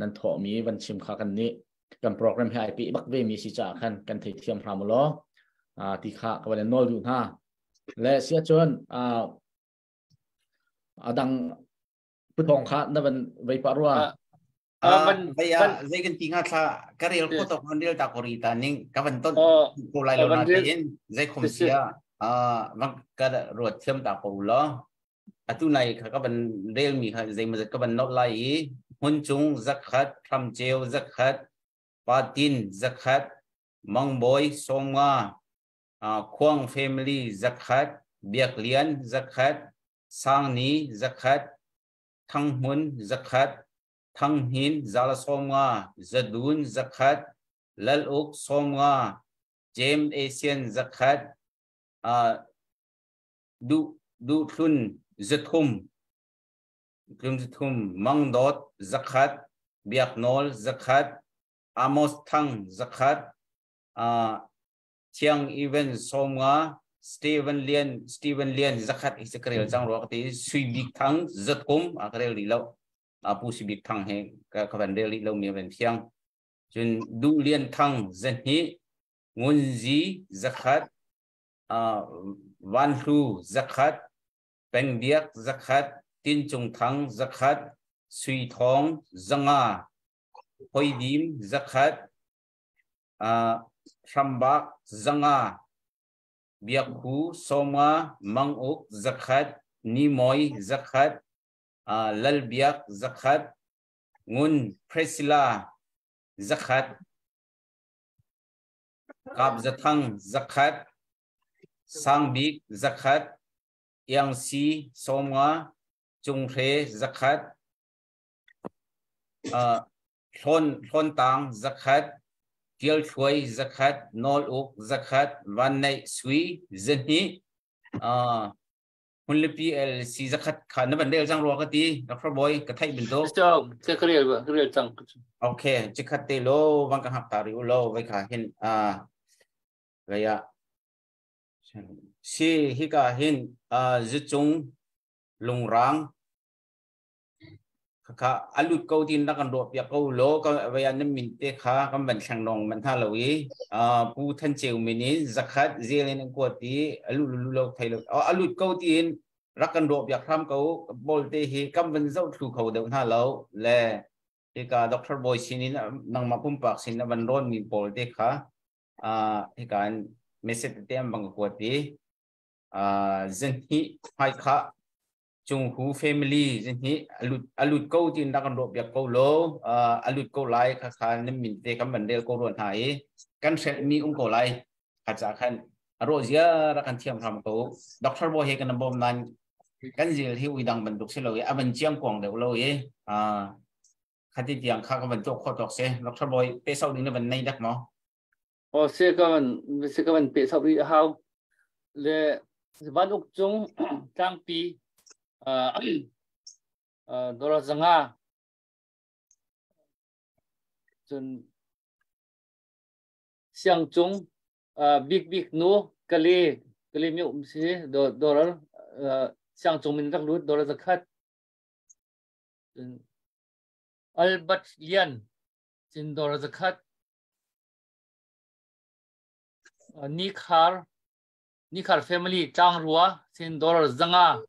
nan thawhmi van chim kha kan nih kan program hi ai pe bak ve mi si caah khan kan thei thiam hram law ti kha ka van nawl duh hna. Le sia cun adang puthong kha na van vei pa rua. Vaya zei kan ti nga thla ka rel ko to kan rel ta ko ri ta ning ka van ton ko lai lo na te in zei khom sia van ka ruat thiam ta ko lo. Atu nai kha ka van rel mi kha zei ma ka van not lai i hun chung 100, thram cheu 100, patin 100, mangboy 50, khuang family 100, biak lian 100, sangni 100, thanghmun 100, Thanghin 150, Zadun 100, Laluk 50, James Asian 100, Du Du Thlun 300, Tlun 300, Mangdot 100, Biaknawl 100, Amos Thang 100, Thiang Even 50, Steven Lian Steven Lian 100 hi ka rel cang rua ka ti. Sui Bik Thang 300 a ka rel rih lo. Apu Si Bik Thang he ka van rel rih lo mi van thiang. Cun Du Lian Thang 200, Ngun Zi 100, Van Hlu 100, Peng Biak 100, Tin Cung Thang 100, Sui Thawng 500, Hoi Dim 100, Hrambak 500, Biak Hu 50, Mang Uk 100, Ni Moi 100, Lal Biak 100, Ngun Priscilla 100, Kap Zathang 100, Sang Bik 100, Iang Si 50, Cung Hre 100, Hlawn Hlawn Tang 100, Tial Thluai 100, Nawl Uk 100, Van Neih Sui 200, Hunlipi LC 100 kha na van rel cang rua ka ti. Dr. Boy ka theih bantuk. Che ka rel ka rel cang. Okay, chikhat te lo van ka hak ta ri u lo vai kha hin a vaya si hi ka hin zucung lungrang kha alut ko tin na kan ruah piak ko lo ka vaya nan min te kha kan van thleng nong man tha lo i pu than cheu min in 100 zel in an kuat i alu lu lo thai lo alut ko tin rak kan ruah piak hram ko bol te hi kam van zo thlu kho deuh hna lo le hika Dr. Boy sin in nangmah pumpak sin van ron mi pawl te kha hika in message te an bang kuat i 200 hmai kha Cung Hu family 200 alut alut ko tin rak kan ruah piak ko lo alut ko lai kha kha nan min te kan van rel ko ruan hna i kan hrelh mi um ko lai kha cha khan aro zia rak kan thiam hram ko. Dr. Bo he kan bom nan kan zil hi ui dang bantuk si lo i avan chiang kuang deuh lo i khati tiang kha ka van tok kho tok se. Dr. Boy pe sau ding na van nei dak mo? O se ka van se ka van pe sau ri hau le van uk cung tlangpi dollar 500, cun siang cung bik bik nu kale kale mi um si dollar siang cung min rak lut dollar 100, cun Albert Lian cin dollar 100, Nikhar Nikhar family Tlangrua sin dollar 500.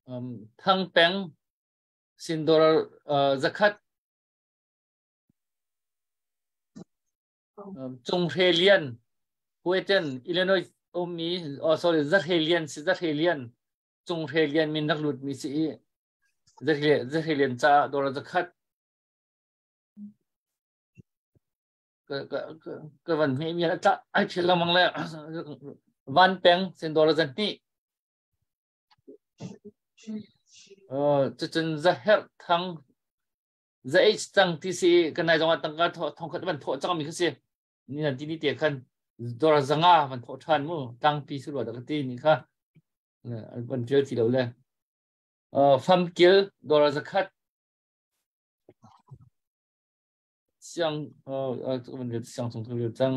Thang Peng sin dollar zakhat. Cung Hre Lian Hueten Illinois ummi oh sorry Zahre Lian si Zahre Lian Cung Hre Lian min rak lut mi si i Zahre Lian caah dollar zakhat ka van hme mi a ai thil lamang le van peng sin dollar zan hnih. Cucun zaherh thang za h cang ti si kan nai zong ah tangka thong khat van thawh cang mi kha si ni nan ti ni te khan dollar zanga van thawh than mu tangpi su lo da ka ti ni kha van tial ti lo le famkil dollar zakhat siang siang chung tu cang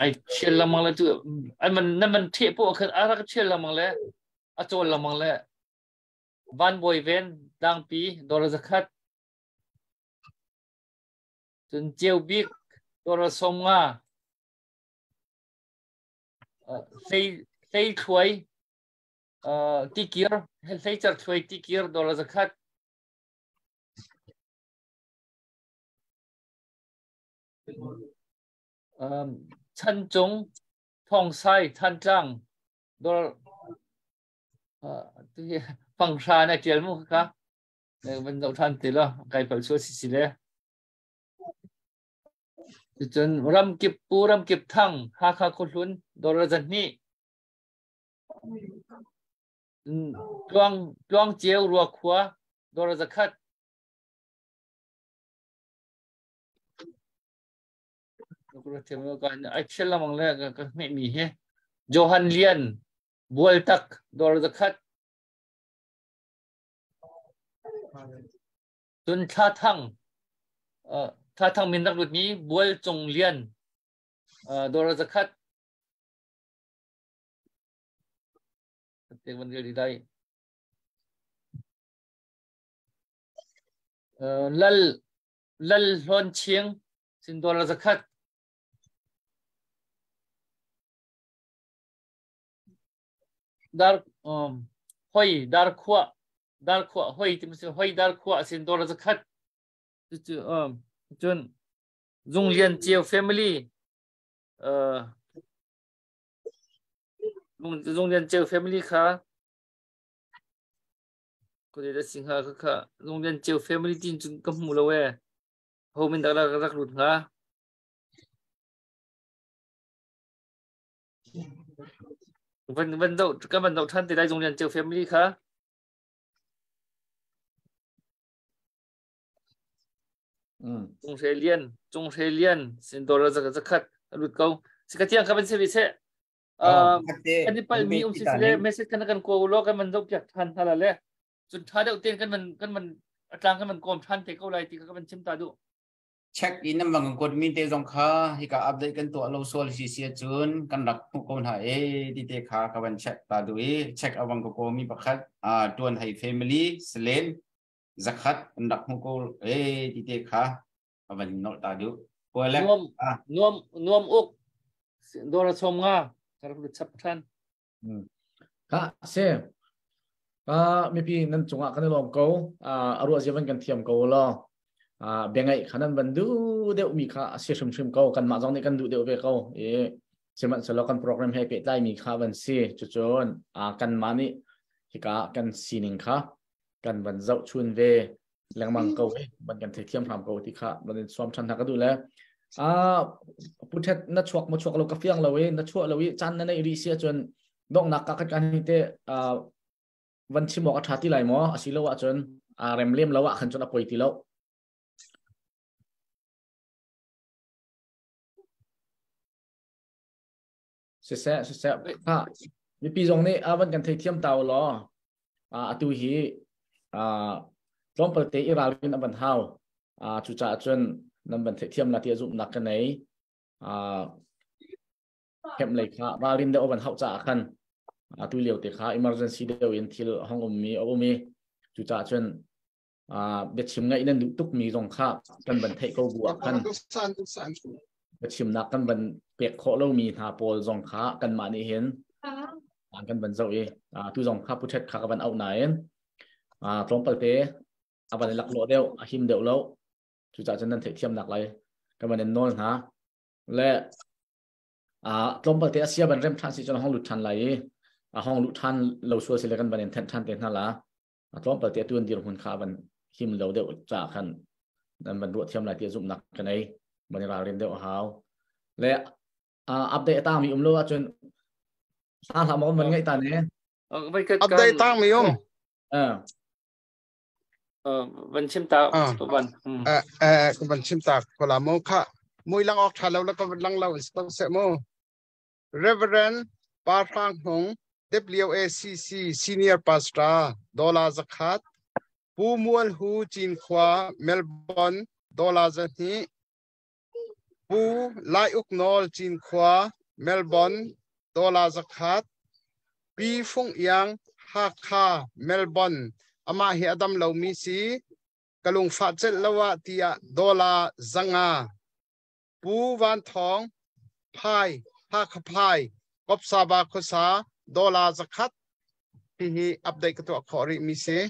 ai thial lamang le tu ai man na man the po khan a rak thial lamang le a chawl lamang le van boi ven dangpi dollar zakhat cun ceu bik dollar som nga hlei hlei thluai tikir hlei cer thluai tikir dollar zakhat Chancung, Thongsai, Thantlang, dor panghra na tial mu ka van zoh than ti lo kai pal su si si le. Cun ramkip pu ramkip thang Hakha khuhlun dollar zan hnih. Tluang tluang ceu rua khua dollar zakhat. Ai thial lamang le ka hmeh mi hi Johan Lian Bualtak dollar zakhat. Cun Thla Thang Thla Thang min rak lut mi Bual Cung Lian dollar zakhat. Te van rel dai. Lal Lal Hlawn Chiang sin dollar zakhat. Dar hoi dar khua dar khua hoi ti si hoi dar khua sin dollar zakhat. Cu cun Zung Lian Ceu family Zung Lian Ceu family kha Kule da singha kha kha Zung Lian Ceu family tin cun ka hmu lo e. Ho min dak rak rak lut hnga. Van van do ka van do than te lai Zung Lian Ceu family kha. Cung Hre Lian, Cung Hre Lian, sin dollar zakhat lut ko. Sikatiang ka ban se vi se. Kan i palmi um si le message kan kan ko lo kan man zoh piak than hna le cun tha deuh ten kan man kan man atlang kan man kom than te ko lai ti ka kan chim ta du. Check in nam bang kot mi te zong kha hika update kan tuah lo sol si si cun kan rak hmuh ko hna e ti te kha ka van check ta du i check awang ko ko mi pakhat a tuan hei family selen zakhat an rak hmuh ko e ti te kha ka van nolh ta du. Nuam nuam nuam uk dora chom nga ka rak chap than. Ka se mipi nan cungah kan i lawm ko a ruah zia van kan thiam ko lo bengai khanan van du deuh mi kha a si hrimhrim ko kan mah zong nih kan duh deuh ve ko i sihmanhsehlaw kan program he pehtlai mi kha van si cucun kan mah nih hika kan sining kha kan van zoh chun ve lengmang ko hi ban kan theithiam hram ko ti kha ban in suam than hna ka duh le a puthet na chuak mo chuak lo ka fiang lo i na chuah lo i chan na nei ri sia chun dongnak ka kan hi te van chim awk a tha ti lai mo asilo ah cun a rem lem lo ah khan cun a poi ti lo. Siseh siseh ha mipi zong nih a van kan theithiam ta u law atu hi tlawmpal te i ralrin a van hau cucaah cun nan van theihthiam la ti a zumhnak ka nei hemh lei kha ralrin deuh a van hauh caah khan atu lio te kha emergency deuh in thil hong ummi a um i cucaah cun biachim ngaih nan duh tukmi zong kha kan van theih ko bu ah khan biachimnak kan van pek khawh lomi hna pawl zong kha kanmah nih hin. An kan ban zo i tu zong kha pu thet kha ka van au nain tlawmpal te a van lak lo deuh a him deuh lo cu ca cun nan theihthiam nak lai ka van in nawl hna le tlawmpal te asia ban rem than si cun hong lut than lai i a hong lut than lo sual si le kan van in then than te hna la a tlawmpal te tuan dir hun kha van him lo deuh cha khan nan van ruah thiam lai ti zumnak kan ei van i ralrin deuh a hau le update tang mi um lo ahcun hla hla mo man ngai ta ne update tang mi um van chim ta van eh van chim ta ko la mo kha mui lang ok tha lo la ko lang lo ko se mo Reverend Pa Hrang Hmung WACC Senior Pastor Dola Zakhat Pu Mual Hu Cinkhua Melbourne Dola Zahnih Pu Lai Uk Nawl Cinkhua Melbourne Dola Zakhat Pi Fung Iang Hakha Melbourne amah hi a dam lomi si ka lungfah celh lo ah tiah dola 500 Pu Van Thawng Phai Hakha Phai Kopsaba khuasa dola 100 hihi update ka tuah khawh rih mi si.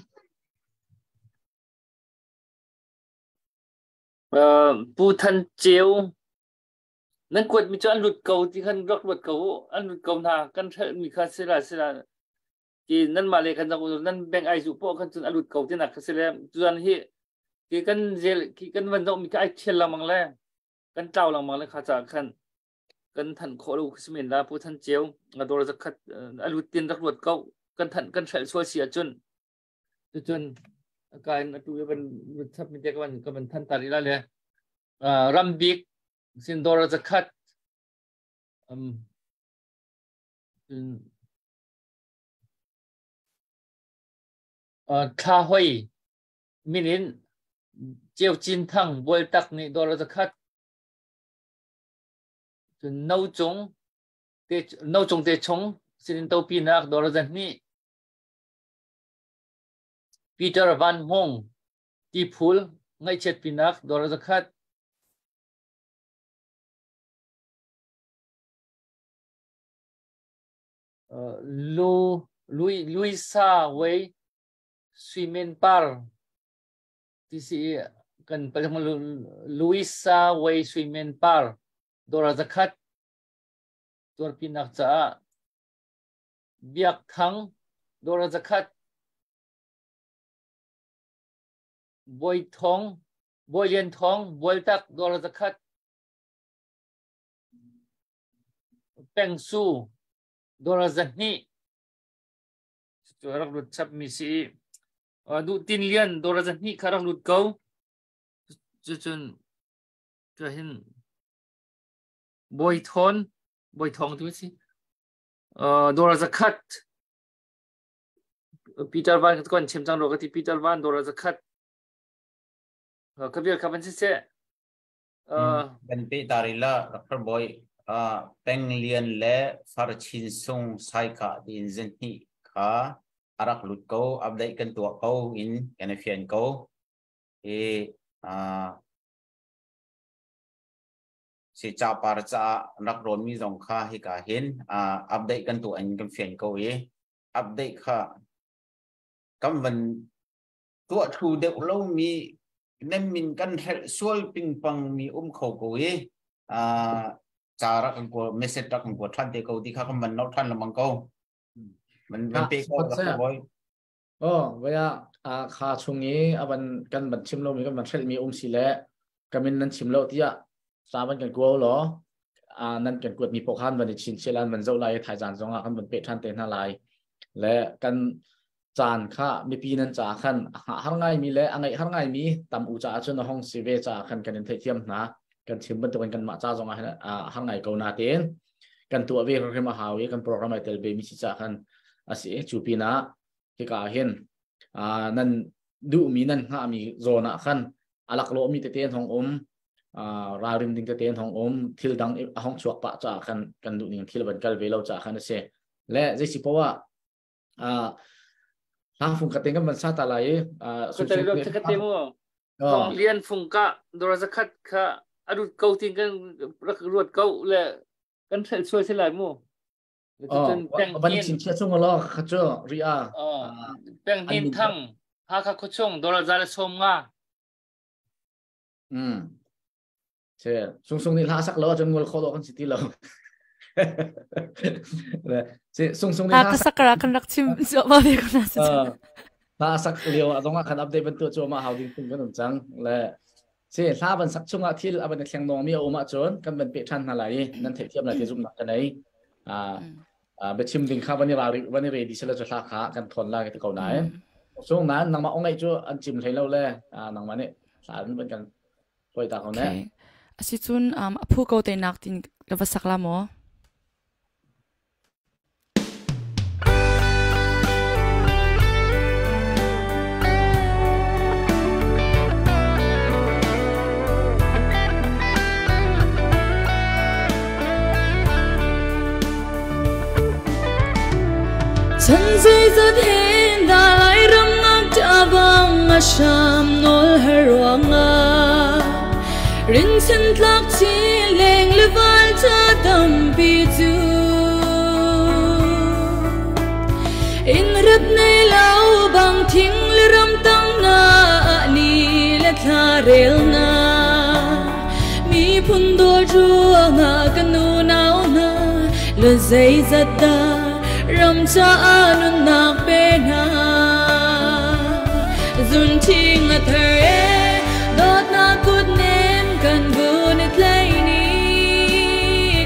Pu Than Ceu nan kuat mi cu an lut ko ti khan rak ruat ko u an lut ko hna kan hrelh mi kha sila sila ti nan mah le khan nan bank ai zu po khan cun a lut ko ti nak kha sile tuan hi ki kan zel ki kan van zoh mi kha ai thial lengmang le kan tlau lengmang le kha ca khan kan than khawh lo simen la Pu Than Ceu nga dor zakhat a lut tin rak ruat ko kan than kan hrelh sual si ahcun Cucun ka in atu i van chap mi te ka van than ta rih la le rambik sin dor zakhat thla hoi min in Ceu Cin Thang Bualtak nih dor zakhat cun no cung te no cung te chung sinin topi nak dor zahnih Peter Van Hmung tiphul ngaihchiat pinak dawr zakhat. Lu Lui Luisa Wei Suimen Par ti si kan Luisa Wei Suimen Par dawr zakhat tuarpinak caah Biak Thang dawr zakhat Bawi Thawng Bawi Lian Thawng Bualtak dawr zakhat Peng Su dawr 200 cu rak lut chap mi si i Duh Tin Lian dawr 200 kha rak lut ko cucun cu hin Bawi Thawn Bawi Thawng tu si Dawr zakhat Peter Van kan chim cang ro ka ti Peter Van dawr zakhat ka vial kha van si seh Kan pe tari la Dr. Boy Peng Lian le Far Chin Sung Saika tiin zinhnih kha arak lut ko update kan tuah ko in kan i fian ko i Si capar caah rak rawnmi zong kha hika hin update kan tuah in kan fian ko i update kha kan van tuah thlu deuh lomi nan min kan hrelh sual pingpang mi um kho ko i ca rak kan kua message rak kan kua ṭhan te ko ti kha kan van nolh ṭhan lengmang ko. Man van pe ko Dr. Boy. Oh, vaya a kha chung i avan kan van chim lomi kan van hrelh mi um si le kamin nan chim lo tiah sa van kan kuo law nan kan kuat mi pawh khan van i chin chial an van zoh lai i thaizan zong ah kan van pe ṭhan te hna lai le kan caan kha mipi nan ca khan har ngai mi le a ngaih har ngai mi tam u caah cun a hong si ve caah khan kan in theihthiam hna kan chim bantukin kan mah ca zong ah har ngai ko na tein kan tuah ve hrim a hau i kan program ai tel ve mi si ca khan a si cu pinah hika ah hin nan duhmi nan hngahmi zawn ah khan a laklawhmi tete an hong um ralrin ding tete an hong um thil dang a hong chuak pah caah khan kan duh ning thil van kal ve lo caah khan a si le zei si poah ah fung ka te kan van sa ta lai i ka te mu Thong lian fung ka dora zakhat kha a rut ko tin kan rak ruat ko le kan hrel sual si lai mu. Cun peng ban chin chia chung lo kha chu ri a. Peng Hnin Thang Hakha khuachung dollar 150. Che sung sung nih hla sak lo ahcun ngol kho lo kan si ti lo. Se sung sung nih hla sak kara kan rak chim zo ma ve ko na si. Hla sak lio ah zong ah khan update ban tu chu ma hau ding tung kan um cang le se hla ban sak chungah thil aban thleng nong mi a um ahcun kan ban pe than hna lai i nan theih thiam lai ti zumnak ka nei. Biachim ding kha van i ral van i ready sila cu hla kha kan thon la ka ti ko nain. Sung nan nangmah ongai cu an chim hlei lo le nangmah nih hla an ban kan Hoi ta ko ne. Okay. Asicun a phu ko te nak tin ka va sak la maw? Chan zeizat hen da lai ram ngak ta bang a sham nol her ruangah rinchen tlak chi leng le val cha tampi cu in rat nei lo bang thing le ram tang na ni le thla rel na mi phun dawt ruangah kan nu nau hna le zeizat dah ram caah nunnak pe hna zun thing a thar e dawtnak kut nem kan vun i tlai ni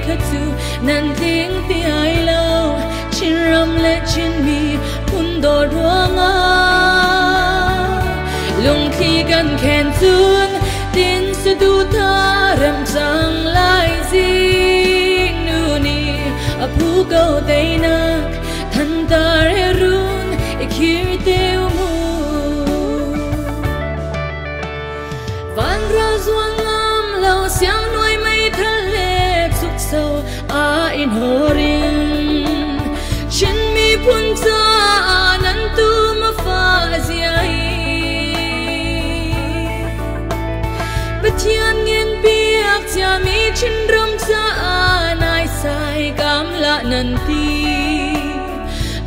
kha cu nan tling ti ai lo Chinram le Chinmi phun dawt ruangah lungthli kan khen cun tin saduhta rem cang lai zing nu nih a phu ko teinak thantar he run i khir te mu van ra zuang ngam lo siang nuai mei thal le chuk so a in horin Chin miphun caah nan tu ma fa zia hi Pathian ngen piak ciami Chinram caah nai sai kam la nan ti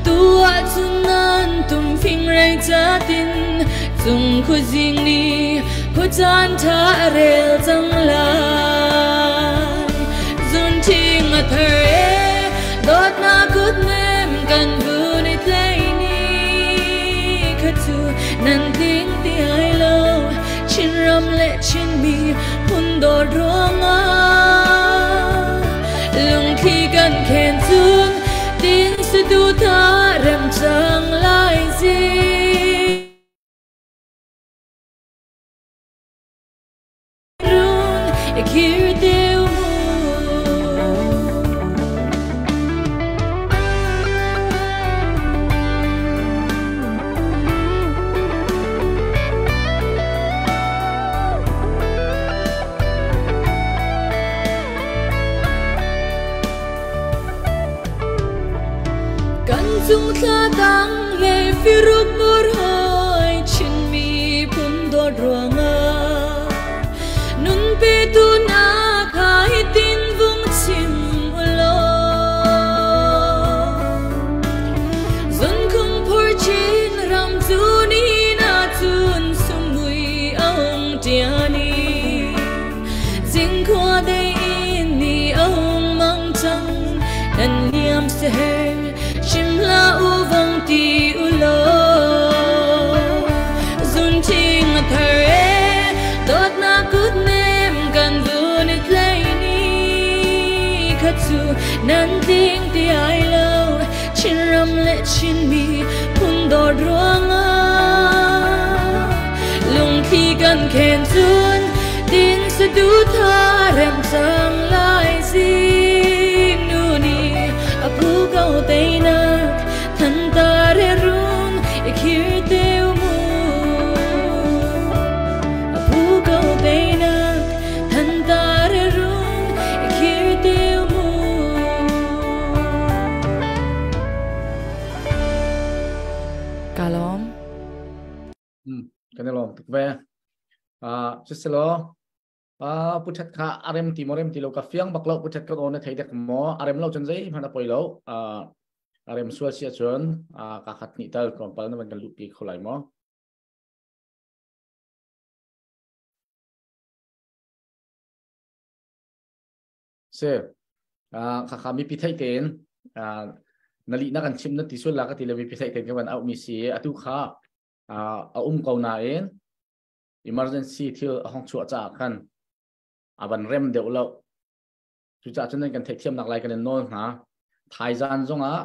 tu ahcun nan tum fing rei chatin cung khuazing ni khuacaan tha a rel cang lai zun thing a thar e dawtnak kut nem kan vun i tlai ni kha cu nan tling ti ai lo Chinram le Chinmi phun dawt ruangah lungthli kan khen cun tin saduhthah rem cang lai zi run i khir te mu. Kan cung thla tang le firuk mur hoi Chin miphun dawt ruangah nun petu na kha hitin vung chim ulaw zun khung phur chin ram cu ni na cun sumui aung tiani jing khua dei in ni aung mang chang nan liam se her chim la u vang ti u lo zun thing a thar e dawtnak kut nem kan vun i tlai ni kha cu nan tling ti ai lo Chinram le Chinmi phun dawt ruangah lungthli kan khen cun tin saduhthah rem cang lai zing nu nih a phu ko teinak thantar he run i khir te mu a phu ko teinak thantar he run i khir te mu. Ka lawm. Kan i lawm tuk ve. Siselaw. Puthat kha arem ti mo rem ti lo ka fiang bak lo puthat ka on na thei dek mo arem lo chun zei hman a poi lo arem sual sia chun ka khat ni tal tlawmpal na van kan luh pi kho lai mo. Se kha kha mi pi thei tein na li na kan chim na ti sual la ka ti le mi pi thei tein ka van out mi si atu kha a um ko nain emergency thil a hong chuah caah khan a van rem deuh lo. Cucaah cun nan kan theihthiamnak lai kan in nawl hna. Thaizan zongah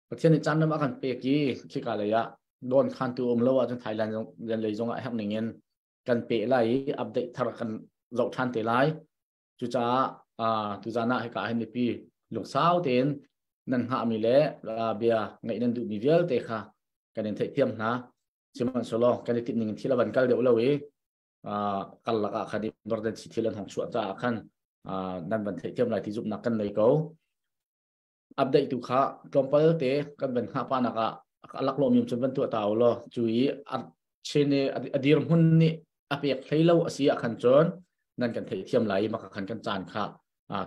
Pathian nih caan ram a kan pek i khika lei ah dawn khantu um lo ahcun Thailand lei zongah herh ning in kan peh lai i update thar kan zoh ṭhan te lai. Cucaah tuzan ah hika hin mipi lungsau tein nan hngahmi le bia ngaih nan duhmi vialte kha kan in theihthiam hna. Sihmanhsehlaw kan i timh ning in thil a van kal deuh lo i kal lakah khan emergency thil an hong chuah caah khan nan van theihthiam lai ti zumhnak kan nei ko. Update tu kha tlawmpal te kan van hngah pa nak ah alak lo mi cun van tuah ta u law cu i a chen i a dir hmun nih a pek hlei lo a si ah khan cun nan kan theihthiam lai i maka khan kan caan kha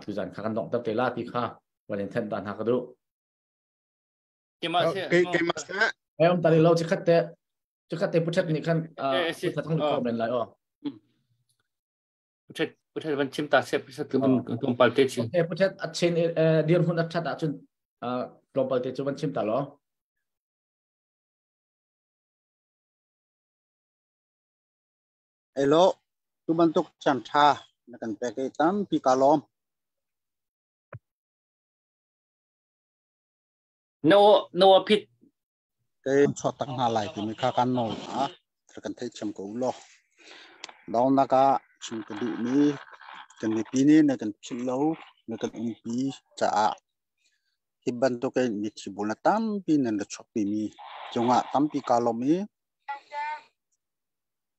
tu zan kha kan donghter te la ti kha van in thenh ta hna ka duh. Keimah seh. Ai om tari lo chikhat te chikhat te puthat nih khan puthat hong ko men lai o. Puthat puthat van chim ta se puthat tu tlawmpal te chim. Okay puthat a chen dir hun a that ah cun tlawmpal te chu van chim ta lo. Elo tu bantuk chan tha na kan pek i tampi ka lawm. No no phit ke chuak tak hna lai timi kha kan nawl hna kan theithiam ko law dawnak ah chim ka duhmi kan mipi nih na kan philh lo na kan umpi caah hi bantuk in mithi bul na tampi nan ra chuakpi mi cungah tampi ka lawm i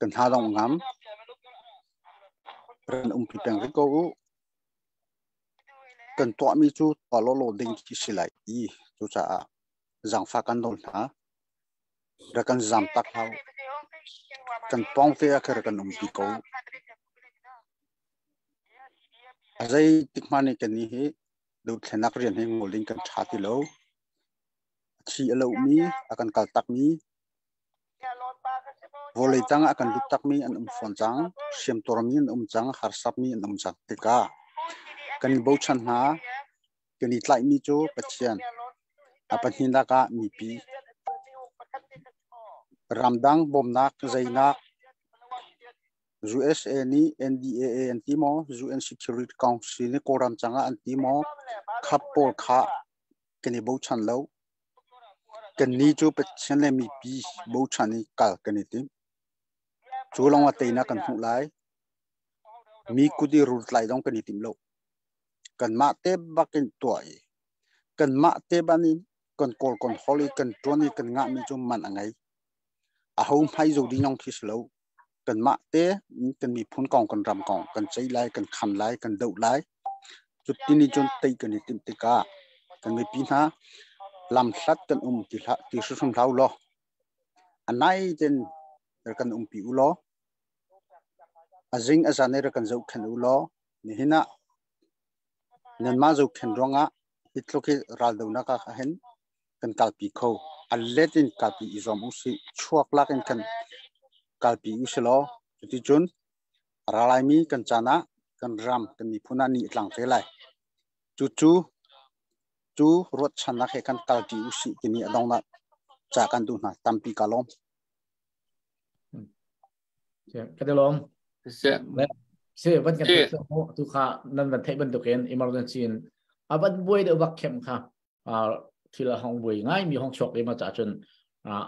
kan hna dong ngam ran umpi peng rih ko u Kan tuahmi cu tuah lawlaw ding khi si lai i cucaah zaangfah kan nawl hna. Rak kan zaamtak hlah u. Kan pawngte ah khin rak kan umpi ko u. A zeitik hmanh in kannih hi dothlennak rian hi ngol ding kan ṭha ti lo. A thi a lomi, a kan kaltakmi, Vawlei tangah a kan lut takmi an um fawn cang. Hriamtuarmi an um cang. Harsatmi an um cang tikah kan i bochan hna. Kan i tlaihmi cu Pathian. A pahnihnak ah mipi. Ramdang bawmnak zeinak USA nih NDAA an ti maw? UN Security Council nih Kawlram cangah an ti maw? Khap pawl kha kan i bochan lo. Kannih cu Pathian le mipi bochan i kal kan i tim. Cu lawngah teinak kan hmuh lai. Mi kut i rul tlai zong kan i tim lo. Kanmah te bak in tuah i kanmah te ban in kan kawl kan hol i kan ṭuan i kan ngahmi cu man a ngei. Aho hmai zo ding zong khi si lo. Kanmah te kan miphun kong kan ram kong kan ceih lai, kan kham lai, kan doh lai. Cutin in cun tei kan i timh tikah kan mipi hna lamhlat kan um ti hlah ti hrimhrim hlah u law a nai ten kan umpi u law a zing a zan i kan zohkhenh u law nihin ah nanmah zohkhenh ruangah hi tluk hi raldonak ah hin kan kalpi kho a let in kalpi i zuam u sih chuak lak in kan kalpi u si law cuticun ralaimi kan caan ah kan ram kan miphun ah ni tlang te lai cucu cu ruatchannak he kan kalpi u sih timi a dongnak ca kan duh hna tampi ka lawm. Ka te lawm. Se van kan theih tu kha nan van theih bantukin emergency in a van buai deuh bak khem kha thil a hong buai ngai mi hong chuak ma cha cun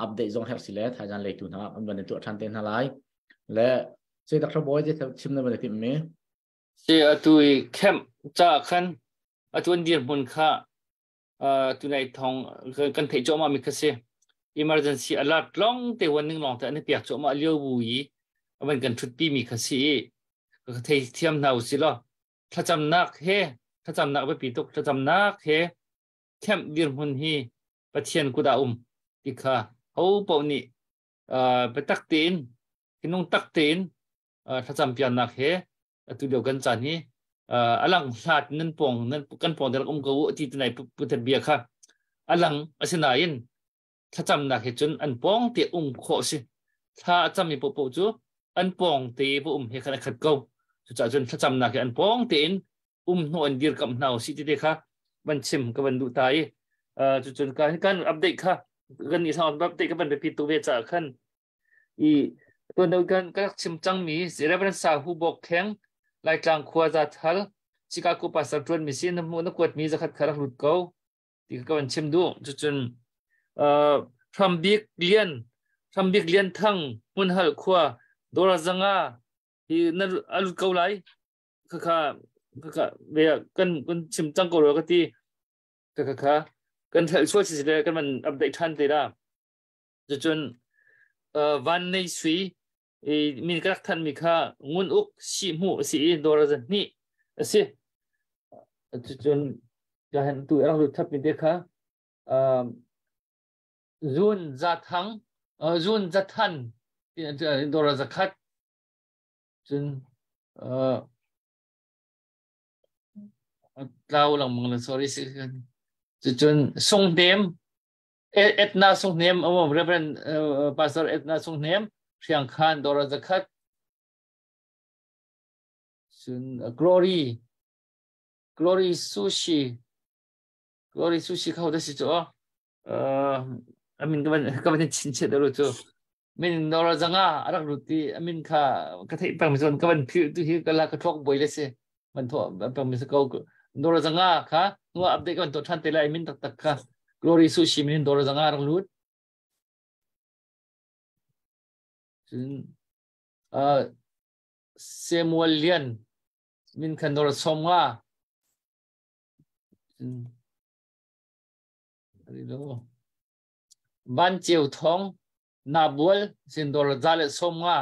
update zong her si le thaizan leitu hna an van tu than te hna lai le se Dr. Boy je chim na van tim mi se atu i camp cha khan atu an dir hmun kha tunai thong kan theih choma mi kha si emergency alert long te warning long te an piak choma lio bu i avan kan thut pi mi kha si ka thei thiam hna u si lo thlacamnak he thlacamnak biapi tuk thlacamnak he camp dirhmun hi Pathian kut ah um ti kha ho paoh nih biatak tein thinlung tak tein thlacam piannak he. Atu lio kan caan hi alang hlat nan pong nan kan pong der um ko ti tunai puthat bia kha alang asinain thlacamnak he cun an pong te um khawh si. Thla a cam mi popo cu an pong te va um he khan a khat ko. Cucaah cun thlacamnak he an pong tein um hnu an dir kam hna si ti te kha van chim ka van duh ta i cucun kan kan update kha kan ni sang update ka van biapi tu ve ca khan i tuan deuh kan ka rak chim cangmi Reverend Sahu Bok Kheng Laitlang khua za thal Chicago pastor tuan mi si na mu na kuat mi zakhat kha rak lut ko ti ka van chim duh. Cucun Hrambik Lian Hrambik Lian Thang Hmunhal khua Dora zanga hi na alut ko lai kha kha kha ve kan kan chim cang ko ro ka ti kha kha kha kan thel sual si le kan man update than te da. Cucun van nei sui i min ka rak than mi kha ngun uk si hmu si i dora zan hnih asi. Cucun ka hen tu rak lut thap mi te kha zun za thang zun za than dora za khat cun tlau lang mang le sorry si. Cucun sung hnem Etna sung hnem um Reverend Pastor Etna sung hnem Hriang Khan dora zakhat cun Glory Glory Sushi Glory Sushi khau da si chu amin ka van ka van chin che daru chu min dora zanga arak ruti amin kha ka thei pang mi zon ka van phil tu hi ka la ka thok boi le si van tho pang mi ko dora zanga kha nuwa update kan to than te lai min tak tak kha Glory Sushi min dora zanga rak lut cun Samuel Lian min khan dora som nga Van Ceu Thong na bual sin dor za le som nga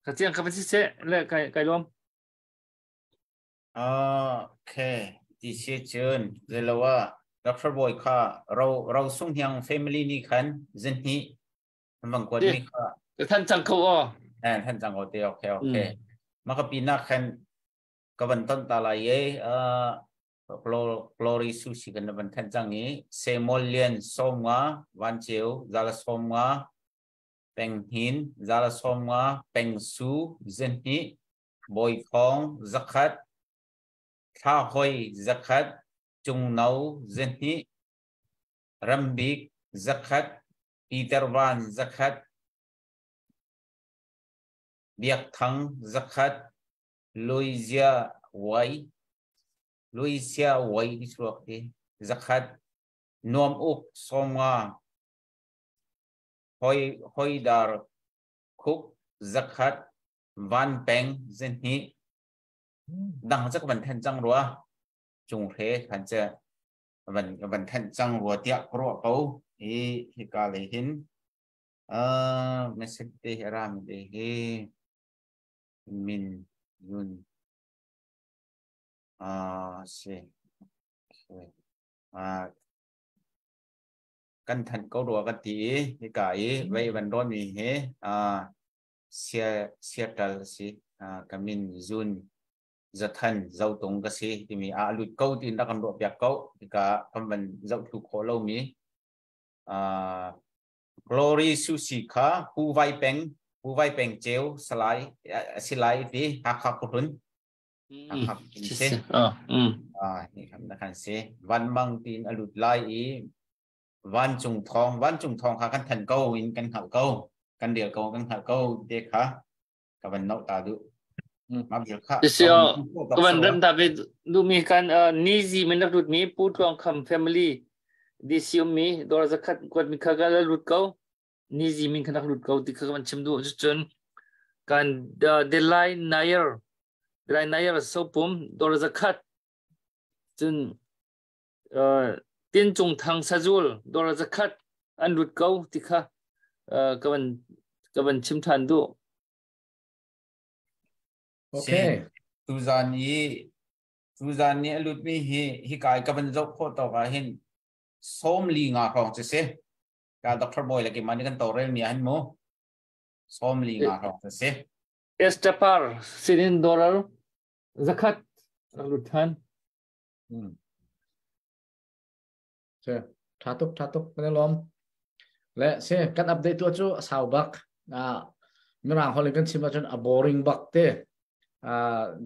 ka chiang ka si se le kai kai lom. Okay ti si chun zelawa Dr. Boy kha ro ro sung hiang family ni khan zin hi bang kwat mi kha than chang ko o eh than chang ko te okay okay ma ka pi na khan ka van ton ta lai ye Glory Sushi kan van than chang i Semol Lian som nga Van Cheu zala som nga Peng Hin zala som nga Peng Su zen hi Boy Phong zakhat Thla Hoi zakhat Cung No zen hi Rambik zakhat Peter Van zakhat Biak Thang zakhat Louisia Wai Louisia Wai ti chuak ti zakhat Nuam Uk som nga Hoi Hoi Dar Khuk zakhat Van Peng zen hi dang chak van then chang rua chung hre khan che van van then chang rua tiah ko ko hi hi ka le hin message te ram te hi min yun si kan than ko rua ka ti hi ka i vei van ron mi he sia siatal si ka min zun zathan zotung ka si timi a lut ko tin rak kan ruah piak ko tika kan van zoh thlu kho lo mi Glory Sushi kha Pu Vai Peng Pu Vai Peng Ceu salai silai ti Hakha khuhlun Hakha si ni kham na khan si Van Mang tin alut lai i Van Cung Thong Van Cung Thong kha kan than ko in kan hngalh ko kan rel ko kan hngalh ko te kha ka van no ta du ma bil kha Sio ka van ram ta ve du mi kan nizi men rak lut mi Pu Tluang Kham family DC um mi dor zakhat kwat mi kha ka la lut ko nizi min kha rak lut ko ti kha kan chim du cun kan Delai Nair Delai Nair sopum dor zakhat cun Tin Cung Thang Sazul dor zakhat an lut ko ti kha ka van ka van chim than du. Okay. Tuzan i tuzan ni a lut mi hi hi kai ka van zoh khawh tawk ah hin som li nga hrawng cu si. Ka Dr. Boy le keimah nih kan tawlrel mi ah hin mu. Som li nga hrawng cu si. Estapar sinin dollar zakhat rak lut than. Se tha tuk tha tuk kan lom. Le se kan update tu chu sau bak. A mirang holin kan chim ahcun a boring bak te. A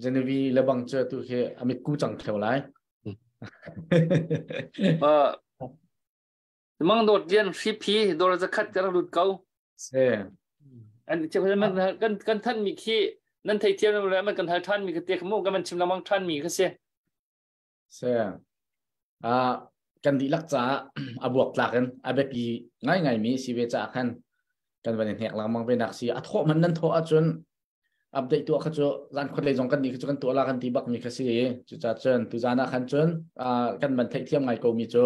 Genevieve le bang chu tu khi amit ku chang theu lai. Mang dawt lian hripi dollar zakhat ka rak lut ko. Se. An che man kan kan than mi khi nan thei thiam le man kan hal than mi ka te mu kan man chim lamang than mi kha si. Se. A kan dihlak ca a buak tlak in a biapi ngai ngai mi si ve ca khan kan van hnek langmang ve nak si a thawh man nan thawh ahcun update tuah kha cu zan khuat lei zong kan nih kha cu kan tuah la kan ti bak mi kha si cucaah cun tuzan ah khan cun kan van theihthiam ngai ko mi cu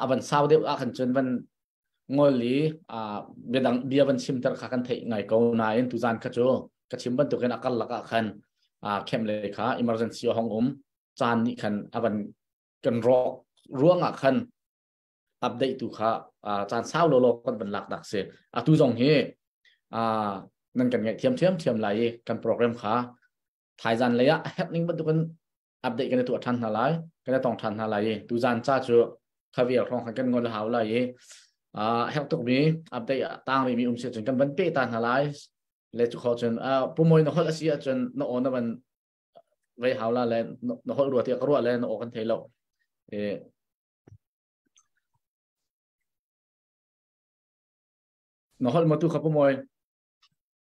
a van sau deuh ah khan cun van ngol i biadang bia van chimter kha kan theih ngai ko nain tuzan kha cu ka chim bantukin a kar lak ah khan khem le kha emergency a hong um caan nih khan a van kan rawk ruang ah khan update tu kha caan sau lo lo kan van lak dak si atu zong hi nan kan ngaih thiam thiam thiam lai i kan program kha thaizan lei ah herh ning bantukin update kan i tuah than hna lai kan i tong than hna lai i tuzan ca cu khavial hrawng khan kan ngol hau lai i herh tuk mi update tang ri mi um si cun kan van pe ta hna lai le cu kho cun pumoi na hol asi ahcun na aw na van vei hau la le na hol rua tiah ka ruah le na aw kan thei lo Na holh ma tu kha pumoi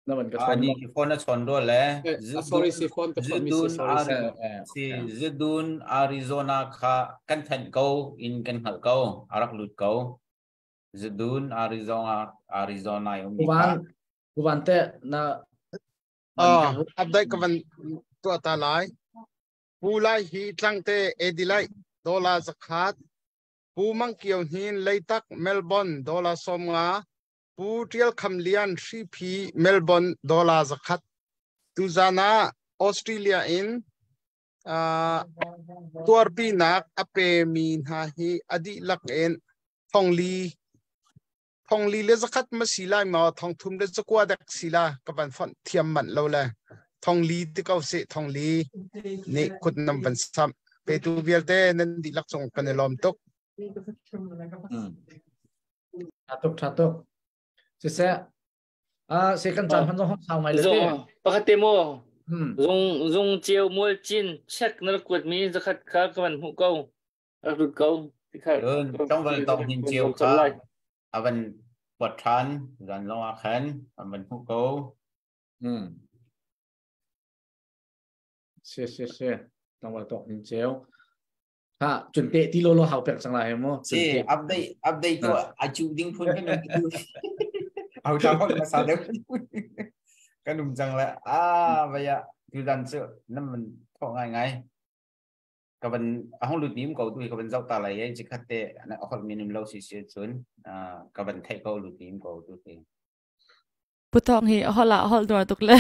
na van ka chon ni phone na chon do le sorry si phone ka chon mi si sorry si zidun Arizona kha kan than ko in kan hngal ko arak lut ko zidun Arizona Arizona um mi kha Kuvan te na update ka van tua ta lai Pu Lai hi tlangte Adelaide dollar zakhat, Pu Mang Kio Hnin Leitak Melbourne dollar 50, Pu Tial Kham Lian Hriphi Melbourne dollar zakhat. Tuzan ah Australia in tuarpinak a pemi hna hi a dihlak in thongli thongli le zakhat ma si lai maw thongthum le zakua dek si la ka van fonh thiam manh lo le thongli ti ko si thongli nih kut nam van sam petu vialte nan dihlak cung kan i lawm tuk. Tha tuk tha tuk siseh se kan caan hman zong sau ngai le te pakhat te mo zung zung cheu mual chin check na kuat mi zakhat kha ka van hmuh ko rak lut ko Tlangval tawk hin cio kha a van kuat ṭhan zan zong ah khan an van hmuh ko. Si si si tlangval tawk hin ceu. Ha chun te ti lo lo hau pek chang lai he mo. Si update update tu a chu ding phun kan um tu. Au ta hol ma sa deuh. Kan um chang la a vaya tu dan chu nam man tho ngai ngai. Ka van a hong lut mi um ko tu hi ka van zoh ta lai i chikhat te a holh mi nim lo si si cun ka van theih ko lut mi um ko tu hi. Putong hi hol ah hol dor tuk le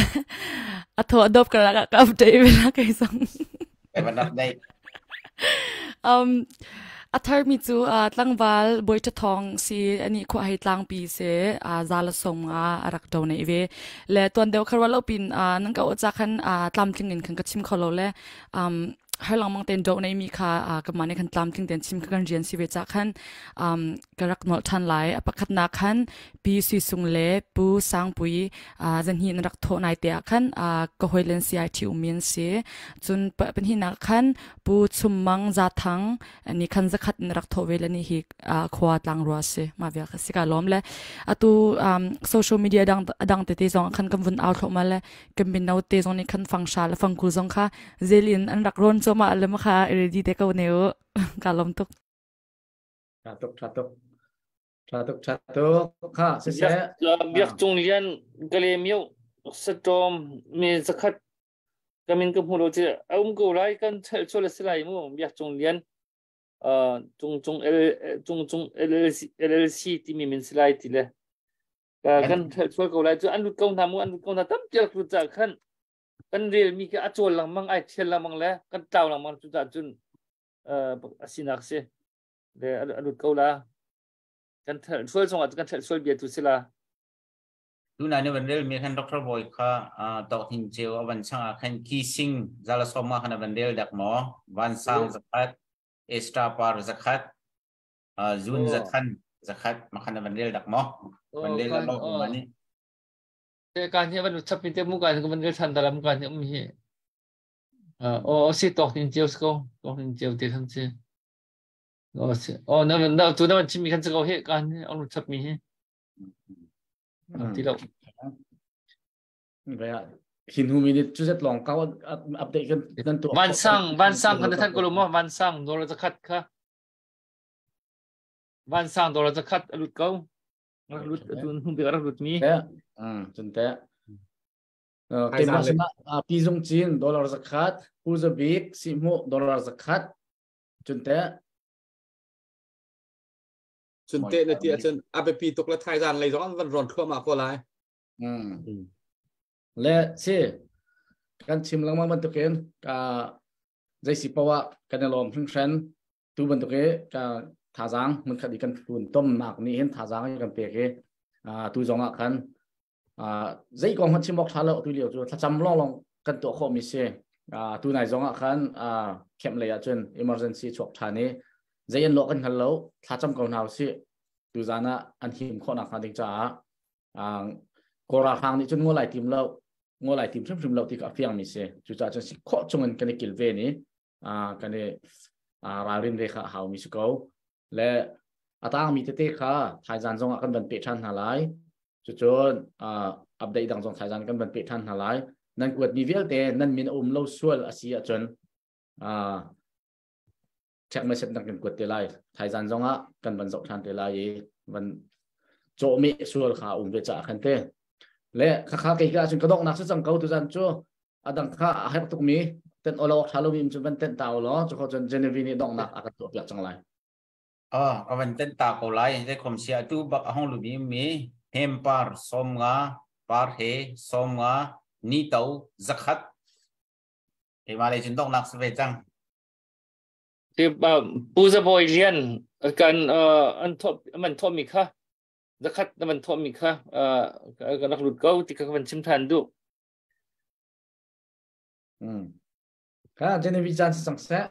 a tho adop ka ra ka update ve la kai sang. Ka van update. A thar mi cu tlangval Bawi Ṭha Thawng si ani khua hei tlangpi si zala song a rak ṭo nei ve. Le tuan deuh kha ruah lo pin nan ka aw ca khan tlamtling in khan ka chim kho lo le har lengmang ten do nei mi kha ka mah nih khan tlamtling ten chim kha kan rian si ve ca khan ka rak nolh ṭhan lai. A pakhatnak khan Pi Sui Sung le Pu Sangpui zan hi na rak thawh nai te ah khan ka hawilen CIT ummi an si. Cun pahnihnak khan Pu Chum Mang Za Thang ni khan zakhat in rak thawh ve le ni hi khua tlangrua si ma via kha si ka lawm le atu social media dang adang tete zong khan kan vun au thlo ma le kan min no te zong ni khan fangsha le fangkul zong kha zel in an rak ron choma le ma kha ready te ko ne u ka lawm tuk. Tha tuk tha tuk tha tuk tha tuk kha si se. Biak Cung Lian Galemyo satom mi zakhat ka min ka hmu lo ci a um ko lai kan chel chol si lai mu Biak Cung Lian Cung Cung L Cung Cung LLC LLC timi min si lai ti le kan chel chol ko lai cu an lut ko hna mu an lut ko hna tam tial lut ca khan kan rel mi khi a chawl lengmang ai thial lengmang le kan tlau lengmang cu cah cun asinak si le a lut ko la kan thelh sual chungah kan thelh sual bia tu si la. Tuna ni van rel mi khan Dr. Boy kha tok hin cheu avan changa khan ki sing zala soma khan avan rel dak mo van sang zakhat extra par zakhat zun zakhan zakhat makhan avan rel dak mo van rel lo mani te kan hi van chap te mu kan van rel than dalam kan hi um hi o si tok hin cheu sko tok hin cheu te khan si o si o na na tu na van chim mi khan ko he kan hi ong chap mi hi ti lo hin hu minute chu zet long ka update kan nan tu van sang van sang kan than ko lo mo van sang dollar zakhat kha van sang dollar zakhat alut ko lut tu hum bi rak lut mi chun te ke ma sina pi zung chin dollar zakhat pu za bik si mu dollar zakhat chun te Cun te na ti ahcun a biapi tuk le thaizan lei zong an van rawn thluahmah ko lai. Le si kan chim lengmang bantukin ka zeisi poah kan i lawm hringhran tu bantuk i ka thazaang hmunkhat i kan tlun tomnak nih hin thazaang i kan pek i tu zong ah khan zei kong hmanh chim awk tha lo tu lio cu thlacam lawnglawng kan tuah khawh mi si. Tu nai zong ah khan camp lei ah cun emergency chuak than i zei an lawh kan hngal lo, thlacam ko hna usih. Tu zan ah an him khawh nak hnga ding caah Kawl ralhrang nih cun ngol ai tim lo, ngol ai tim hrimhrim lo ti kha a fiang mi si. Cucaah cun si khawh chung in kan i kilven i kan i ralrin ve kha a hau mi si ko. Le a tangmi tete kha thaizan zong ah kan van peh ṭhan hna lai. Cucun update dang zong thaizan kan van peh ṭhan hna lai. Nan kuatmi vialte nan min a um lo sual a si ahcun check message nan kan kuat te lai. Thaizan zong ah kan van zoh ṭhan te lai i van cawhmeh sual kha a um ve caah khan te. Le khakha kei ka ahcun ka donghnak si cang ko tuzan cu adang kha a herh tukmi ten olo tha lomi cu van ten ta law cu kho cun Genevieve nih donghnak a kan tuah piak cang lai. Ah, ka van ten ta ko lai. Zei khom sia tu bak a hong lumi mi hem par som nga par he som nga ni to zakhat keimah lei cun donghnak si ve cang. Ti Pu Zabawi rian kan an thawh man thawh mi kha zakhat na man thawh mi kha ka rak lut ko ti kha ka van chim than duh. Kha Genevieve caan si cang seh.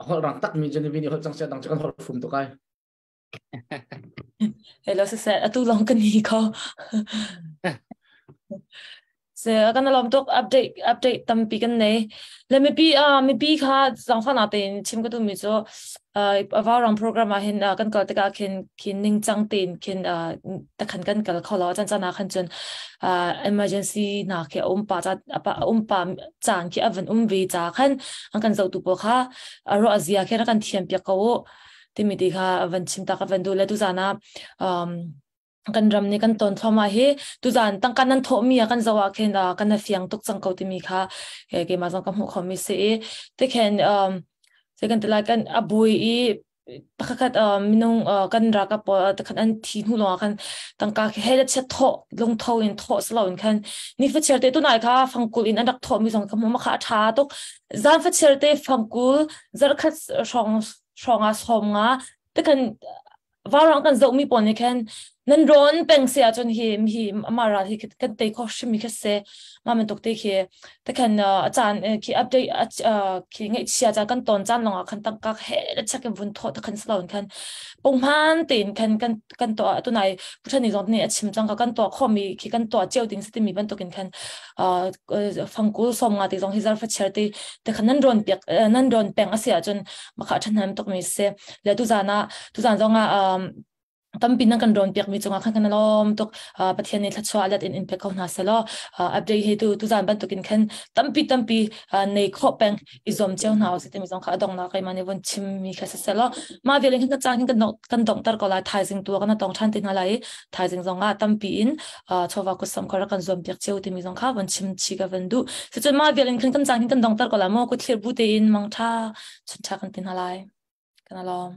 Holh rang tak mi Genevieve nih holh cang seh dang cu kan holh fum tuk ai. Hello siseh atu long kan ni ko. Se kan lom tuk update update tampi kan nei. Le mipi a mipi kha zangfa na tein chim ka tu mi cu Avarang program ah hin kan kal tikah khin khin ningcang tein khin takhan kan kal kho lo chan chan ah khan cun emergency na khi a um pa cha a um pa caan khi a van um ve cha khan an kan zoh tu pawl kha a ro azia khi kan thiam piak ko u timi ti kha van chim ta ka van du le tu zan ah kan ram nih kan ton thluahmah hi tuzan tangka nan thawhmi ah kan zoh ah khin kan na fiang tuk cang ko timi kha keimah zong ka hmuh khomi si i tikhin zei kan ti lai kan a bui i pakhat minung kan ralkap pawl takhan an thi hnu lawngah khan tangka khi he le chiat thawh lungtho in thawh si loin khan ni fachiar te tunai kha fangkul in an rak thawhmi zong ka hmu ma kha a ṭha tuk zan fachiar te fangkul zarkhat hrawng hrawng ah som nga tikhan Vaurang kan zohmi pawl nih khan nan rawn peng se ahcun hi hi mah ral hi kan tei kho hrim mi kha se mah bantuk te khi te khan a caan khi update khi ngaihchia caan kan ton caan lawngah khan tangka he le check in vun thawh te khan silo in khan pungman tein khan kan kan tuah tunai puthani zong nih a chim cang ka kan tuah khomi khi kan tuah cio ding si timi bantukin khan fangkul som nga te zong hi zarfa chiar te te khan nan rawn piak nan rawn peng a si ahcun makha ṭhahnem tukmi si le tuzan ah tuzan zong ah tampi nan kan rawn piak mi cungah khan kan lawm tuk. Pathian nih thluachuah let in in pe ko hna selaw update hi tu tuzan bantukin khan tampi tampi nei khawh peng i zuam cio hna usih timi zong kha a donghnak keimah nih vun chim mi kha si selaw mah vial in khan kan caan khin kan donghter ko lai. Thaizing tu kan tong ṭhan te hna lai i thaizing zong ah tampi in chawva kutsam kha rak kan zuam piak cio timi zong kha vun chim chi ka van duh. Cucun mah vial in khan kan caan khin kan donghter ko lai maw? Kut thlir bu tein mangṭha chunṭha kan ti hna lai. Kan alawm.